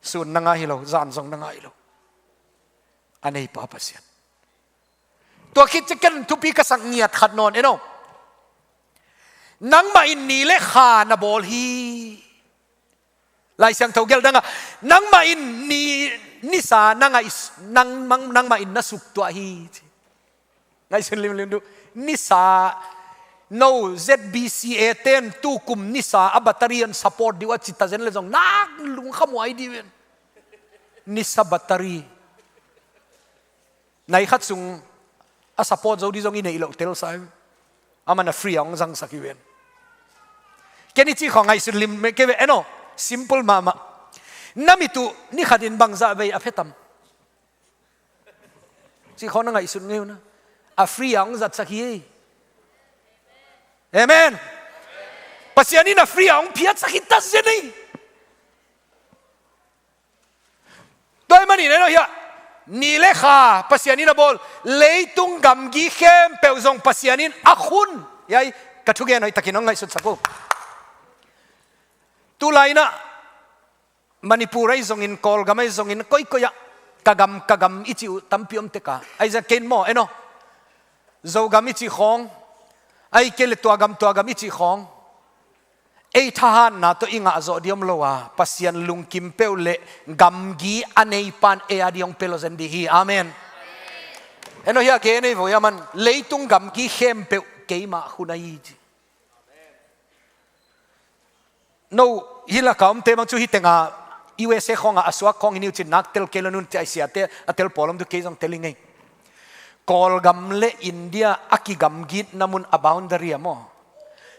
Sun nang a hi lo, zan zong nang a hi lo. A neipa Pasian. Tua khit ciang ken thupi ka sak ngiat khat nawn en aw. Nangmah in ni le kha na bawl hi. Lai Siangtho gel dangah nangmah in ni, nisa na ngaih, nang, nang, nangmah in na suktuah hi. Ngaihsun limlim duh. Nisa, no Z B C A ten tukum nisa a battery on support dih uh a ci ta zen le zong nak lungkham huai dih ven. Nisa battery. Nai khat sung a support zo dih zong i neih loh tel sa hi. Aman a free a hong zangsak hi ven. Ken i cih khawng ngaihsun lim kei ve en aw. Simple mahmah. Na mit uh ni khatin bangzah vei a phetam cih khawng na ngaihsun ngei uh na. A free a hong zatsak hi. Amen. Pasian in a free a hong phiatsak hi ta zen hi. Tua ahih manin en aw hiah, ni le kha Pasian in a bawl, leitung gamgi khempeuh zong Pasian in a khun. Hiai ka thugen hoihtakin hong ngaihsutsak uh. Tulai inah Manipur ahi zongin, Kawlgam ahi zongin, koikoi ah ka gam, ka gam i cih uh tampi om tek a. Ahi zongin ken maw en aw, Zogam i cih khawng, ahih kei leh tua gam, tua gam i cih khawng, ei thahatna tawh i ngah zawh dih om lo a, Pasian lungkim peuh le gamgi a neipa'n ei a dih hong pia lo zen dih hi. Amen. En aw hiah gen ei vo hiah man, leitung gamgi khempeuh keimah khun ahi ci. No, hih laka omte bang cu hih tenga U S A khawngah a suak khawng hi ni uh cin nak tel kei lo nun ci a, i siate a tel pawl om tu kei zong tel i ngei. Kawlgam le India a kigamgitna mun a boundary a maw,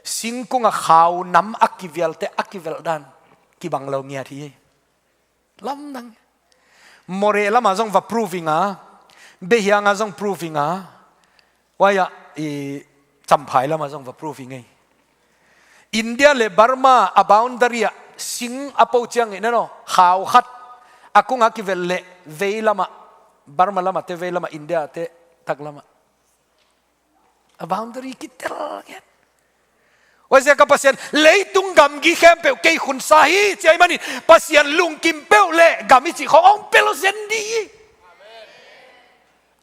singkunga khau nam a kivialte a kivelh dan kibang lo ngiat hi. Lamdang. Moreh lamah zong va proving a, Behiang ah zong proving a, huai ah i Champhai lamah zong va proving ei. India le Burma a boundary ah sing a po ciangin en aw, khau khat a kungah kivelh leh vei lamah, Burma lamah te vei lamah, India te tak lamah. A boundary kitel ngiat. Huaiziak a Pasian, leitung gamgi khempeuh kei khunsa hi ci ahih manin, Pasian lungkim peuh le gam i cih khawng hong pia lo zen dih hi.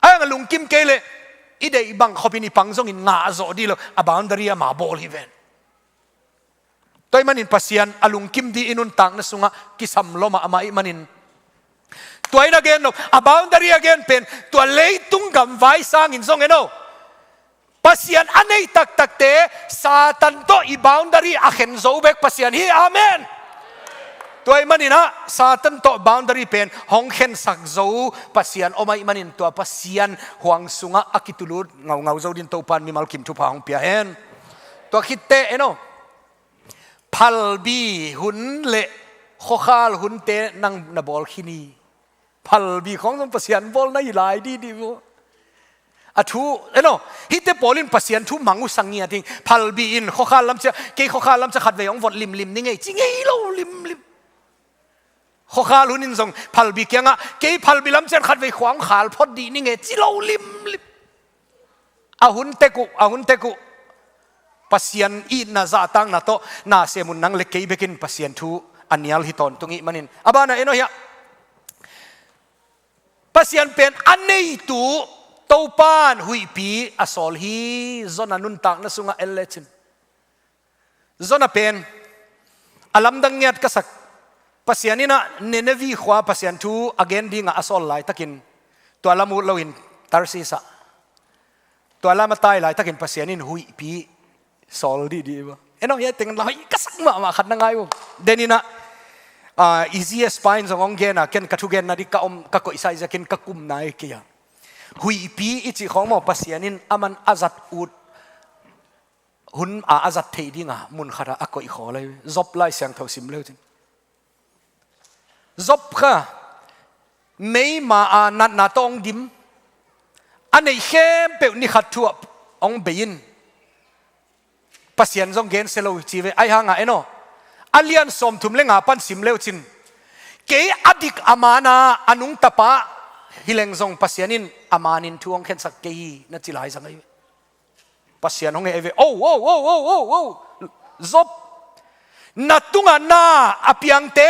Ahi hang a lungkim kei leh i deih bang khopin i pang zongin ngah zawh dih lo, a boundary ama bawl hi ven. Tua ahih manin Pasian a lungkim dih i nuntakna sungah kisam lua mahmah ahih manin, tua in a gen lo, a boundary a gen pen tua leitung gamvai sangin zong en aw, Pasian a nei taktakte Satan tawh i boundary a khen zo bek Pasian hi. Amen. Tua ahih manin ah Satan tawh boundary pen hong khensak zo Pasian om ahih manin, tua Pasian huang sungah a kitulut ngaungau zo dingin Topa'n mimal kim thupha hong pia hen. Tua khit teh en aw, phalbi hun le khuakhal hunte nang na bawl khin hi. Phalbi khawng zong Pasian bawlna hi lai dih dih uh. A thu, en aw, hihte pawl in Pasian thu mang uh sang ngiat hi. Phalbi in khuakhal lam ciang, kei khuakhal lam ciang khatvei hong vot limlim ni ngei ci ngei lo limlim. Khuakhal hun in zong phalbi kiangah, kei phalbi lam ciang khatvei khua hong khal phot dih ni ngei ci lo limlim. A hun tek uh, a hun tek uh. Pasian itna zahtakna tawh na sem un, nang le kei bekin Pasian thu a nial hi tawntung ahih manin. A banah en aw hiah, Pasian pen a neitu Topa'n huihpi a sawl hi. Jonah nuntakna sungah en lecin, Jonah pen a lamdang ngiat ka sak. Pasian in ah Nineveh khua Pasian thu a gen dingah a sawl laitakin, tua lam ut loin Tarsis ah, tua lam a tai laitakin Pasian in huihpi sawl dih dih uh. En aw, hiai teng lai ka sak mahmah khat na ngai uh. Den in ah, ah, i zi a spine zong hong gen a, ken ka thugenna dih ka om, ka koihsa ziakin ka kum nai kei a. Huihpi i cih khawng maw, Pasian in aman a zat ut hun a, a zat theih dinga mun khatah a koih khawl ahi. Job Lai Siangtho sim le uh cin. Job kha meima a natna tawh hong dim, a neih khempeuh ni khat thu ah hong bei in, Pasian zong gensia lo ci ve. Ahi hangah en aw, a lian sawmthum le nga pan sim le uh cin, kei a dik a man a, a nungta pa hi leng zong Pasian in a manin thu hong khensak kei hi na ci lai zang ahi ve. Pasian hong heh ve. O, o, o, o, o, o. Job, na tungah na a piangte,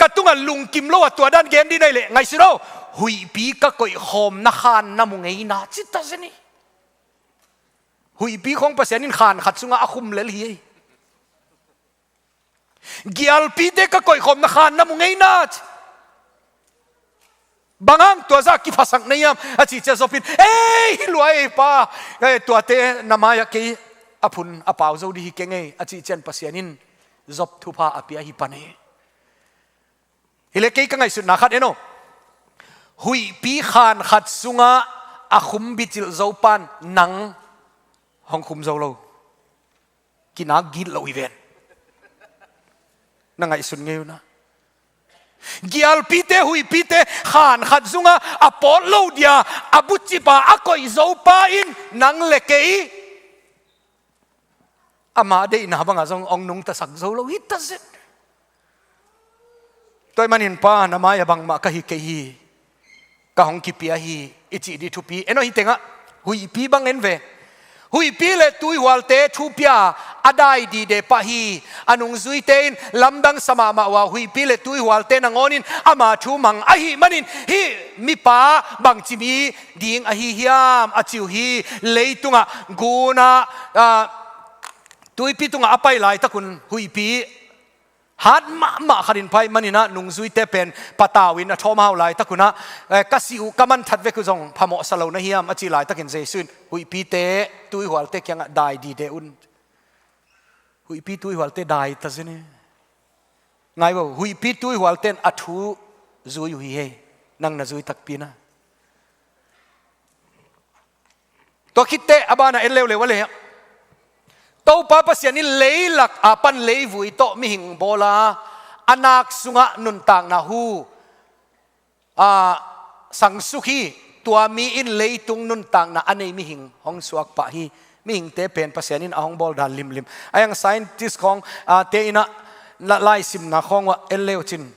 ka tungah lungkim lo a tua dan gen dih na hih leh ngaihsun aw, huihpi ka koihkhawmna khan na mu ngeina ci ta zen hi. Huihpi khawng Pasian in khan khat sungah a khum lel hi ei. Gialpite ka koihkhawmna khan na mu ngeina ci. Bang hang tua zah kiphasak na hiam a cih ciang Job in, ei, hi lua ei pa, ei, tuate na mai-ah kei a phun a pau zo dih hi keng ei a cih ciang Pasian in Job thupha a pia hi pan hi. Hi leh kei ka ngaihsutna khat en aw. Huihpi khan khat sungah a khum bicilh zo pan nang hong khum zo lo. Kinak git lo hi ven. Na ngaihsun ngei uh na. Gialpite, huihpite khan khat sungah a pawt lo dia a bucip a a koih zo pa in nang le kei ama deihna bangah zong hong nungtasak zo lo hi ta zen. Tua ahih manin pa, na mai-ah bangmah ka hi kei hi, ka hong kipia hi i cih dih thupi. En aw, hih tengah huihpi bang en ve. Huihpi le tuihualte thu pia a dai dide pah hi. A nungzuite in lamdang sa mahmah uh a, huihpi le tuihualte nangawn in ama thu mang ahih manin hih mipa bangci mi ding ahi hiam a ci uh hi. Leitungah gun ah, ah, tuipi tungah a pai laitak un huihpi hat mahmah khat in pai manin ah nungzuite pen patau in a thawm hau laitak un ah, eh, ka sih uh, ka manthat vek uh zong phamawh sa lo na hiam a cih laitakin Jesuh in huihpite tuihualte kiangah dai dide un. Huihpi tuihualte dai ta zen hi. Ngai vo, huihpi tuihualte in a thu zui uh hi hei. Nang na zui takpi na. Tua khitteh a banah en leuleu a leh, Topa Pasian in leilak a pan leivui tawh mihing bawl a, a nak sungah nuntakna hu, a, sangsuk hi. Tua mi in leitung nuntakna a nei mihing hong suak pah hi. Mihingte pen Pasian in a hong bawl dan limlim. A yang scientist khawng, a, te in ah la-, laisimna khawng uah en leu cin,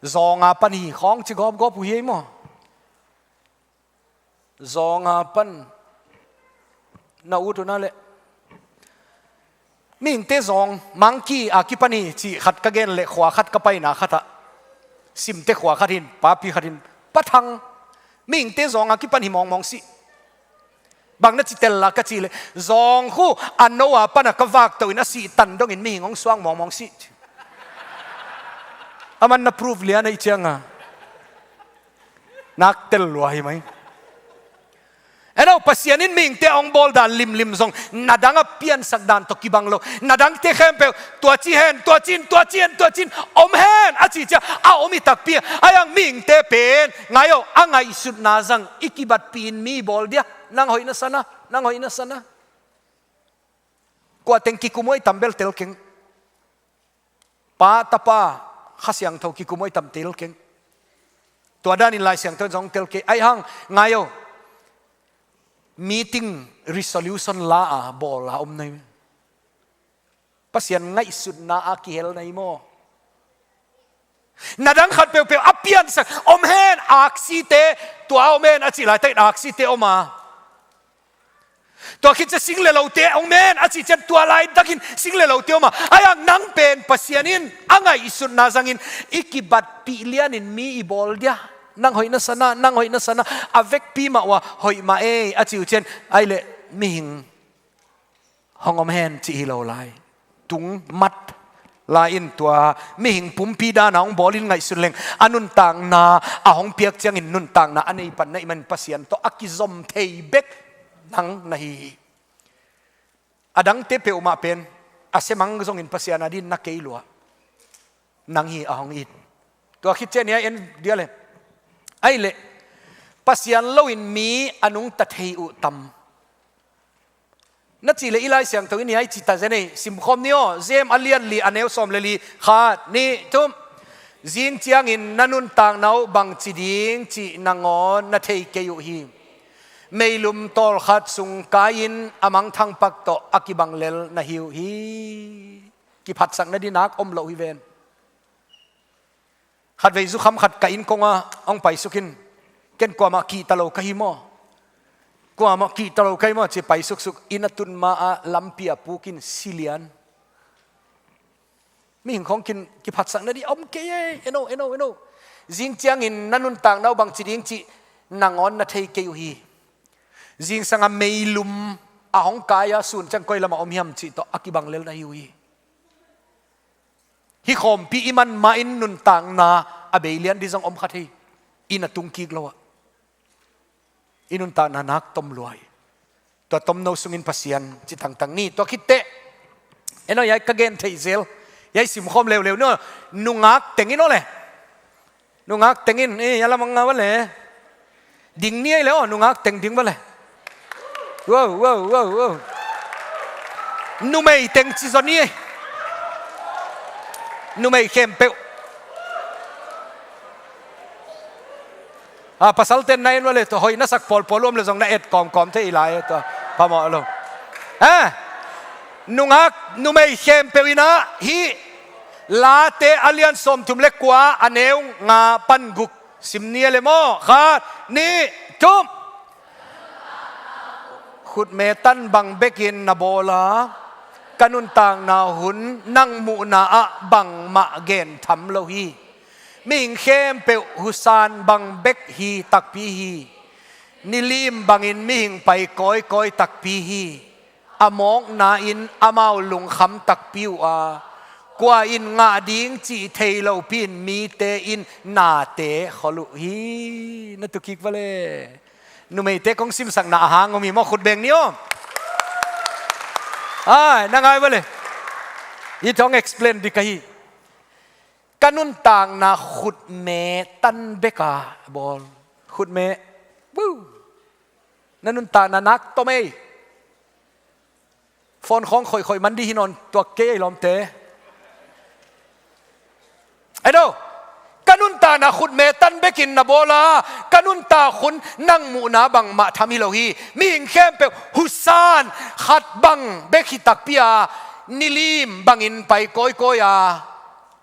zawng a pan hi khawng ci gawpgawp uh hi ei maw? Zawng a pan na ut uh na leh, mihingte zawng, monkey a kipan hi cih khat ka gen leh, khua khat ka paina khatah, Simte khua khat hi in, papi khat hi in, Pa Thang, mihingte zawng a kipan hi mawngmawng sih. Bang na ci tel la ka cih leh, zawng khu a no a pan a ka vak to in a sih tan dongin mihing hong suak mawngmawng sih. Aman na proof lian ahih ciangin nak tel lua hi mai. En aw, Pasian in mihingte a hong bawl dan limlim zong na dang a piansak dan tawh kibang lo. Na dangte khempeuh tua ci hen, tua ci in, tua ci hen, tua ci in om hen a cih ciang a om hi takpi a, a yang mihingte pen ngai aw, a ngaihsutna zang i kibatpih in mi bawl dia. Nang hoih na sa na, nang hoih na sa na. Kua teng kikum uh i tam bel tel keng. Pa, Tapa, Kha Siangtho kikum uh i tam tel keng. Tua danin Lai Siangtho in zong tel kei. Ahih hang ngai aw, meeting resolution la a bawl a om na hi. Pasian ngaihsutna a kihel na hi maw? Na dang khat peuhpeuh a piansak om hen, aksite tua om hen a cih laitakin aksite om a, tua khit ciang sing le lote om hen a cih ciang tua laitakin sing le lote om a, a yang nang pen Pasian in a ngaihsutna zangin i kibatpih lianin mi i bawl dia. Nang hoih na sa na, nang hoih na sa na, a vekpi mah uh a hoih mah ei a cih uh ciang, ahih leh mihing hong om hen cih hi lo lai. Tung mat lai in tua mihing pumpi dan a hong bawl in ngaihsun leng, a nuntakna a hong piak ciangin nuntakna a nei pan na hih manin Pasian tawh a kizom thei bek nang na hi hi. A dangte peuhmah pen a semang zongin Pasian a din na kei lua. Nang hi a hong it. Tua khit ciang ni a en dia leh, ahih leh Pasian loin mi a nungta thei uh tam na cih leh, i Lai Siangtho in hiai ci ta zen ei. Simkhawm ni aw. James a lian li, a neu sawm le li. Khat, nih, thum. Zing ciangin na nuntakna uh bangci ding cih nangawn na thei kei uh hi. Meilum tawlkhat sung kai-in a mangthang pak tawh a kibang lel na hi uh hi. Kiphatsak na ding nak om lo hi ven. Khatvei zukham khat ka inn kongah hong paisuk in, ken kuamah kihta lo ka hi maw? Kuamah kihta lo ka hi maw ci paisuksuk, inn a tun ma-ah lampi ah puk in si lian. Mihing khawng kin kiphatsak nading om kei e, eno, eno, eno. Zing ciangin na nuntakna uh bangci ding cih nangawn na thei kei uh hi. Zingsang a meilum a hong kai a sun ciang koi lamah om hiam cih tawh a kibang lel na hi uh hi. Hih khawmpi i man mah in nuntakna a bei lian ding zong om kha thei. Inn a tung kik lo ah i nuntakna nak tom lua hi. Tua tomno sungin Pasian ci tangtang ni. Tua khit teh, eno, hiai ka gen theih zel, hiai simkhawm leuleu ni aw. Nungak teng in aw le. Nungak teng in, eh, a lamang a va le. Ding ni ei le aw, nungak teng ding va le. Wow, wow, wow, wow. Numei teng ci zaw ni ei. Numei khempeuh. A, pasalte'n na en va le, tua hoih na sak pawlpawl uh om le zong na et kawmkawm thei lai, tua phamawh lo. Eh, nungak, numei khempeuh in ah hih Late a lian sawmthum le kua, a neu nga pan guk sim ni a le maw. Khat, nih, thum. Khutme tan bang bekin na bawl a, ka nuntakna hun nang muhna ah bangmah gen tham lo hi. Mihing khempeuh husan bang bek hi takpi hi. Nilim bangin mihing pai kawikawi takpi hi. A mawkna in amau lungkham takpi uh a, kua in ngah ding cih thei lopi in mite in nate khol uh hi. Na tu kik va le. Numeite kong simsakna a hang om hi maw, khut beng ni aw. Ai, na ngai va le. Hih thong explain dik ka hi. Ka nuntakna khutme tan bek a bawl. Khutme. Woo. Na nuntakna nak tom ei. Phone khawng khoihkhoih man dih hi nawn tuak kei ei lawmte. Ai do, ka nuntakna khutme tan bekin na bawl a, ka nuntak hun nang muhna bangmah tham hi lo hi. Mihing khempeuh husan khat bang bek hi takpi a, nilim bangin pai kawikawi a,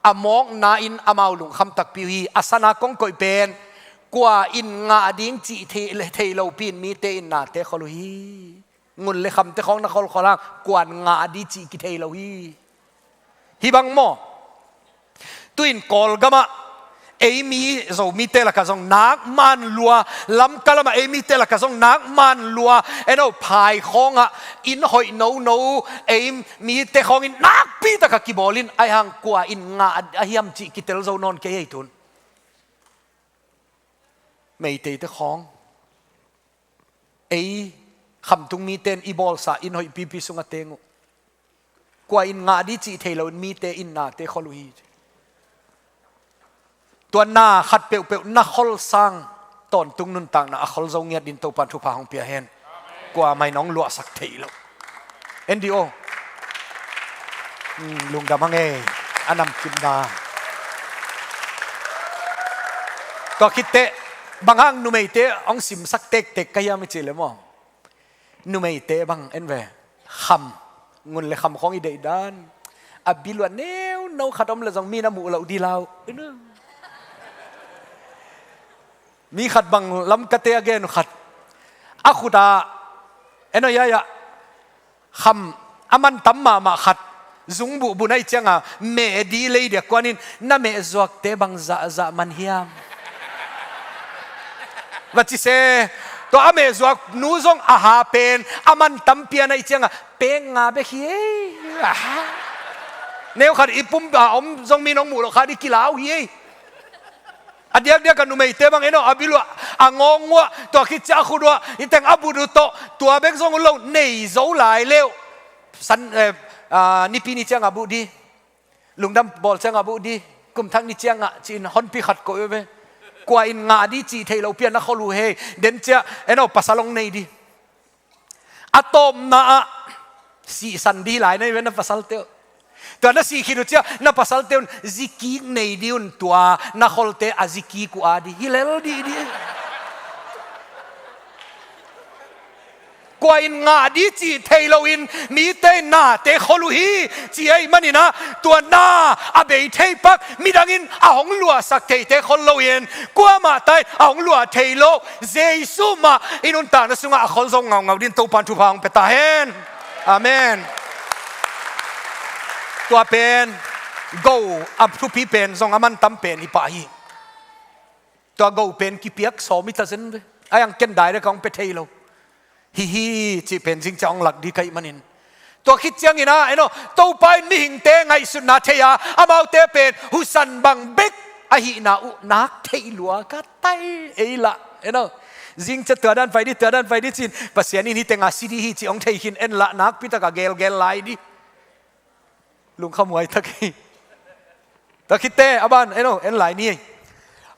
a mawkna in amau lungkham takpi uh hi. A sana kong koih pen, kua in ngah ding cih thei, thei lopi in mite in nate khol uh hi. Ngun le khamte khawng na kholkhol hang, kua in ngah ding cih kithei lo hi. Hih bang maw? Tu-in Kawlgamah ei mi Zomite lakah zong nak man lua, Lamka lamah ei mite lakah zong nak man lua, eno, phai khawngah inn hoih nono ei mite khawngin nakpi takah kibawl in, ahi hang kua in ngah a hiam cih kitel zo nawn kei ei tun. Meiteite khawng, ei khamtung mite in i bawlsa inn hoih pipi sungah teng uh. Kua in ngah ding cih thei loin mite in nate khol uh hi. Tua na khat peuhpeuh na khol sang tawntung nuntakna a khol zo ngiat dingin Topan thupha hong pia hen. Kua mah in hong luahsak thei lo. N D O. Hmm, lungdam hang ei. A namkim dan. Tua khit teh, bang hang numeite hong simsak tektek ka hiam i cih leh maw? Numeite bang en ve. Kham. Ngun le kham khawng i deih dan. A biluah neuno khat om leh zong mi na muh loh ding lau. Mi khat bang Lamkate a gen uh khat. A khut ah, eno, ya-ya, kham a man tam mahmah khat zungbuh bun ahih ciangin meh ding lei dia kuan in, na meh zuakte bang zahzah man hiam? Va ci se, tua a meh zuak nu zong a ha pen a man tam pian ahih ciangin peng nga bek hi ei. Neu khat i pum a om zong mi nong muh loh khat i kilau hi ei. A diakdiak a numeite bang eno, a biluah, a ngawng uah, tua khit ciang a khut uah, i teng a but uh tawh, tua bek zong uh lo nei zo lai leuh. San, eh, ah, nipi ni ciangah buh ding. Lungdam bawl ciangah buh ding. Kumthak ni ciangah ci-in honpi khat koih uh ve. Kua in ngah ding cih thei lopi a na khol uh hi. Den ciang eno, pasal hong nei ding. A tawpna ah sihsan ding hi lai na hi ve na pasalte uh. Tua na sih khit uh ciang na pasalte un zikik nei ding un, tua na kholte a zikik uh a ding hi lel dih dih. Kua in ngah ding cih thei loin mite in nate khol uh hi, ci ahih manin ah, tua na a bei thei pak, midang in a hong luahsak theite khol loin, kuamah ta in a hong luah thei lo Jesu mah i nuntakna sungah a khol zo ngaungau dingin Topan thupha hong pia ta hen. Amen. Tua pen Go a thupi pen zong a mantam pen hi pah hi. Tua go pen kipiak sawm i ta zen ve. A iang ken direct a hong pia thei lo. Hi hi cih pen zing ciang hong lak ding ka hih manin. Tua khit ciangin ah, en aw, Topa in mihingte ngaihsutna thei a, amaute pen husan bang bek ahihna uh nak theih lua ka tai ei lah, en aw. Zing ciang tua dan pai ding, tua dan pai ding ci-in, Pasian in hih tengah si ding hi cih hong thei khin en lah, nakpi takin gelgel lai ding. Lungkham huai tak hi. Tua khit teh, a ban, en aw, en lai ni ei.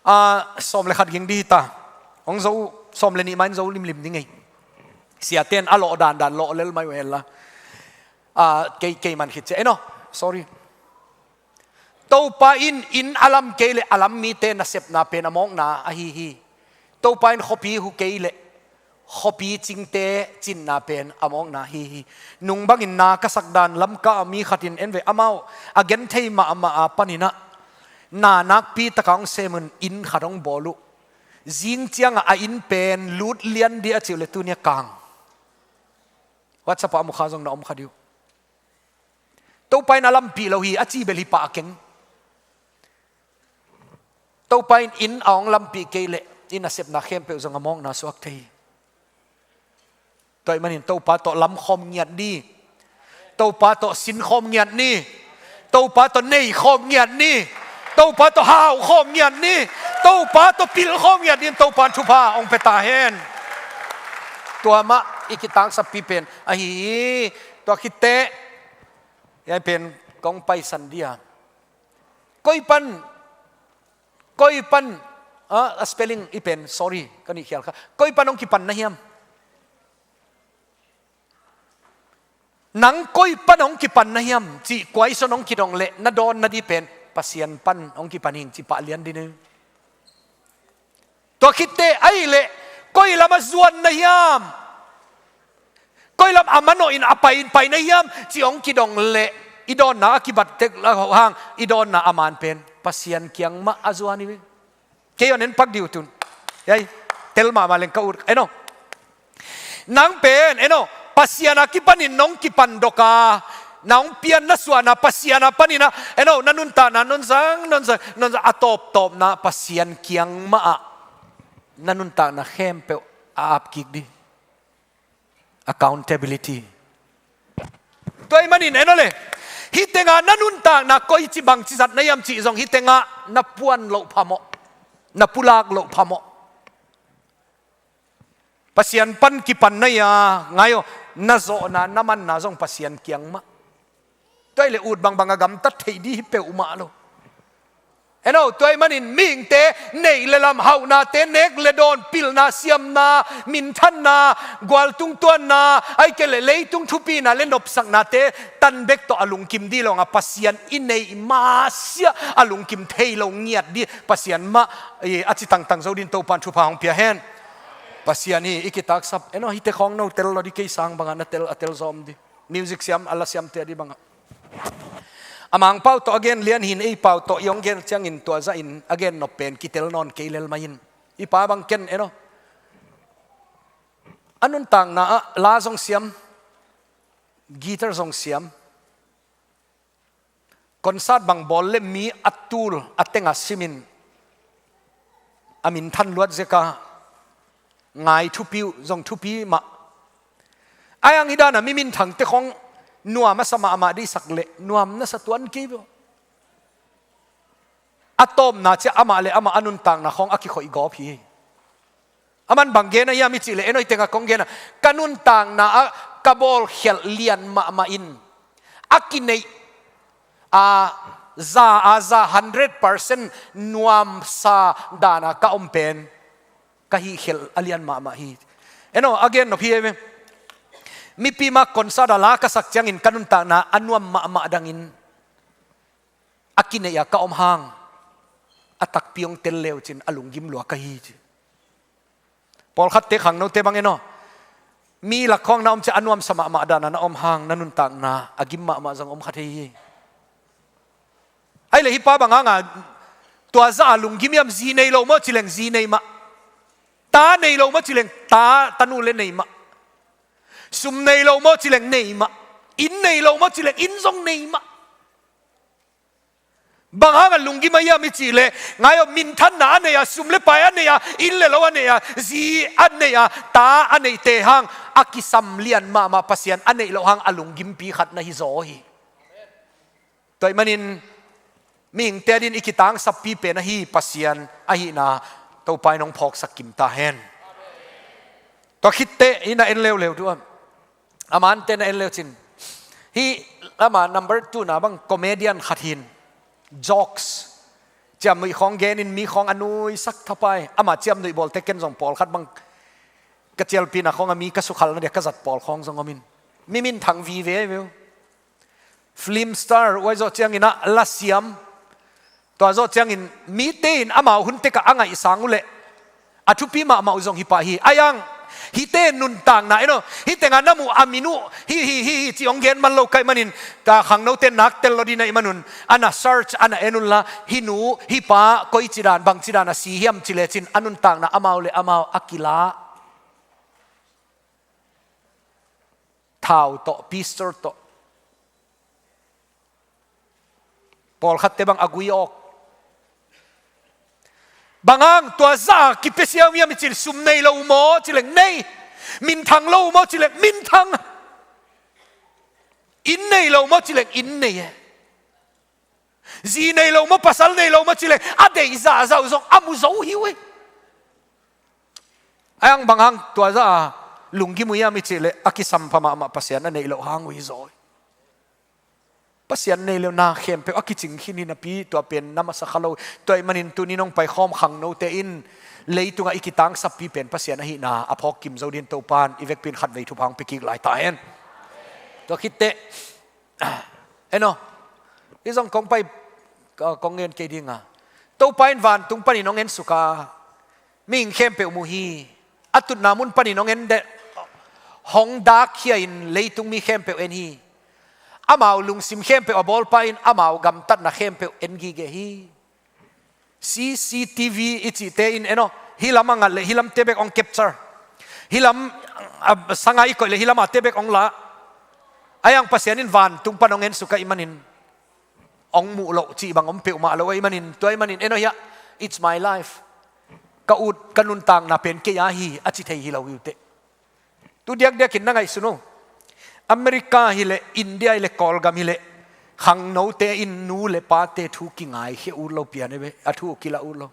Ah, sawm le khat ging ding hi ta. Hong zo, sawm le nih mah in zo limlim ding ei. Siate in a lawh dandan lawh lel mai uh hen la. Ah, kei, kei man khit ciang, en aw, sorry. Topa in inn a lam kei leh a lam mite nasepna pen a mawkna ahi hi. Topa in khuapi hu kei leh khuapi cingte cinna pen a mawkna ahi hi. Nung bangin na ka sak dan Lamka ah mi khat in en ve, amau a genthei mahmah a panin ah, na nakpi takin hong sem un, inn khat hong bawl uh. Zing ciangah a inn pen lut lian ding a cih uh leh tuni a kang. WhatsApp ah a mukha zong na om kha ding uh. Topa in a lampih lo hi a ci bel hi pah keng. Topa in inn a hong lampih kei leh inn a sepna khempeuh zong a mawkna suak thei hi. Tua ahih manin Topa tawh lamkhawm ngiat ni. Topa tawh sinkhawm ngiat ni. Topa tawh neikhawm ngiat ni. Topa tawh haukhawm ngiat ni. Topa tawh pilkhawm ngiat ni. Topa in thupha hong pia ta hen. Tua mah i kitangsappi pen ahi hi. Tua khit teh, hiai pen kong paisan ding a. Koi pan, koi pan, ah, a spelling i pen, sorry, ka nih khial kha. Koi pan hong kipan na hiam? Nang koi pan hong kipan na hiam cih question hong kidong leh na dawnna ding pen, Pasian pan hong kipan ing ci pah lian ding hi. Tua khit teh ahih leh koi lam a zuan na hiam? Koi lam a manawhin a pai, pai na hiam cih hong kidong leh i dawnna a kibat tek lo hang, i dawnna a man pen Pasian kiang mah a zuan hi ve. Kei hong en pak ding uh tun. Hiai, tel mahmah leng ka ut, en aw. Nang pen, en aw, Pasian a kipanin nong kipan dok a, na hong pian na suahna Pasian a panin ah, en aw, na nuntakna nong zang, nong zang, nong zang, a tawptawpna Pasian kiang mah ah na nuntakna khempeuh a ap kik ding. Accountability. Tua ahih manin, en aw leh, hih tengah na nuntakna koici bangci zat na hiam cih zong hih tengah na puan loh phamawh, na pulak loh phamawh. Pasian pan kipan na hi a, ngai aw, na zawhna, na manna zong Pasian kiang mah. Tua ahih leh ut bangbang a gamtat theih ding hi peuhmah lo. En aw, tua ahih manin mihingte neih le lam, hauhnate, nek le dawn, pilna, siamna, minthanna, gualtung tuanna, ahih kei leh leitung thupina le nopsaknate tan bek tawh a lungkim ding hi lo a, Pasian i neih masiah a lungkim thei lo ngiat ding, Pasian mah, eh, a ci tangtang zo dingin Topa in thupha hong pia hen. Pasian hi i kitaksap. En aw, hihte khawng no tel lo ding, kei sang bangah na tel, a tel zawm ding. Music siam, a la siamte a ding bangah. A Mangpau tawh a gen lian hi in, ei pau tawh i hong gen ciangin tua zahin a gen nop pen kitel nawn kei lel mah in. I pa bang ken, en aw, a nuntakna ah la zong siam, guitar zong siam, concert bang bawl leh mi a tul a teng a simin a minthan luat zek a, ngai thupi uh, zong thupi mah. Ahi hang hih dan a mi minthangte khawng nuam a sa mahmah ding i sak leh nuam na sa tuan kei ve aw. A tawpna ciang amah le amah a nuntakna khawng a kikhoih gawp hi. Aman bang gen a hiam i cih leh, en aw, hih tengah kong gen a, ka nuntakna ah ka bawlkhialh lian mahmah in a kineih a, za a za hundred percent nuamsa dan a ka om pen ka hihkhialh a lian mahmah hi. En aw, a gen nop hi ei ve. Mipi mah concert a la ka sak ciangin ka nuntakna a nuam mahmah dangin a kineih a ka om hang a takpi hong tel le uh cin a lunggim lua ka hi ci. Pawlkhatte khangnote bang, en aw, mi lak khawng na om ciang a nuamsa mahmah dan a na om hang na nuntakna a gim mahmah zong om kha thei hi. Ahih leh hih pa bang hang a tua zah a lunggim hiam? Zi nei lo maw ci leng zi nei mah. Ta nei lo maw ci leng ta, tanu le nei mah. Sum nei lo maw ci leng nei mah. Inn nei lo maw ci leng inn zong nei mah. Bang hang a lunggim a hiam i cih leh, ngai aw, minthanna a nei a, sum le pai a nei a, inn le lo a nei a, zi a nei a, ta a neihte hang a kisam lian mahmah Pasian a neih loh hang a lunggimpi khat na hi zaw hi. Tua ahih manin mihingte adingin i kitangsappi pen ahi Pasian ahihna Topa in hong phawksak kim ta hen. Tua khit teh hih na en leuleu duh a, a mante na en leu cin. Hih ama number two na bang comedian khat hi in, jokes, ciamnuih khawng genin mi khawng a nuisak thapai. Ama ciamnuih bawlte ken zong pawlkhat bang ka cialpihna khawng a mi ka sukhalna dia ka zat pawl khawng zong om in, mi minthang vive ve uh. Film star, huai zawh ciangin ah lasiam, tua zawh ciangin mite in amau hun tekah a ngaihsang uh leh a thupi mahmah uh zong hi pah hi. Ahi hang hihte nuntakna, en aw, hih tengah na muh a min uh hi hi hi hi cih hong gen man lo ka hih manin, ka khangnote nak tel lo ding na hih manun, a na search, a na en unla, hih nu hih pa koici dan, bangci dan a si hiam ci lecin a nuntakna amau le amau a kila. Thau tawh, pistor tawh, pawlkhatte bang a gui awk. Bang hang tua zah a kipia siau hiam i cih leh, sum nei lo uh maw ci leng nei. Minthang lo uh maw ci leng minthang. Inn nei lo uh maw ci leng inn nei e. Zi nei lo maw, pasal nei lo maw ci leh a deih zahzah uh zong a mu zo hi uh hi. Ahi hang bang hang tua zah a lunggim uh hiam i cih leh, a kisampha mahmah Pasian a neih loh hang uh hi zaw hi. Pasian nei le na khempeuh a kicing khin hi napi, tua pen na masa kha lo. Tua ahih manin tuni in hong paikhawm khangnote in leitungah i kitangsappi pen Pasian ahihna a phawk kim zo dingin Topa in i vekpi in khatvei thupha hong pia kik lai ta hen. Tua khit teh, en aw, hih zong kong pai, kong ngen kei ding a, Topa in vantung panin hong ensuk a, mihing khempeuh mu hi. A tutna mun panin hong en deh, hong dak khia in leitung mi khempeuh en hi. Amau lungsim khempeuh a bawlpa in amau gamtatna khempeuh en gige hi. C C T V i cihte in, en aw, hih lam a ngat leh hih lamte bek hong capture. Hih lam, a, sanga i koih leh hih lam ate bek hong la. Ahi hang Pasian in vantung pan hong ensuk ahih manin hong muh loh cih bang om peuhmah lo ahih manin, tua ahih manin, en aw, hiah, "It's my life. Ka ut, ka nuntakna pen kei a hi," a ci thei hi lo hi uh teh. Tu diakdiakin na ngaihsun uh, America hi leh, India hi leh, Kawlgam hi leh, khangnote in nu le pate thu kingaikhe ut lo pian hi ve, a thu kilah ut lo.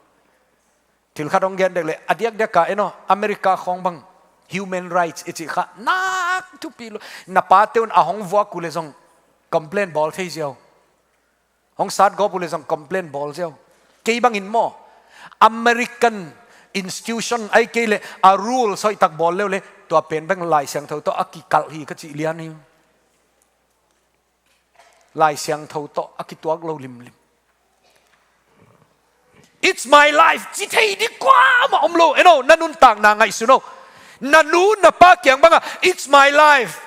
Thil khat hong gen dek leh, a diakdiak a, en aw, America khawng bang human rights i cih kha nak thupi lo. Na pate un a hong vuak uh leh zong complain bawl thei ziau. Hong sat gawp uh leh zong complain bawl ziau. Kei bangin maw, American institution ahih kei leh a rules hoihtak bawl leu leh, tua pen bang Lai Siangtho tawh a kikalh hi ka cih lian hi. Lai Siangtho tawh a kituak lo limlim. "It's my life," ci thei ding kuamah om lo. En aw, na nuntakna ngaihsun aw. Na nu na pa kiang bangah, "It's my life.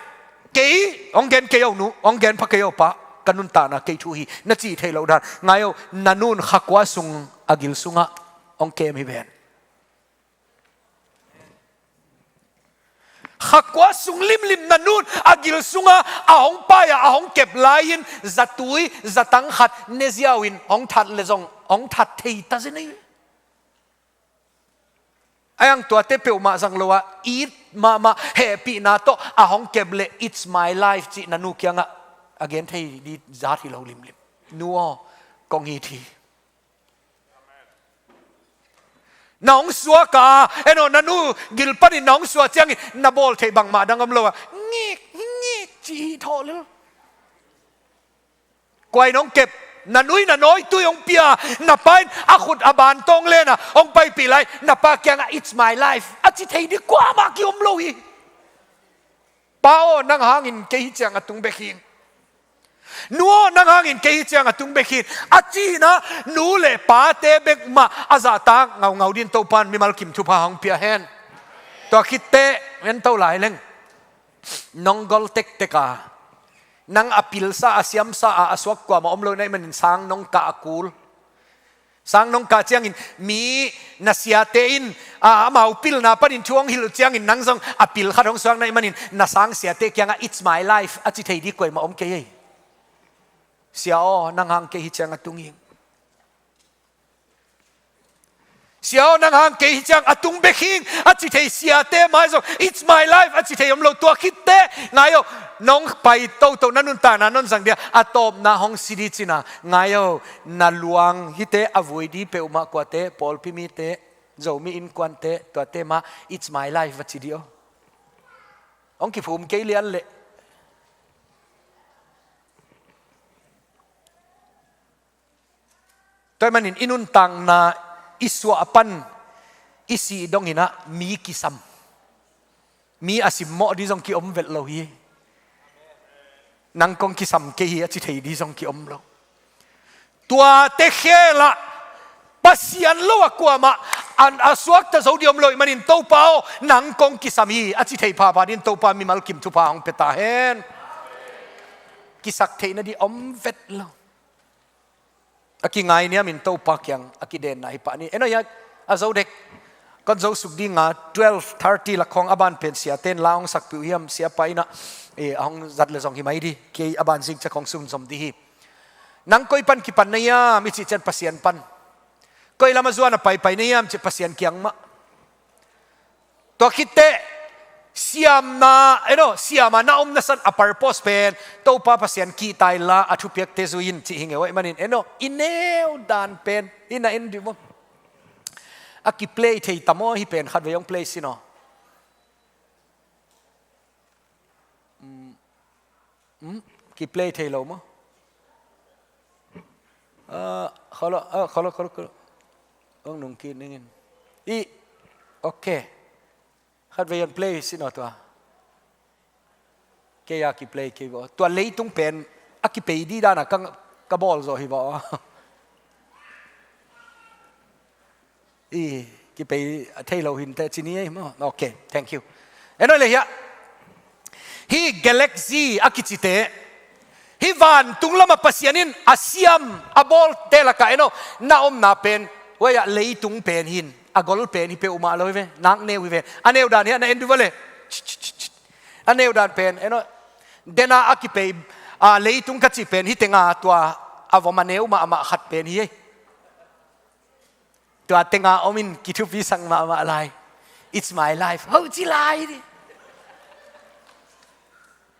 Kei, hong gen kei aw nu, hong gen pha kei aw pa, ka nuntakna kei thu hi," na cih theih loh dan. Ngai aw, na nu in khakua sung a gil sungah hong kem hi ven. Khakua sung limlim na nu in a gil sungah a hong pai-a a hong kep lai-in zatui zatang khat ne ziau in hong that leh zong hong that thei ta zen hi. Ahi hang tuate peuhmah zang lo-a it mahmah hehpihna tawh a hong kep leh, "It's my life," cih na nu kiangah a gen thei ding zat hi lo limlim. Nu aw, kong it hi. Na hong suak a, en aw, na nu gil panin na hong suak ciangin na bawl theih bangmah dang om lo-a, ngik ngik ci hi thawh lel. Kua in hong kep? Na nu in a nawitui hong pia. Na pa in a khut a bantawng len-a hong paipih lai, na pa kiangah, "It's my life," a ci thei ding kuamah ki om lo hi. "Pa aw, nang hangin kei hi ciang a tung bek hi. Nu aw, nang hangin kei hi ciang a tung bek hi," a cihna nu le pate bek mah a zahtak ngaungau dingin Topa in mimal kim thupha hong pia hen. Tua khit teh, en to lai leng. Nong gol tektek a, nang a pilsa, a siamsa a, a suak kuamah om lo na hih manin sang nong kah a kul. Sang nong kah ciangin mi na siate in, a, amau pilna panin thu hong hilh uh ciangin nang zong a pil khat hong suak na hih manin na sang siate kiangah, "It's my life," a ci thei ding kuamah om kei hi. "Sia aw, nang hang kei hi ciang a tung hi. Sia aw, nang hang kei hi ciang a tung bek hing a ci thei siate mai zong, "It's my life," a ci thei om lo. Tua khitte ngai aw, nong pai toto, na nuntakna non zang dia a tawpna hong si di cina ngai aw. Na luang hite a vui di peuhmah kuate, pawlpi mite, Zomi innkuante, tuate mah, "It's my life," va ci di aw. Hong kiphum kei lian leh. Tua ahih manin i nuntakna i suah pan i sih dongin ah mi kisam, mi a simmawh di zong kiom vet lo hi. Nang kong kisam kei hi a ci thei di zong kiom lo. Tuate khel ah Pasian lo a kuamah a suakta zo di om lo ahih manin, "Topa aw, nang kong kisam hi," a ci thei phapha din Topa mimal kim thupha hong pia ta hen. Kisak theihna di om vet lo. A kingainiamin Topa kiang a kidenna hi pah ni. En aw, hiah a zo dek. Kon zo suk dinga twelve thirty lak khawng a ban pen siaten la hong sakpih uh hiam, siapa in ah, eh, a hong zat leh zong hi mai di. Kei a ban zing ciang hong sunzom di hi. Nang koi pan kipan na hiam i cih ciang Pasian pan. Koi lam a zuan a paipai na hiam cih Pasian kiang mah. Tua khitteh siamna, en aw, siama na omna san a purpose pen Topa Pasian kihta inla a thupiakte zui in cih hi ngei uh ahih manin, en aw, i neu dan pen, i na en dih maw? A kiplay thei ta maw, hih pen khatvei hong play sin aw. Hmm, kiplay thei lo maw? Ah, kholo, ah, kholo, kholo, kholo. Hong nung kik ning in. I, ok. Khatvei hong play sin aw tua. Kei a kiplay kei vaw. Tua leitung pen a kipei di dan a ka, ka bawl zaw hi vaw. I, kipei a thei lo hi inteh ci ni ei maw. Ok, thank you. En aw, leh hiah, hih galaxy a kicite, hih vantung lamah Pasian in a siam a bawlte lakah, en aw, na omna pen, huai ah leitung pen hi in, a gol pen hi peuhmah lo hi ve, nak neu hi ve. A neu dan hiah na en dih vaw leh. A neu dan pen, en aw, dena a kipei, a, leitung ka cih pen hih tenga tua a vom a neu mahmah khat pen hi ei. Tua tenga om in kithupisak mahmah lai. It's my life. Ho ci lai di.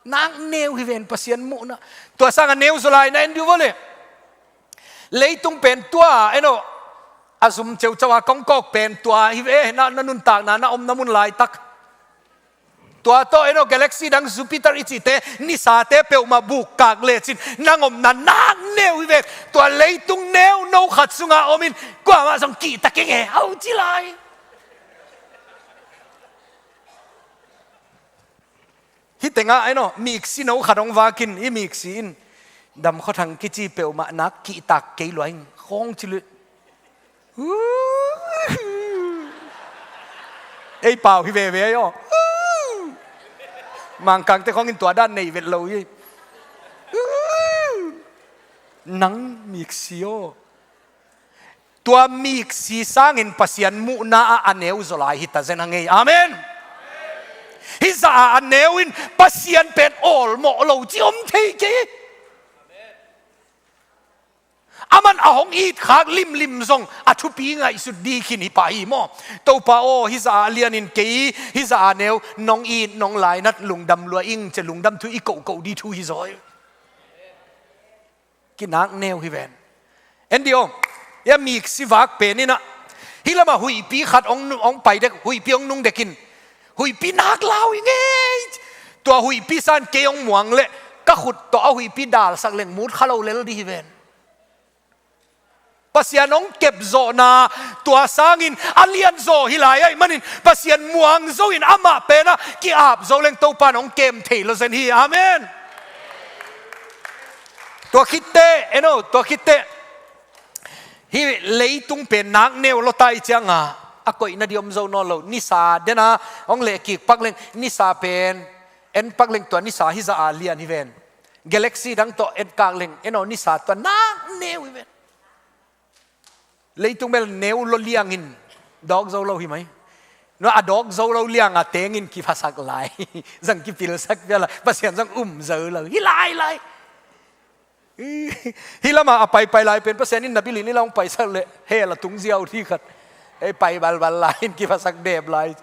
Nak neu hi ven Pasian muhna. Tua sanga neu zaw lai na en dih vaw leh. Leitung pen tua, en aw, a zum ceucau a kongkawk pen tua hi ve, na, na nuntakna, na omna mun laitak. Tua tawh, en aw, galaxy dang Jupiter i cihte, nisate peuhmah bukkak lecin, nang omna nak neu hi ve. Tua leitung neuno khat sunga om in, kuamah zong kihta keng e, ho ci lai. Hih tengah, en aw, miksi no khat hong vak in, i miksi in, Damkhaw Thang kici peuhmah nak kihtak kei lua ing, khawng ci leh. Ei pau hi veve aw. Mangkangte khawng in tua dan nei vet lo hi. Nang miksi aw. Tua miksi sangin Pasian muhna ah a neu zaw lai hi ta zen a ngei. Amen. Hih zah a a neu in Pasian pen awlmawh lo ci om thei kei. Aman a hong it khak limlim zong a thupi ngaihsut ding khin hi pah hi maw? Topa aw, hih zah a lianin kei, hih zah a neu, nong it, nong lainat, lungdam lua ing, ci-a lungdam thu i kohkoh ding thu hi zaw hi. Kinak neu hi ven. En dih aw, hih a miksi vak pen in ah, hih lamah huihpi khat hong nu-, hong pai dek, huihpi hong nung dek in, huihpi nak lau hi ngei. Tua huihpi sangin kei hong muang leh, ka khut tawh a huihpi dalsak leng mut kha lo lel dih hi ven. Pasian hong kep zawhna, tua sangin a lian zaw hi lai ahih manin, Pasian muang zo in amah pen ah ki-ap zo leng Topa in hong kem thei lo zen hi. Amen. Tua khitteh, en aw, tua khitteh, hih leitung pen nak neu lo ta i cianga, a koihna ding om zo nawn lo. Nisa dena hong leh kik pak leng, nisa pen en pak leng, tua nisa hih zah a lian hi ven. Galaxy dang tawh en kak leng, en aw, nisa tua nak neu hi ven. Leitung bel neu lo liangin dawk zo lo hi mai. No, a dawk zo lo lianga tengin kiphasak lai. Zang kipilsak piala, Pasian zang um zo lo hi lai lai. Hih lamah a paipai lai pen Pasian in na bilin i la hong paisak leh hell a tung ziau dih khat. Ei, pai balbal lai in kiphasak dep lai.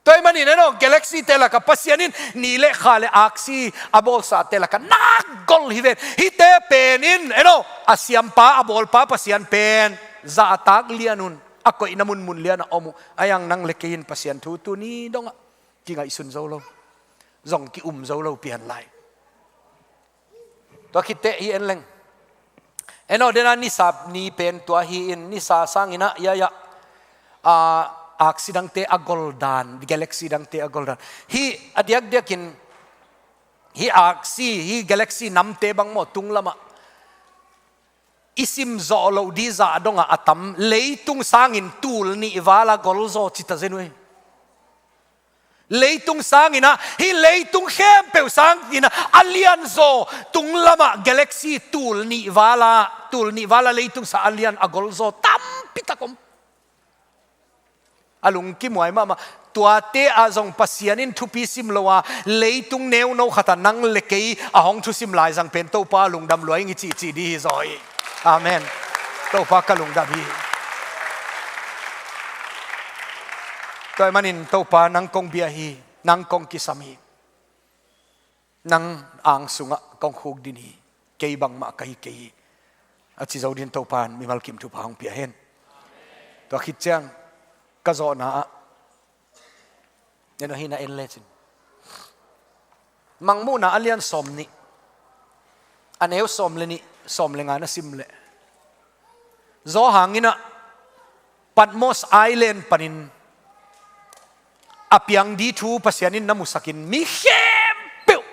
Tua ahih manin, eno, galaxy te lakah Pasian in ni le kha le aksi a bawlsa te lakah nak gol hi ven. Hihte pen in, eno, a siampa, a bawlpa Pasian pen zahtak lian un, a koihna munmun lianah om uh. Ahi hang nang le kei in Pasian thu tuni dongah kingaihsun zo lo, zong ki-um zo lo pian lai. Tua khit teh hi en leng. Eno, dena nisa ni pen tua hi in, nisa sangin ah, ya, ya, ah, aksi dangte a goldan, galaxy dangte a goldan. Hih a diakdiakin, hih aksi, hih galaxy namte bang maw, tunglamah i sim zawh loh ding zah dongah a tam, leitung sangin tul nih vala golzaw ci ta zen uh hi. Leitung sangin ah, hih leitung khempeuh sangin ah a lianzaw, tunglamah galaxy tul nih vala, tul nih vala leitung sang a lian a golzaw tampi tak om. A lungkim huai mahmah. Tuate ah zong Pasian in thupi sim lo a, leitung neuno khatah nang le kei a hong thusim laizang pen Topa lungdam lua ing i cihcih ding hi zaw hi. Amen. Topa ka lungdam hi. Tua ahih manin Topa nang kong bia hi, nang kong kisam hi. Nang ang sungah kong khukdin hi, kei bangmah ka hi kei hi, a ci zo dingin Topa in mimal kim thupha hong pia hen. Tua khit ciang ka zawhna ah, eno, hih na en lecin, Mangmuhna a lian sawm nih, a neu sawm le nih, sawm le nga na sim leh, Johan in ah Patmos Island panin a piang ding thu Pasian in na musakin, mi khempeuh,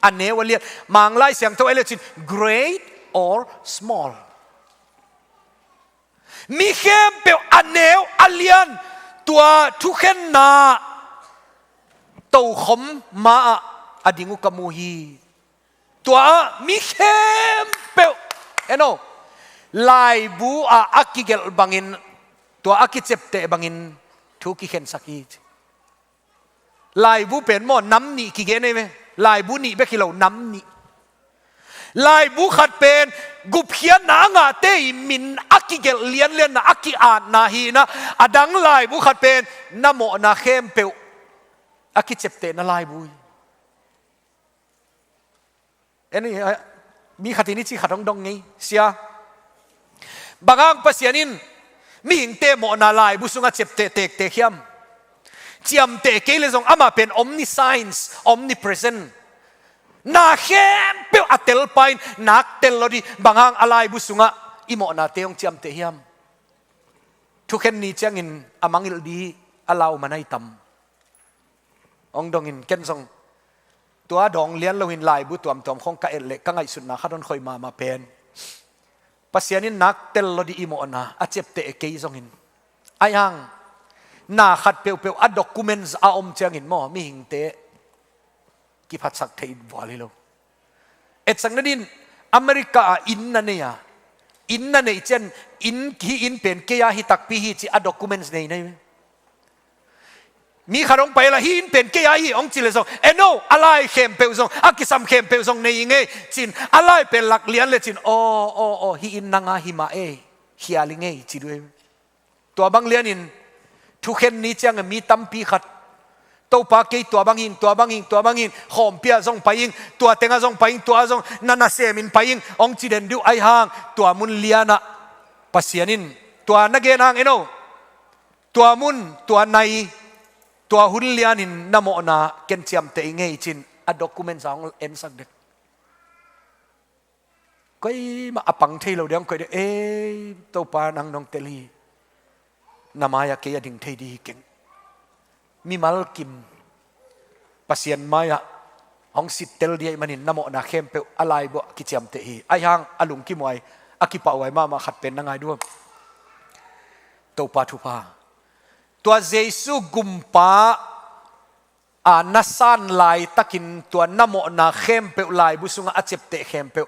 a neu a lian, Manglai Siangtho a lian cin, great or small, mi khempeuh a neu a lian, tua thukhenna tokhom ma-ah a ding uh ka mu hi. Tua ah mi khempeuh, eno, laibu ah a kigelh bangin, tua a kiciapteh bangin thu kikhensak hi. Laibu pen maw, nam nih kigen ei ve. Laibu nih bek hi lo, nam nih. Laibu khat pen gupkhiatna a ngahte i min a kigelh lianlianna, a ki-atna hi in ah, a dang laibu khat pen na mawhna khempeuh a kiciaptehna laibu hi. En, eh, mi khat in i cih khat hong dong ngei, sia. Bang hang Pasian in mihingte mawhna laibu sungah ciapteh tektek hiam? Ciamteh kei leh zong amah pen omniscience, omnipresent. Na khempeuh a telpa in nak tel lo ding, bang hang a laibu sungah i mawhnate hong ciamteh hiam? Thukhen ni ciangin a mangngilh ding a lau man ahi tam. Hong dongin ken zong tua dawng lian loin laibu tuamtuam khawng ka et leh ka ngaihsutna khat hong khoi mahmah pen, Pasian in nak tel lo ding i mawhna a ciapteh kei zongin, ahi hang na khat peuhpeuh a documents a om ciangin maw, mihingte kiphatsak theih vual hi lo. Etsakna dingin America ah inn na nei a, inn na neih ciang, inn, hih inn pen kei a hi takpi hi ci a documents nei na hi. Mi khat hong pai la, hih inn pen kei a hi hong ci leh zong, eno, a lai khempeuh zong, a kisam khempeuh zong nei i ngei cin, a lai pen lak lian lecin, aw, aw, aw, hih inn nang a hi mah ei, khial i ngei ci duai. Tua bang lianin thukhen ni ciangin mi tampi khat, Topa, kei tua bang hing, tua bang hing, tua bang hing, khawmpi ah zong pai ing, tua tengah zong pai ing, tua zong na nasemin pai ing hong ci den ding uh, ahi hang tua mun lianah Pasian in tua na gen hang, eno, tua mun, tua nai, tua hun lianin na mawhna ken ciamteh i ngei cin a documents a hong ensak den. Koimah a pang thei lo ding hong koih ding, ei, Topa nang nong tel hi. Na mai-ah kei a ding thei ding hi keng. Mimal kim Pasian mai-ah hong sittel ding ahih manin na mawhna khempeuh a laibu ah kiciamteh hi. Ahi hang a lungkim huai, a kipahhuai mahmah khat pen na ngai diam? Topa thupha. Tua Jesu gumpa a na san laitakin tua na mawhna khempeuh laibu sungah a ciapteh khempeuh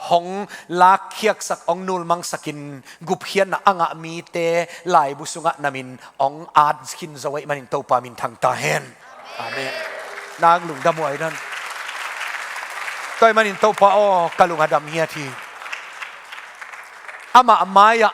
hong lakkhiatsak, hong nulmangsakin gupkhiatna a ngah mite laibu sungah na min hong at khin zo ahih manin Topa min thangta hen. Amen. Nang lungdam huai dan. Tua ahih manin Topa aw, ka lung a dam hiat hi. Amah mai-ah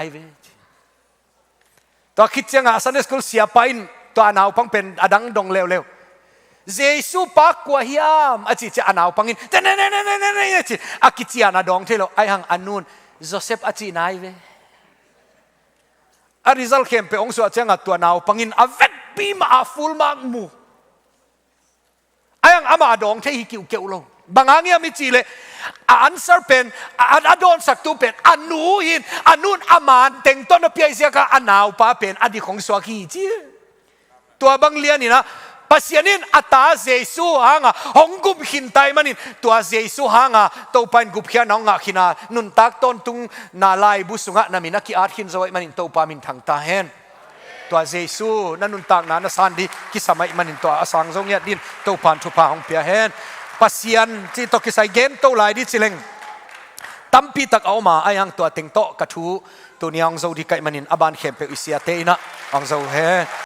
nai ve. Tua khit ciangah Sunday school siapa in tua naupang pen a dang dong leuleu. Jesu pa kua hiam a cih ciah a naupang in tenenenenene a ci, a kician a dawng thei lo, aihang a nun Joseph a cih nai ve. A result khempeuh hong suah ciangah tua naupang in a vekpi mah a full mark mu. Aihang amah a dawng thei hi kiuhkeuh lo. Bang hang hiam i cih leh a answer pen a, a dawnsaktu pen a nu in, a nun a man teng tawh na piaih ziakah a naupa pen a dik hong suak hi ci. Tua bang lianin ah Pasian in a ta Jesu hanga hong gum khinta ahih manin tua Jesu hanga Topa in gupkhiatna hong ngah khin a nuntak tawntungna laibu sungah na min a ki-at khin zo ahih manin Topa minthang ta hen. Tua Jesu na nuntakna na san ding kisam ahih manin tua a sang zo ngiat dingin Topa in thupha hong pia hen. Pasian cih tawh kisai gen to lai ding ci leng tampi tak a om a, aihang tua teng tawh ka thu tuni a hong zo ding ka hih manin a ban khempeuh i siate in ah hong zo hen.